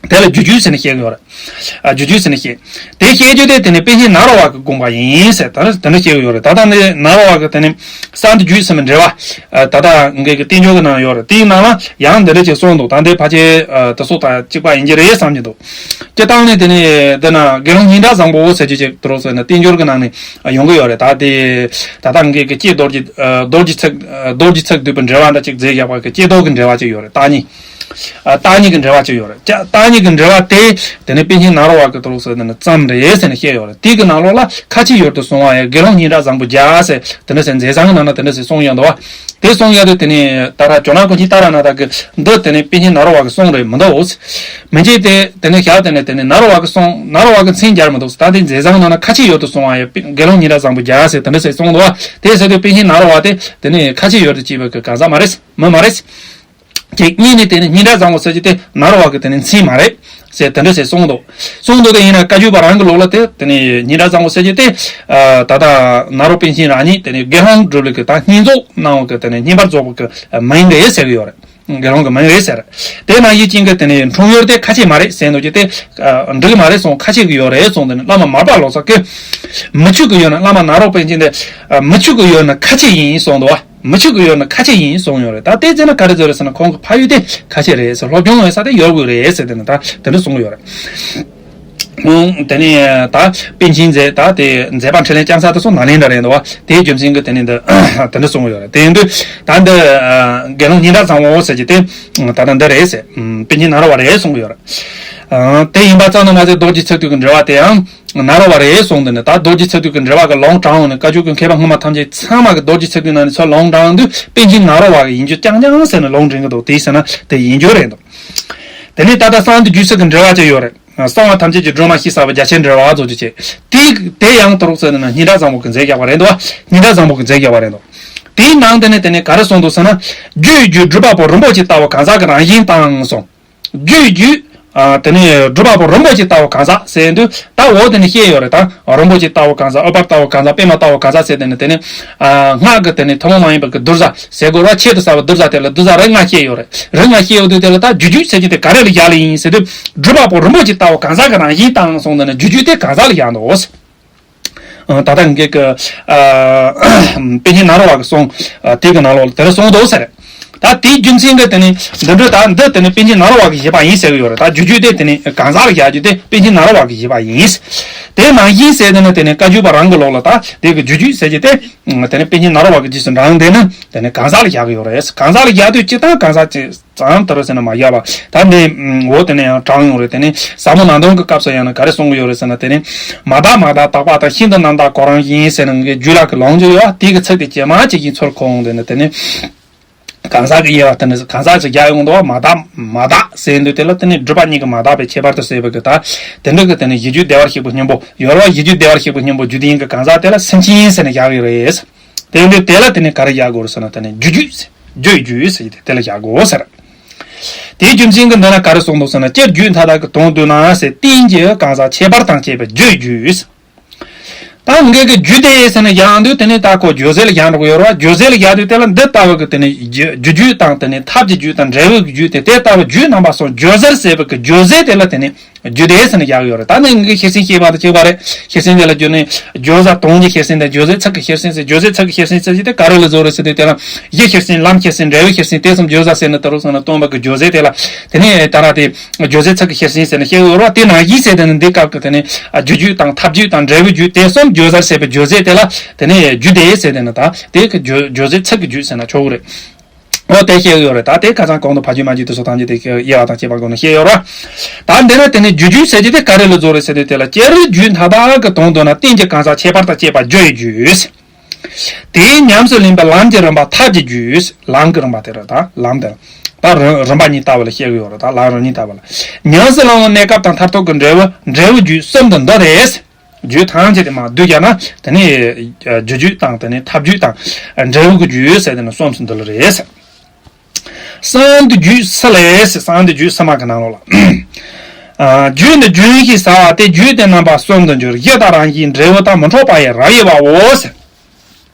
དེ་ལ་རྒྱུ་རྒྱུད་ཟེར་ནས་བཤད་ཀྱི་ཡོད་རེད། ཨ། རྒྱུ་རྒྱུད་ཟེར་ནས་བཤད། དེ་བཤད་རྒྱུ་དེ་དེ་ནི་པཎ་ཆེན་ནཱ་རོ་པ་གི་དགོངས་པ་ཡིན་ཟེར་ད་ནི་དེ་འདྲ་བཤད་ཀྱི་ཡོད་རེད། ད་ལྟ་ནི་ནཱ་རོ་པ་གི་དེ་ནི་གསང་འདུས་རྒྱུད་ཟེར་མི་འགྲེལ་པ། ཨ། ད་ལྟ་ངེད་ཀྱི་བསྟན་འགྱུར་གྱི་ནང་ཡོད་རེད། དེའི་ནང་ལ་ཡང་འདི་འདྲ་ཅིག་གསུངས་འདུག་ད་འདི་ཕལ་ཆེར་ཨ། དེ་ཚོ་དང་གཅིག་པ་ཡིན་གྱི་རེད་བསམ་གྱི་འདུག་སྤྱིར་བཏང་ནི་དེ་ནི་འདི་ན་དགེ་སློང་སྙན་གྲགས་བཟང་པོ་ཟེར་རྒྱུ་ཅིག་དེ་རུ་ཟེར་ན་བསྟན་འགྱུར་གྱི་ནང་ནས་ཡོང་གི་ཡོད་རེད། ད་དེ་ད་ལྟ་ངེད་ཀྱི་ཀྱེ་རྡོ་རྗེ་ཨ། རྡོ་རྗེ་ཚིག་ཨ། རྡོ་རྗེ་ཚིག་བསྡུས་པའི་འགྲེལ་པ་འདྲ་ཅིག་མཛད་བཞག་པ་གི་ཀྱེ་རྡོ་གི་འགྲེལ་པ་ཅིག་ཡོད་རེད། ད་ནི། ཨ། བརྟག་གཉིས་ཀྱི་འགྲེལ་བ་ཅིག་ཡོད་རེད། བརྟག་གཉིས་ཀྱི་འགྲེལ་བ་དེ་དེ་ནི་པཎ་ཆེན་ནཱ་རོ་པ་གི་དུ་ལུགས་སུ་དེ་ནི་བརྩམས་རེད་ཟེར་ནས་བཤད་ཡོད་རེད། དེ་གི་ནང་ལོགས་ལ་ཁ་ཆེ་ཡུལ་དུ་སོང་བ་ཡི་དགེ་སློང་སྙན་གྲགས་བཟང་པོ་བརྒྱ་ཟེར་དེ་འདྲ་ཟེར། མཛད་བཟང་ནང་ན་དེ་འདྲ་ཟེར་གསུངས་ཡོད་འདུག་བ། དེ་གསུངས་ཡོད་དུས་དེ་ནི་ད་ལྟ་ཇོ་ནང་ཀུན་མཁྱེན་ཏཱ་ར་ནཱ་ཐ་གི་འདི་དེ་ནི་པཎ་ཆེན་ནཱ་རོ་པ་གི་གསུང་རེད་མི་འདུག་མི་བྱེད་དེ། དེ་ནི་ཞག་དེ་ནི་དེ་ནི་ནཱ་རོ་པ་གི་གསུང་ནཱ་རོ་པ་གི་མཚན་སྦྱར་མི་འདུག་ད་དེ་མཛད་བཟང་ནང་ན་ཁ་ཆེ་ཡུལ་དུ་སོང་བ་ཡི་དགེ་སློང་སྙན་གྲགས་བཟང་པོ་བརྒྱ་ཟེར་དེ་འདྲ་ཟེར་གསུངས་འདུག་བ། དེ་ཟེར་དུས་པཎ་ཆེན་ནཱ་རོ་པ་དེ་དེ་ནི་ཁ་ཆེ་ཡུལ་དུ་སྐྱེས་པ་གི་གང་ཟག་མ་རེད། མི་མ་རེད། གཅིག་གཉིས་ནི་དེ་ནི་སྙན་གྲགས་བཟང་པོ་ཟེར་རྒྱུ་དེ་ནཱ་རོ་པ་གི་དེ་ནི་མཚན་མ་རེད་ཟེར་དེ་འདྲ་ཟེར་གསུངས་འདུག་གསུངས་འདུག་དེ་ཡིན་ན་བཀའ་བརྒྱུད་པ་རང་གི་ལུགས་ལ་དེ་དེ་ནི་སྙན་གྲགས་བཟང་པོ་ཟེར་རྒྱུ་དེ། ཨ། ད་ལྟ་ནཱ་རོ་པཎ་ཆེན་རང་ཉིད་དེ་ནི་དགེ་སློང་སྒྲུབ་ལུགས་ཀྱི་ད་བསྙེན་རྫོགས་གནང་བ་གི་དེ་ནི་བསྙེན་པར་རྫོགས་པ་གི་མིང་རེད་ཟེར་གི་ཡོད་རེད། དགེ་སློང་གི་མིང་རེད་ཟེར། དེ་ནང་བཞིན་ཅན་གྱི་དེ་ནི་འཁྲུངས་ཡུལ་དེ་ཁ་ཆེ་མ་རེད་ཟེར་འདུག་རྒྱུ་དེ། ཨ། འགྲིག་གི་མ་རེད་གསུངས། ཁ་ཆེ་གི་ཡོད་རེད་གསུངས། དེ་ནི་བླ་མ་མར་པ་ལོ་ཙཱ་གིས་མི་ཆོས་ཀྱི་ཡུལ་ན་བླ་མ་ནཱ་རོ་པཎ་ཆེན་དེ་མི་ཆོས་ཀྱི་ཡུལ་ན་ཁ་ཆེ་ཡིན་གསུངས་འདུག་བ། མི་ཆོས་ཀྱི་ཡུལ་ན་ཁ་ཆེ་ཡིན་གསུངས་ཡོད་རེད། ད་དེ་བྱས་ན་ག་རེ་བཟོ་རེད་ཟེར་ན་ཁོང་གི་ཕ་ཡུལ་དེ་ཁ་ཆེ་རེད་ཟེར། སློབ་སྦྱོང་འོས་ས་དེ་ཡོད་དགོས་རེད་ཟེར། དེ་ནི་ད་དེ་འདྲ་གསུངས་ཡོད་རེད། ཨང་། དེ་ནི་ད་པཎ་ཆེན་མཛད་ད་དེ་མཛད་པ་འཕྲིན་ལས་བསྐྱངས་ས་དེ་ཚོ་ནཱ་ལེནྡྲ་རེད་འདུག་བ། དེའི་རྒྱུ་མཚན་གྱིས་དེ་ནི་འདི་དེ་འདྲ་གསུངས་ཡོད་རེད། དེ་ཡིན་དུས་ད་འདི་དགེ་སློང་སྙན་གྲགས་བཟང་པོ་ཟེར་གྱི་དེ་ད་ལྟ་འདི་རེད་ཟེར། པཎ་ཆེན་ནཱ་རོ་པ་རེད་གསུངས་ཡོད་རེད། ཨང་། དེ་ཡིན་པ་ཙམ་དུ་མ་ཟད་རྡོ་རྗེ་ཚིག་བསྡུས་ཀྱི་འགྲེལ་བ་དེའང་ནཱ་རོ་པ་རེད་གསུངས། དེ་ནི་ད་རྡོ་རྗེ་ཚིག་བསྡུས་ཀྱི་འགྲེལ་བ་གི་ལུང་དྲངས་ནས་བཀའ་བརྒྱུད་ཀྱི་མཁས་པ་སྔོན་མ་ཐམས་ཅད་ཚང་མ་གི་རྡོ་རྗེ་ཚིག་བསྡུས་ནང་ནས་ཚུར་ལུང་དྲངས་དུས་པཎ་ཆེན་ནཱ་རོ་པ་གི་ཡིན་རྒྱུ་རྐྱང་རྐྱང་ཟེར་ནས་ལུང་འདྲེན་གྱི་འདུག་དེ་ཟེར་ན་དེ་ཡིན་རྒྱུ་རེད་འདུག་དེ་ནས་ད་ལྟ་གསང་འདུས་རྒྱུད་ཚིག་གི་འགྲེལ་བ་ཅིག་ཡོད་རེད། གསང་བ་ཐམས་ཅད་ཀྱི་སྒྲོན་མ་ཞེས་བྱ་བའི་རྒྱ་ཆེར་འགྲེལ་བ་རྫོགས་རྒྱུ་བྱས། དེ་དེ་ཡང་དུ་རུག་ཟེར་ནས་སྙན་གྲགས་བཟང་པོ་གི་མཛད་རྒྱག་པ་རེད་འདུག་སྙན་གྲགས་བཟང་པོ་གི་མཛད་རྒྱག་པ་རེད་འདུག་དེའི་ནང་དེ་ནས་དེ་ནས་ག་རེ་གསུངས་འདུག་ཟེར་ན། རྒྱུད་བརྒྱུད་སྒྲུབ་པ་པོ་རིན་པོ་ཆེ་ལྟ་བུ་གང་ཟག་གི་རང་བཞིན་དང་གསུངས། རྒྱུད་བརྒྱུད། ཨ། དེ་ནས་སྒྲུབ་པ་པོ་རིན་པོ་ཆེ་ལྟ་བུ་གང་ཟག་ཟེར་དུས་ད་འོ་དེ་ནས་བཤད་ཡོད་རེད། ད་རིན་པོ་ཆེ་ལྟ་བུ་གང་ཟག་ཨུཏྤལ་ལྟ་བུ་གང་ཟག་པདྨ་ལྟ་བུ་གང་ཟག་ཟེར་དེ་ནས་དེ་ནས། ཨ། སྔགས་ཀྱི་དེ་ནས་ཐུན་མོང་མ་ཡིན་པ་གི་བསྡུར་ས་ཟེར་དགོས་རེད་བ། ཆེད་དུ་གསལ་བའི་བསྡུར་ས་དེ་ལ་བསྡུར་ས་རིགས་ལྔ་བཤད་ཡོད་རེད། རིགས་ལྔ་བཤད་ཡོད་དུས་དེ་ལ་ད་རྒྱུད་བརྒྱུད་ཟེར་རྒྱུ་དེ་ག་རེ་ལ་བཞག་ལེ་ཡིན་ཟེར་དུས་སྒྲུབ་པ་པོ་རིན་པོ་ཆེ་ལྟ་བུ་གང་ཟག་གི་རང་བཞིན་དང་གསུངས། དེ་ནས་རྒྱུད་བརྒྱུད་དེ་གང་ཟག་ལ་བཞག་འདུག་ཨ། ད་ལྟ་ངེད་ཀྱི། ཨ། པཎ་ཆེན་ནཱ་རོ་པ་གི་གསུང་། ཨ། དེ་གི་ནང་ལོགས་ལ་དེ་འདྲ་གསུངས་འདུག་ཟེར། ད་དེའི་རྒྱུ་མཚན་གྱིས་དེ་ནི་འདི་འདྲ་ད་འདི་དེ་ནི་པཎ་ཆེན་ནཱ་རོ་པ་གི་བཞེད་པ་ཡིན་ཟེར་གི་ཡོད་རེད། ད་རྒྱུད་བརྒྱུད་དེ་དེ་ནི་གང་ཟག་ལ་བཞག་རྒྱུ་དེ་པཎ་ཆེན་ནཱ་རོ་པ་གི་བཞེད་པ་ཡིན། དེ་ནང་བཞིན་ཟེར་དེ་ནི་དེ་ནི་བཀའ་བརྒྱུད་པ་རང་གི་ལུགས་ལ་ད་དེ་གི་རྒྱུད་བརྒྱུད་ཟེར་རྒྱུ་དེ་དེ་ནི་པཎ་ཆེན་ནཱ་རོ་པ་གི་རྗེས་སུ་འབྲངས་དེ་ནི་དེ་ནི་གང་ཟག་ལ་བཞག་གི་ཡོད་རེད། གང་ཟག་ལ་བཞག་དུས་སྤྱིར་བཏང་གང་ཟག་ཅིག་ཙམ་དུ་རུ་ཟེར་ན་མ་བཞག་པ། ད་འདི་འོ་དེ་ནས་ཡང་དྲངས་ཡོང་རེད། དེ་ནས་ཟབ་མོ་ནང་དོན་གྱི་སྐབས་སུ་ཡང་ན་ག་རེ་གསུང་གི་ཡོད་རེད་ཟེར་ན། དེ་ནས་མ་དག་མ་དག་དག་པ་དང་ཤིན་ཏུ་རྣམ་དག་གོ་རིམ་བཞིན་ཟེར་ན་ངའི་རྒྱུད་ལ་གི་ལུང་ཅིག་ཡོད། དེ་གི་ཚིག་དེ་ཇེ་མང་ཇེ་ཞན་ཚུར་འཁོར་འོང་། དེ་ནས་དེ་ནས་གང་ཟག་གི་དབྱེ་བ་དེ་ནས་གང་ཟག་ཅིག་རྒྱག་ཡོང་དུས་མ་དག་མ་དག་ཟེར་འདུག་དེ་ལ་དེ་ནས་སྒྲུབ་པ་གཉིས་ཀྱི་མ་དག་པའི་ཁྱད་པར་དུ་ཟེར་བ་གི་ད་དེ་འདྲ་གི་དེ་ནས་གཞི་རྒྱུད་བདེ་བར་གཤེགས་པའི་སྙིང་པོ་ཡོད་རེད་བ། གཞི་རྒྱུད་བདེ་བར་གཤེགས་པའི་སྙིང་པོ་རྒྱུད་དེ་ཡིན་གྱི་གང་ཟག་དེ་ལ་སེམས་ཅན་ཟེར་ནས་བཞག་གི་རེད། དེ་འདྲ་དེ་ལ་དེ་ནས་ག་རེ་བཞག་དགོས་རེད་ཟེར་ན། དེ་ནས་རྒྱུད་བརྒྱུད་ཟེར། རྒྱུད་བརྒྱུད་ཟེར་གྱི་དེ་ལ་བཞག་དགོས་ཟེར། དེའི་རྒྱུ་མཚན་གྱིས་འདི་ན་ག་རེ་གསུངས་འདུག་ཟེར་ན། སྤྱིར་རྒྱུད་མཐའ་དག་གི་དོན་བསྡུ་ན་ཟེར། རྟེན་གྱི་གང་ཟག་ཁྱད་པར་དང་བཅས་པའི་རྒྱུད་བརྒྱུད། ད་ངེད་ཀྱི་རྒྱུད་སྡེ་ཟེར་ནས་བཞག་དུས་དེ་ནས་ད་ཁོ་བརྗོད་ཟེར་ལ་བཞག་འགྲོ་གི་ཡོད་རེད་བ། བརྗོད་ཟེར་ལ་བཞག་དུས་དེ་ལ་འདི་ལྟ་བུ་གི་དེ་ནས་རྒྱུ་རྒྱུད་དང་དེ་ནས་ཐབས་ཀྱི་རྒྱུད་དང་འབྲས་བུ་གི་རྒྱུད་དེ་དེ་ལྟ་བུ་རྒྱུད་རྣམ་པ་གསུམ་བརྗོད་ཟེར་ཟེར་བ་གི་བརྗོད་ཟེར་དེ་ལ་དེ་ནས་རྒྱུད་སྡེ་ཟེར་ནས་བཞག་གི་ཡོད་རེད། ད་ནི་ངེད་ཀྱི་ཤེར་ཕྱིན་བཤད་པ་དང་གཅིག་པ་རེད། ཤེར་ཕྱིན་དེ་ལ་བརྗོད་ནས་བརྗོད་བྱ་དོན་གྱི་ཤེར་ཕྱིན་དང་བརྗོད་བྱེད་ཚིག་གི་ཤེར་ཕྱིན་ཟེར། བརྗོད་བྱེད་ཚིག་གི་ཤེར་ཕྱིན་ཟེར་གྱི་དེ་ག་རེ་ལ་བཟོ་རེད་ཟེར་དུས་དེ་ལ་གཞི་ཤེར་ཕྱིན་ལམ་ཤེར་ཕྱིན་འབྲས་བུ་ཤེར་ཕྱིན་དེ་གསུམ་བརྗོད་བྱ་ཟེར་ནས་དུ་རུ་སོང་ན་སྟོན་པ་གི་བརྗོད་ཟེར་དེ་ལ་དེ་ནས་ད་ར་དེ། བརྗོད་བྱེད་ཚིག་གི་ཤེར་ཕྱིན་ཟེར་ནས་བཤད་ཡོད་རེད་བ། དེ་ནང་བཞིན་ཟེར་དེ་ནི་འདི་སྐབས་ཀྱི་དེ་ནི་རྒྱུ་རྒྱུད་དང་ཐབས་རྒྱུད་དང་འབྲས་བུ་རྒྱུད་དེ་གསུམ་བརྗོད་ཟེར་བའི་བརྗོད་ཟེར་དེ་ལ་དེ་ནི་རྒྱུད་སྡེ་ཟེར་དེ་ནི་ད་དེ་གི་བརྗོད་བརྗོད་བྱེད་ཚིག་གི་རྒྱུད་ཟེར་ན་ཆོག་གི་རེད། འོ་དེ་བཤད་ཡོད་རེད། ད་དེ་ཁ་སང་གོང་དུ་ཕ་རྒྱུད་མ་རྒྱུད་དེ་ཚོ་ཐམས་ཅད་དེ་དབྱེ་བ་དང་དབྱེ་བ་སྒོ་ནས་བཤད་ཡོད་རེད། ད་འདི་ནི་དེ་ནི་རྒྱུ་རྒྱུད་ཟེར་རྒྱུ་དེ་ག་རེ་ལ་བཟོ་རེད་ཟེར་དུས་དེ་ལ་སྤྱིར་རྒྱུད་མཐའ་དག་གི་དོན་བསྡུ་ན་རྟེན་གྱི་གང་ཟག་ཁྱད་པར་དང་བཅས་པ་བརྗོད་པའི་རྒྱུད། དེའི་ཉམས་སུ་ལེན་པའི་ལམ་གྱི་རིམ་པ་ཐབས་ཀྱི་རྒྱུད། ལམ་གྱི་རིམ་པ་དེ་རེད། ད་ལམ་དེ་ད་རིམ་རིམ་པ་གཉིས་ལྟ་བུ་ལ་བཤད་ཀྱི་ཡོད་རེད། ད་ལམ་རིམ་གཉིས་ལྟ་བུ་ལ། ཉམས་སུ་བླང་བའི་གནས་སྐབས་དང་མཐར་ཐུག་གི་འབྲས་བུ་འབྲས་བུ་རྒྱུད་གསུམ་དུ་འདུ་སྟེ། རྒྱུད་ཐམས་ཅད་དེ་མར་བསྡུས་བརྒྱབ་ན་དེ་ནི་རྒྱུ་རྒྱུད་དང་དེ་ནི་ཐབས་རྒྱུད་དང་འབྲས་བུ་གི་རྒྱུད་ཟེར་དེ་ནི་གསུམ་དུ་འདུ་ལ་རེད། གསང་འདུས་རྒྱུད་ཕྱི་ལས་ཟེར། གསང་འདུས་རྒྱུད་ཕྱི་མ་གི་ནང་ལོགས་ལ། ཨ། རྒྱུད་ནི་རྒྱུན་ཞེས་བྱ་བ་སྟེ། རྒྱུད་དེ་རྣམ་པ་གསུམ་དུ་འགྱུར། གཞི་དང་རང་བཞིན་འབྲས་བུ་དང་། མི་འཕྲོགས་པ་ཡི་རབ་དབྱེ་བའོ་ཟེར།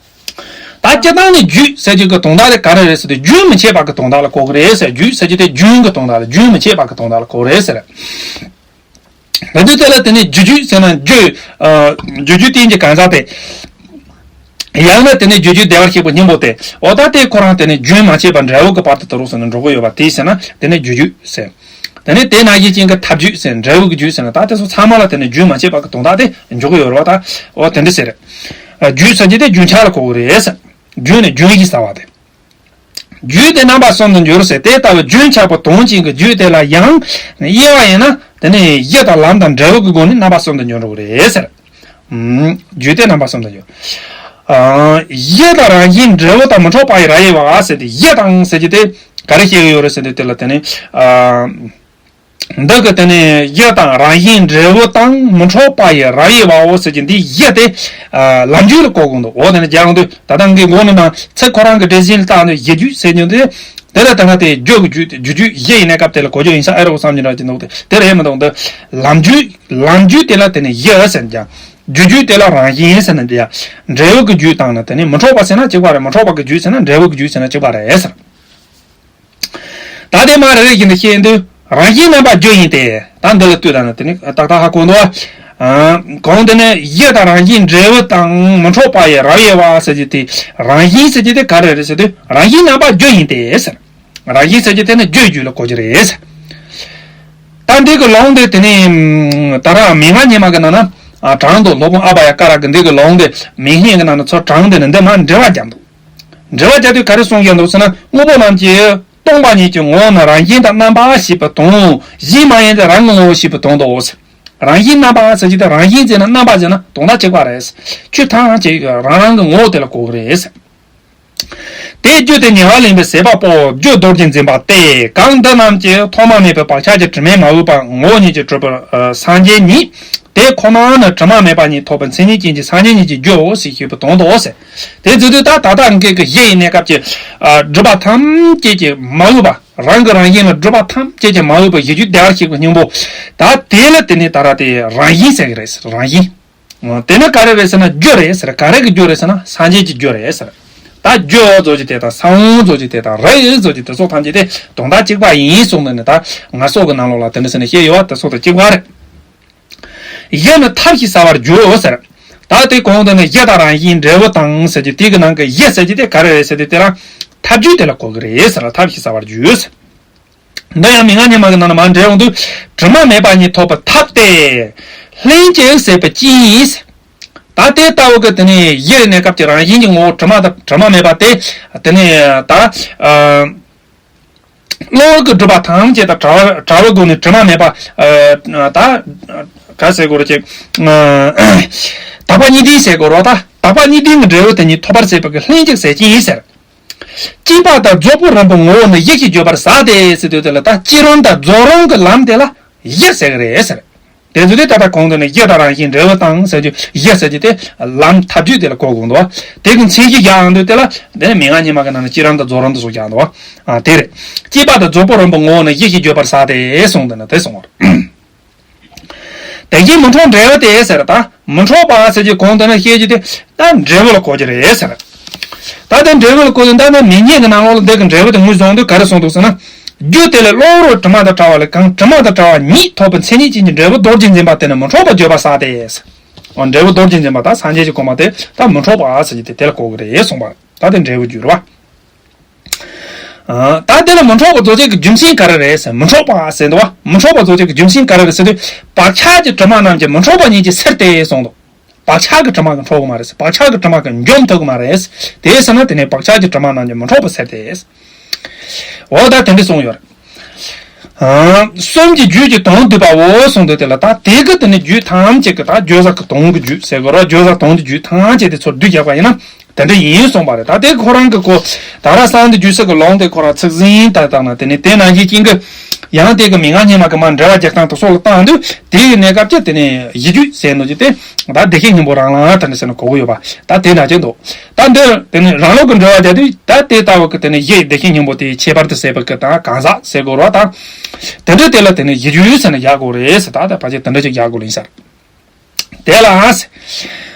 ད་སྤྱིར་བཏང་ནི་རྒྱུད་ཟེར་རྒྱུ་གི་དོན་དག་དེ་ག་རེ་རེད་ཟེར་དུས་རྒྱུན་མི་འཆད་པ་གི་དོན་དག་ལ་གོ་གི་རེད་ཟེར། རྒྱུད་ཟེར་རྒྱུ་དེ་རྒྱུན་གི་དོན་དག་ལ་རྒྱུན་མི་འཆད་པ་གི་དོན་དག་ལ་གོ་གི་རེད་ཟེར། ད་དུས་དེ་ལ་དེ་ནི་རྒྱུ་རྒྱུད་ཟེར་ན་རྒྱུ། ཨ། རྒྱུ་རྒྱུད་རྟེན་གྱི་གང་ཟག་དེ། ཡང་ན་དེ་ནི་རྒྱུ་རྒྱུད་བདེ་བར་གཤེགས་པའི་སྙིང་པོ་དེ། འོ་ད་དེ་ཁོ་རང་དེ་ནི་རྒྱུན་མ་ཆད་པར་འབྲས་བུ་གི་བར་དུ་དུ་རུ་སོང་ནས་འགྲོ་གི་ཡོད་པ་དེ་ཟེར་ན་དེ་ནི་རྒྱུ་རྒྱུད་ཟེར། དེ་ནི་དེ་ནང་བཞིན་ཅན་གྱི་ཐབས་རྒྱུད་ཟེར། འབྲས་བུ་གི་རྒྱུད་ཟེར་ན་ད་དེ་ཚོ་ཚང་མ་ལ་དེ་ནི་རྒྱུན་མ་ཆད་པ་གི་དོན་དག་དེ་འཇོག་གི་ཡོད་རེད་བ། ད་འོ་དེ་འདྲ་ཟེར། རྒྱུད་ཟེར་རྒྱུ་དེ་རྒྱུན་ཆགས་ལ་གོ་གི་རེད་ཟེར། རྒྱུན་ནི་རྒྱུན་ཞེས་བྱ་བ་དེ། རྒྱུད་དེ་རྣམ་པ་གསུམ་དུ་འགྱུར་ཟེར། དེ་ལྟ་བུའི་རྒྱུན་ཆགས་པ་དོན་ཅན་གྱི་རྒྱུད་དེ་ལ་ཡང་དབྱེ་བ་ཡིན་ན། དེ་ནི་གཞི་དང་ལམ་དང་འབྲས་བུ་གི་སྒོ་ནས་རྣམ་པ་གསུམ་དུ་འགྱུར་རོགས་རེད་ཟེར། ཨུམ། རྒྱུད་དེ་རྣམ་པ་གསུམ་དུ་འགྱུར། ཨ། གཞི་དང་རང་བཞིན་འབྲས་བུ་དང་མི་འཕྲོག་པ་ཡི་རབ་དབྱེ་བ་ཟེར་ཏེ། གཞི་དང་ཟེར་རྒྱུ་དེ་ག་རེ་བཤད་ཀྱི་ཡོད་རེད་ཟེར་དུས། དེ་ལ་དེ་ནི། ཨ། འདི་གི་དེ་ནི་གཞི་དང་རང་བཞིན་འབྲས་བུ་དང་མི་འཕྲོག་པ་ཡི་རབ་དབྱེ་བའོ་ཟེར་གྱི། འདི་གཞི་དེ། ཨ། ལམ་རྒྱུད་ལ་གོ་དགོས་འདུག་འོ་དེ་ནི་རྒྱག་འདུག་ད་ལྟ་ངའི་མགོ་ནས་ནང་ཚིག་ཁོ་རང་གི་འགྲེལ་བཤད་ལ་བལྟས་ནས་གཞི་རྒྱུད་ཟེར་རྒྱུ་དེ། དེ་ལ་ད་ང་དེ་རྒྱུ་གི་རྒྱུད་དེ། རྒྱུ་རྒྱུད་གཞི་ཡི་གནས་སྐབས་དེ་ལ་གོ་རྒྱུ་ཡིན་ས་ཨེ་རེད་བསམ་གྱི་འདྲ་ཅིག་འདུག་དེ་དེ་རེད་མི་འདུག་འདི་ལམ་རྒྱུད། ལམ་རྒྱུད་དེ་ལ་དེ་ནི་གཞི་ཟེར་ཀྱང་། རྒྱུ་རྒྱུད་དེ་ལ་རང་བཞིན་ཟེར་ན་འདི་ཡ། འབྲས་བུ་གི་རྒྱུད་དང་ནི་དེ་ནི་མི་འཕྲོག་པ་ཟེར་ན་གཅིག་པ་རེད། མི་འཕྲོག་པ་གི་རྒྱུད་ཟེར་ན་འབྲས་བུ་གི་རྒྱུད་ཟེར་ན་གཅིག་པ་རེད་ཟེར། ད་དེ་མ་རེ་རེ་བཞིན་དུ་བཤད་དུས། རང་བཞིན་རྣམ་པ་རྒྱུ་ཡིན་ཏེ། ད་འདི་ལ་ལྟོས་དང་ན་དེ་ནི་ཏག་ཏག་ཧ་གོ་འདུག་ཨ། གང་དེ་ནི་གཞི་དང་རང་བཞིན་འབྲས་བུ་དང་མི་འཕྲོག་པ་ཡི་རབ་དབྱེ་བ་ཟེར་རྒྱུ་དེ། རང་བཞིན་ཟེར་རྒྱུ་དེ་ག་རེ་རེད་ཟེར་དུས། རང་བཞིན་རྣམ་པ་རྒྱུ་ཡིན་ཏེ་ཟེར། རང་བཞིན་ཟེར་རྒྱུ་དེ་ནི་རྒྱུ་རྒྱུད་ལ་གོ་རྒྱུ་རེད་ཟེར། ད་འདི་གི་ལུང་དེ་དེ་ནི་ད་ར་མན་ངག་སྙེ་མ་གི་ནང་ན། ཨ། དྲངས་འདུག་སློབ་དཔོན་ཨ་བྷ་ཡ་ཀ་ར་གི་འདི་གི་ལུང་དེ་མན་སྙེ་གི་ནང་ན་ཚུར་དྲངས་ཏེ་ནི་འདི་མར་འགྲེལ་བ་བརྒྱབ་འདུག་འགྲེལ་བ་བརྒྱབ་དུས་ག་རེ་གསུངས་ཀྱང་འདུག་ཟེར་ན། དངོས་པོ་རྣམས་ཀྱི་སྟོང་པ་ཉིད་ཀྱི་ངོ་བོ་ནི་རང་བཞིན་དང་རྣམ་པ་ཞེས་པ་དང་། གཞན་མ་ཡིན་ཏེ་རང་གི་ངོ་བོ་ཞེས་པ་དང་དོ། རང་བཞིན་རྣམ་པ་ཟེར་གྱི་དེ། རང་བཞིན་ཟེར་ན་རྣམ་པ་ཟེར་ན་དོན་དག་གཅིག་པ་རེད། ཆོས་ཐམས་ཅད་རང་རང་གི་ངོ་བོ་དེ་ལ་གོ་གི་རེད། དེའི་རྒྱུ་དེ་ཉེ་བར་ལེན་པའི་ཟད་པ་པོ། རྒྱུ་རྡོ་རྗེ་འཛིན་པ་སྟེ། གང་འདི་རྣམས་ཀྱི་ཐོག་མ་མེད་པའི་བག་ཆགས་ཀྱི་དྲི་མས་མ་འོས་པ་ངོ་བོ་ཉིད་ཀྱིས་གྲུབ་པའི་སངས་རྒྱས་ཉིད། དེ་ཁོ་ནའང་ནི་དྲི་མ་མེད་པ་ཉིད་ཐོབ་པའི་མཚན་ཉིད་ཅན་གྱི་སངས་རྒྱས་ཉིད་ཀྱི་རྒྱུའོ་ཞེས་ཞུས་པའི་དོན་ཏོ་ཟེར། དེ་ཟེར་དུས་ད་ད་ལྟ་འགལ་གྱི་གཞི་ཡི་གནས་སྐབས་ཀྱི། ཨ། སྒྲུབ་པ་ཐམས་ཅད་ཀྱིས་མ་འོས་པ། རང་གི་རང་བཞིན་ལ་སྒྲུབ་པ་ཐམས་ཅད་ཀྱིས་མ་འོས་པ་གཞི་རྒྱུད་བདེ་བར་གཤེགས་པའི་སྙིང་པོ། ད་དེ་ལ་དེ་ནི་ད་ར་དེ་རང་བཞིན་ཟེར་གྱི་རེད། རང་བཞིན། དེ་ནི་ག་རེ་རེད་ཟེར་ན་རྒྱུ་རེད་ཟེར། ག་རེ་གི་རྒྱུ་རེད་ཟེར་ན་སངས་རྒྱས་ཀྱི་རྒྱུ་རེད་ཟེར། ད་རྒྱུ་ཟེར་རྒྱུ་དེ་དང་ས་བོན་ཟེར་རྒྱུ་དེ་དང་རིགས་ཟེར་རྒྱུ་དེ་ཚོ་ཐམས་ཅད་དེ་དོན་དག་གཅིག་པ་ཡིན་གསུངས་ནས་ནི། ད་ངལ་གསོ་གི་ནང་ལོགས་ལ་དེ་འདྲ་ཟེར་ནས་བཤད་ཡོད་པ་དེ་ཚོ་དང་གཅིག་པ་རེད། གཞི་ནི་ཐབས་ཤེས་གསལ་བར་བརྗོད་ཟེར། ད་དེ་གོང་དུ་ནི་གཞི་དང་རང་བཞིན་འབྲས་བུ་དང་ཟེར་རྒྱུ་དེ་གི་ནང་གི་གཞི་ཟེར་རྒྱུ་དེ་ག་རེ་རེད་ཟེར་དུས། དེ་རང་ཐབས་རྒྱུད་དེ་ལ་གོ་གི་རེད་ཟེར། ཐབས་ཤེས་གསལ་བར་བརྗོད་ཟེར། འདི་ཡང་མན་ངག་སྙེ་མ་གི་ནང་ན་མར་འགྲེལ་ཡོང་དུས། དྲི་མ་མེད་པ་ཉིད་ཐོབ་པའི་ཐབས་ཏེ། ལྷན་ཅིག་ཟད་པའི་རྐྱེན་ཡིན། ད་དེ་ལྟ་བུ་གི་དེ་ནི་གཞི་ཡི་གནས་སྐབས་ཀྱི་རང་བཞིན་གྱི་ངོ་བོ་དྲི་མ་དང་དྲི་མ་མེད་པ་དེ། དེ་ནི་ད། ཨ། གློ་བུར་གྱི་སྒྲུབ་པ་ཐམས་ཅད་དང་བྲལ་བའི་སྒོ་ནས་དྲི་མ་མེད་པ། ཨ། ད་ག་ཟེར་དགོས་རེད་ཅེ། ཨ། དག་པ་གཉིས་ལྡན་ཟེར་དགོས་རེད། ད་དག་པ་གཉིས་ལྡན་གྱི་འབྲས་བུ་དེ་ཉིད་ཐོབ་པར་བྱེད་པའི་གི་ལྷན་ཅིག་ཟད་རྐྱེན་ཡིན་ཟེར། སྐྱེས་པ་དང་རྫོགས་པའི་རིམ་པའི་ངོ་བོ་ནི་གཞི་ཞེས་བརྗོད་པར་ཟད་དེ་ཟེར་དུས། དེ་ལ་ད་སྐྱེ་རང་དང་རྫོགས་རང་གི་ལམ་དེ་ལ་གཞི་ཟེར་གི་རེད་ཟེར། དེ་ཚོ་དེ་ད་ལྟ་གོང་དུ་ནས་གཞི་དང་རང་བཞིན་འབྲས་བུ་དང་ཟེར་རྒྱུ། གཞི་ཟེར་རྒྱུ་དེ་ལམ་ཐབས་རྒྱུད་དེ་ལ་གོ་དགོས་འདུག་དེ་གི་མཚན་གཞི་བཞག་ཡོང་དུས་དེ་ལ་དེ་ནི་མན་ངག་སྙེ་མ་གི་ནང་ནས་སྐྱེ་རང་དང་རྫོགས་རང་དུ་སོགས་བཞག་འདུག་ཨ། དེ་རེད། སྐྱེས་པ་དང་རྫོགས་པའི་རིམ་པའི་ངོ་བོ་ནི་གཞི་ཞེས་བརྗོད་པར་ཟད་དེ་གསུངས་དེ་ནི་དེ་གསུངས་པ་རེད། དེ་བཞིན་མི་འཕྲོག་འབྲས་བུ་སྟེ་ཟེར། ད་མི་འཕྲོག་པ་ཟེར་རྒྱུ་གོང་དུ་ན་བཤད་རྒྱུ་དེ་ད་འབྲས་བུ་ལ་གོ་རྒྱུ་རེད་ཟེར། ད་ལྟ་འབྲས་བུ་ལ་གོ་རྒྱུ། ད་ནི་མན་སྙེ་གི་ནང་ལོགས་ལ་འདི་གི་འབྲས་བུ་དེ་ངོས་བཟུང་དུས་ག་རེ་གསུངས་འདུག་ཟེར་ན། རྒྱུ་དེ་ལས་གློ་བུར་དྲི་མ་དང་བྲལ་བ་ལས་གང་དྲི་མ་དང་བྲལ་བ་ཉིད་ཐོབ་པའི་མཚན་ཉིད་ཅན་གྱི་འབྲས་བུ་རྡོ་རྗེ་འཛིན་པ་དེ་ནི་མི་འཕྲོག་པར་བརྗོད་པར་ཟད་དེ། འོ། འབྲས་བུ་རྡོ་རྗེ་འཛིན་པ་དང་སངས་རྒྱས་ཀྱི་གོ་འཕང་དེ་ད་མི་འཕྲོག་པ་ཟེར་རྒྱུ་དེ་དེ་ལ་གོ་གི་རེད་གསུངས་པ། ད་དེ་འབྲས་བུ་རྒྱུ་རེད་པ། ཨ། ད་དེ་ལ་མི་འཕྲོག་པ་རྫོགས་བྱེད་ཀྱི་རྒྱུ་མཚན་ག་རེ་རེད་ཟེར། མི་འཕྲོག་པ་ཟེར་འདུག་པ། མི་འཕྲོག་པ་རྫོགས་བྱེད་ཀྱི་རྒྱུ་མཚན་ག་རེ་རེད་ཟེར་དུས། བག་ཆགས་ཀྱི་དྲི་མ་རྣམས་ཀྱིས་མི་འཕྲོག་པ་ཉིད་ཀྱིས་སེལ་ཏེ་གསུངས་འདུག་བག་ཆགས་ཀྱི་དྲི་མ་གིས་འཕྲོག་གི་མ་རེད། བག་ཆགས་ཀྱི་དྲི་མ་གིས་འཇོམས་ཐུབ་ཀྱི་མ་རེད། དེས་ཟེར་ན་དེ་ནས་བག་ཆགས་ཀྱི་དྲི་མ་རྣམས་ཀྱིས་མི་འཕྲོག་པ་སེལ་ཏེ། འོ། ད་དེ་འདྲ་གསུངས་ཡོད་རེད། ཨ། གསུམ་གྱི་རྒྱུད་ཀྱི་དོན་བསྡུས་པའོ་གསུངས་དུས། དེ་ལ་ད་དེ་གི་དེ་ནི་རྒྱུད་ཐམས་ཅད་ཀྱི། ད་བརྗོད་བྱ་གི་དོན་གྱི་རྒྱུད་ཟེར་དགོས་རེད། བརྗོད་བྱ་དོན་གྱི་རྒྱུད་ཐམས་ཅད་དེ་ཚུར་བསྡུས་རྒྱག་པ་ཡིན་ན་དེ་འདྲ་ཡིན་གསུངས་པ་རེད། ད་དེ་ཁོ་རང་གི་གོ། ད་ར་གསང་འདུས་རྒྱུད་ཚིག་གི་ལུང་དེ་ཁོ་རང་ཚིག་ཟིན་ལྟར་བཏང་ན། དེ་ནི་དེ་ནང་བཞིན་ཅན་གྱི། ཡང་དེ་གི་མན་ངག་སྙེ་མ་གི་མར་འགྲེལ་བ་རྒྱག་སྟངས་དེ་སོགས་ལ་བལྟས་དུས། དེ་ཡི་གནས་སྐབས་ཀྱི་དེ་ནི་གཞི་རྒྱུད་ཟེར་ནོ་ཅི་དེ། ད་བདེ་གཤེགས་སྙིང་པོ་རང་ལ་དེ་འདྲ་ཟེར་ནས་གོ་གི་ཡོད་པ། ད་དེ་འདྲ་ཅིག་འདུག་ད་འདིར་དེ་ནི་རང་ལུགས་ཀྱི་འགྲེལ་བ་རྒྱག་དུས། ད་དེ་ལྟ་བུ་གི་དེ་ནི་གཞི་བདེ་གཤེགས་སྙིང་པོ་དེ་ཁྱད་པར་དུ་ཟད་པའི་གི་ད་གང་ཟག་ཟེར་དགོས་རེད་པ། ད་དེ་འདྲ་དེ་ལ་དེ་ནི་གཞི་རྒྱུད་ཟེར་ནས་བཞག་དགོས་རེད་ཟེར། ད་ད་ཕལ་ཆེར་དེ་འདྲ་ཅིག་བཞག་དགོས་ལ་ཡིན་ས་རེད། དེ་ལ་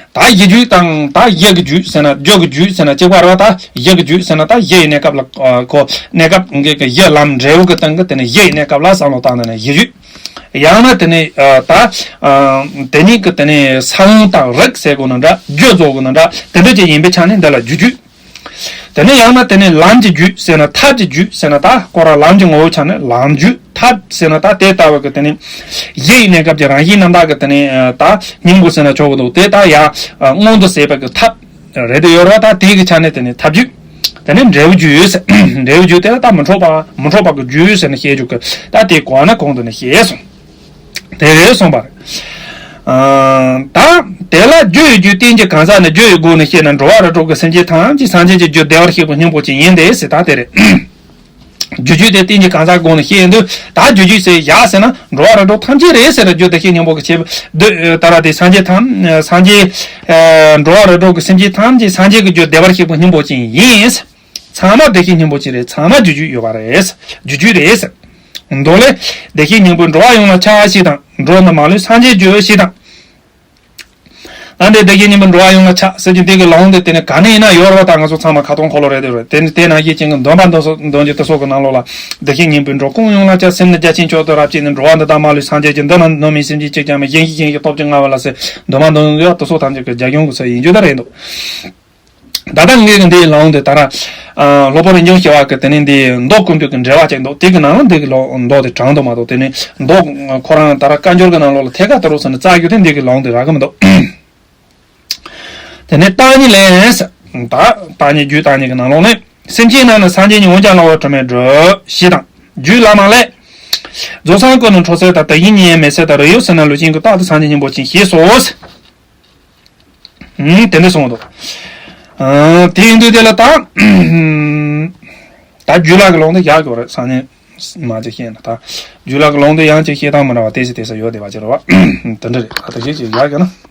ད་གཞི་རྒྱུད་དང་ད་གཞི་གི་རྒྱུད་ཟེར་ན། རྒྱུ་གི་རྒྱུད་ཟེར་ན་གཅིག་པ་རེད་པ། ད་གཞི་གི་རྒྱུད་ཟེར་ན་ད་གཞི་ཡི་གནས་སྐབས་ལ། ཨ། གོ། གནས་སྐབས་ཀྱི་གཞི་ལམ་འབྲས་བུ་གི་སྟེང་གི་དེ་ནི་གཞི་ཡི་གནས་སྐབས་ལ་བསམ་བློ་བཏང་ནས་ནི་གཞི་རྒྱུད། ཡང་ན་དེ་ནི། ཨ། ད། ཨ། དེ་ཉིད་ཀྱི་དེ་ནི་ས་བོན་དང་རིགས་ཟེར་དགོས་ན་འདྲ། རྒྱུ་བཟོ་དགོས་ན་འདྲ། དེ་འདྲ་ཅིག་ཡིན་པའི་ཆ་ནས་འདི་ལ་རྒྱུ་རྒྱུད། དེ་ནས་ཡང་ན་དེ་ནས་ལམ་གྱི་རྒྱུད་ཟེར་ན། ཐབས་ཀྱི་རྒྱུད་ཟེར་ན། ད་ཁོ་རང་ལམ་གྱི་ངོ་བོའི་ཆ་ནས་ལམ་རྒྱུད། ཐབས་ཟེར་ན་ད་དེ་ལྟ་བུ་གི་དེ་ནས་གཞི་ཡི་གནས་སྐབས་ཀྱི་རང་བཞིན་རྣམ་དག་གི་དེ་ནས་ད་སྙིང་པོ་ཟེར་ན་ཆོག་གི་འདུག་དེ་ད་ཡང་མངོན་དུ་བྱེད་པ་གི་ཐབས་རེད་དེ་ཡོད་རེད་པ། ད་དེ་གི་ཆ་ནས་དེ་ནས་ཐབས་རྒྱུད། དེ་ནས་འབྲས་བུ་རྒྱུ་ཟེར། འབྲས་བུ་རྒྱུ་དེ་ལ་ད་མི་འཕྲོག་པ་མི་འཕྲོག་པ་གི་རྒྱུ་ཟེར་ནས་བཤད་རྒྱུ་གི་ད་དེ་གོ་ན་གོང་དུ་ནས་བཤད་སོང་། དེ་རེད་གསུངས་པ་རེད། ཨ། ད་དེ་ལ་རྒྱུ་ཡི་རྒྱུ་རྟེན་གྱི་གང་ཟག་ནི་རྒྱུ་ཡི་སྒོ་ནས་བཤད་ན་འགྲོ་བ་རིགས་དྲུག་གི་སེམས་ཅན་ཐམས་ཅད་སངས་རྒྱས་ཀྱི་རྒྱུ་བདེ་བར་གཤེགས་པའི་སྙིང་པོ་ཅན་ཡིན་ཏེ་ཟེར་ད་དེ་རེད། རྒྱུ་རྒྱུ་དེ་རྟེན་གྱི་གང་ཟག་སྒོ་ནས་བཤད་ཡིན་དུས་ད་རྒྱུ་རྒྱུ་ཟེར་ཡག་ཟེར་ན་འགྲོ་བ་རིགས་དྲུག་ཐམས་ཅད་རེད་ཟེར་རྒྱུ་བདེ་གཤེགས་སྙིང་པོ་གི་ཆེད་དུ་ད་ར་དེ་སངས་རྒྱས་ཐམས་སངས་རྒྱས་འགྲོ་བ་རིགས་དྲུག་གི་སེམས་ཅན་ཐམས་ཅད་སངས་རྒྱས་ཀྱི་རྒྱུ་བདེ་བར་གཤེགས་པའི་སྙིང་པོ་ཅན་ཡིན། ཚང་མ་བདེ་གཤེགས་སྙིང་པོ་ཅན་རེད། ཚང་མ་རྒྱུ་རྒྱུ་ཡོད་པ་རེད། རྒྱུ་རྒྱུ་རེད། མདོ་ལས། བདེ་གཤེགས་སྙིང་པོས་འགྲོ་བ་ཡོངས་ལ་ཕྱག་བྱས་དང་། འགྲོ་ནི་མ་ལུས་སངས་རྒྱས་རྒྱུ་ཞེས་དང་། ད་འདི་བདེ་གཤེགས་སྙིང་པོས་འགྲོ་བ་ཡོངས་ལ་ཕྱག་ཟེར་གྱི་འདི་གི་ལུང་འདི་དེ་ནི་ག་ནས་ཡིན་ན་ཡོད་རེད་བ། ད་ང་ཚོ་ཚང་མ་ཁ་སྟོང་འཁོར་ལོ་རེད་དེ་རེད། དེ་ནི་དེ་ནང་བཞིན་ཅན་གྱི་འདོན་པ་འདོན་སོ་འདོན་རྒྱུ་དེ་སོགས་ཀྱི་ནང་ལོགས་ལ། བདེ་གཤེགས་སྙིང་པོས་འགྲོ་ཀུན་ཡོངས་ལ་ཕྱག་སེམས་ནི་རྒྱ་ཆེན་མཆོག་ཏུ་རབ་བསྐྱེད་ནས། འགྲོ་བ་འདི་དག་མ་ལུས་སངས་རྒྱས་ཀྱི། འདི་ན་སྣོམ་མིན་སེམས་ཅན་གཅིག་ཀྱང་མེད། གཞན་ཞིག་གཞན་ཞིག་སྟོབས་ཀྱིས་མངའ་བ་ལ་ཟེར་འདོན་པ་འདོན་ཡོད་དེ་སོགས་ཐམས་ཅད་ཀྱི་རྒྱ་གཞུང་གི་ཚུལ་ཡིན་རྒྱུ་ད་རེད་འདུག་ད་ལྟ་ངས་ཀྱི་འདིའི་ལུང་འདི་ད་ར། ཨ། སློབ་དཔོན་རིན་འབྱུང་ཞི་བ་གི་དེ་ནས་འདི་མདོ་ཀུན་བཏུས་ཀྱི་འགྲེལ་པ་ཅིག་འདུག་དེ་གི་ནང་ལ་འདི་གི་ལུང་མདོ་དེ་དྲངས་འདུག་མ་གཏོགས། དེ་ནས་མདོ་ཁོ་རང་ད་ར་བཀའ་འགྱུར་གི་ནང་ལོགས་ལ་ཐད་ཀར་དུ་རུ་ཟེར་ནས་བཙལ་རྒྱུ་དེ་འདི་གི་ལུང་འདི་རག་གི་མི་འདུག་དེ་ནས་བརྟག་གཉིས་ལས། ད་བརྟག་གཉིས་རྒྱུད་བརྟག་གཉིས་ཀྱི་ནང་ལོགས་ནས། སེམས་ཅན་རྣམས་ནི་སངས་རྒྱས་ཉིད། འོན་ཀྱང་བསླང་བའི་དྲི་མས་བསྒྲིབས་ཞེས་དང་། རྒྱུད་བླ་མ་ལས། རྫོགས་སངས་ཀུན་ནས་འཕྲོ་ཚད་དང་། དེ་བཞིན་ཉིད་ཡང་མེད་ཚད་དང་། རིགས་ཡོད་ཟིལ་གནོན་ལུས་ཅན་གྱིས། རྟག་ཏུ་སངས་རྒྱས་སྙིང་པོ་ཅན་ཞེས་སོ། ཨང་། དེ་འདྲ་གསུངས་འདུག་ཨང་། དེ་ཡིན་དུས་དེ་ལ་ད། ད་རྒྱུད་བླ་གི་ལུང་དེ་ཡག་གི་རེད། སང་ཉིན་མ་ཅིག་བཤད་ན་ད། རྒྱུད་བླ་གི་ལུང་དེ་ཡང་ཅིག་བཤད་སྟངས་མི་འདྲ་བ་དེ་སྲིད་དེ་སྲིད་ཡོད་བསྡད་པ་ཅིག་རེད་བ། དེ་འདྲ་རེད། ད་དེ་བཤད་ཅིག་ཡག་གི་ན།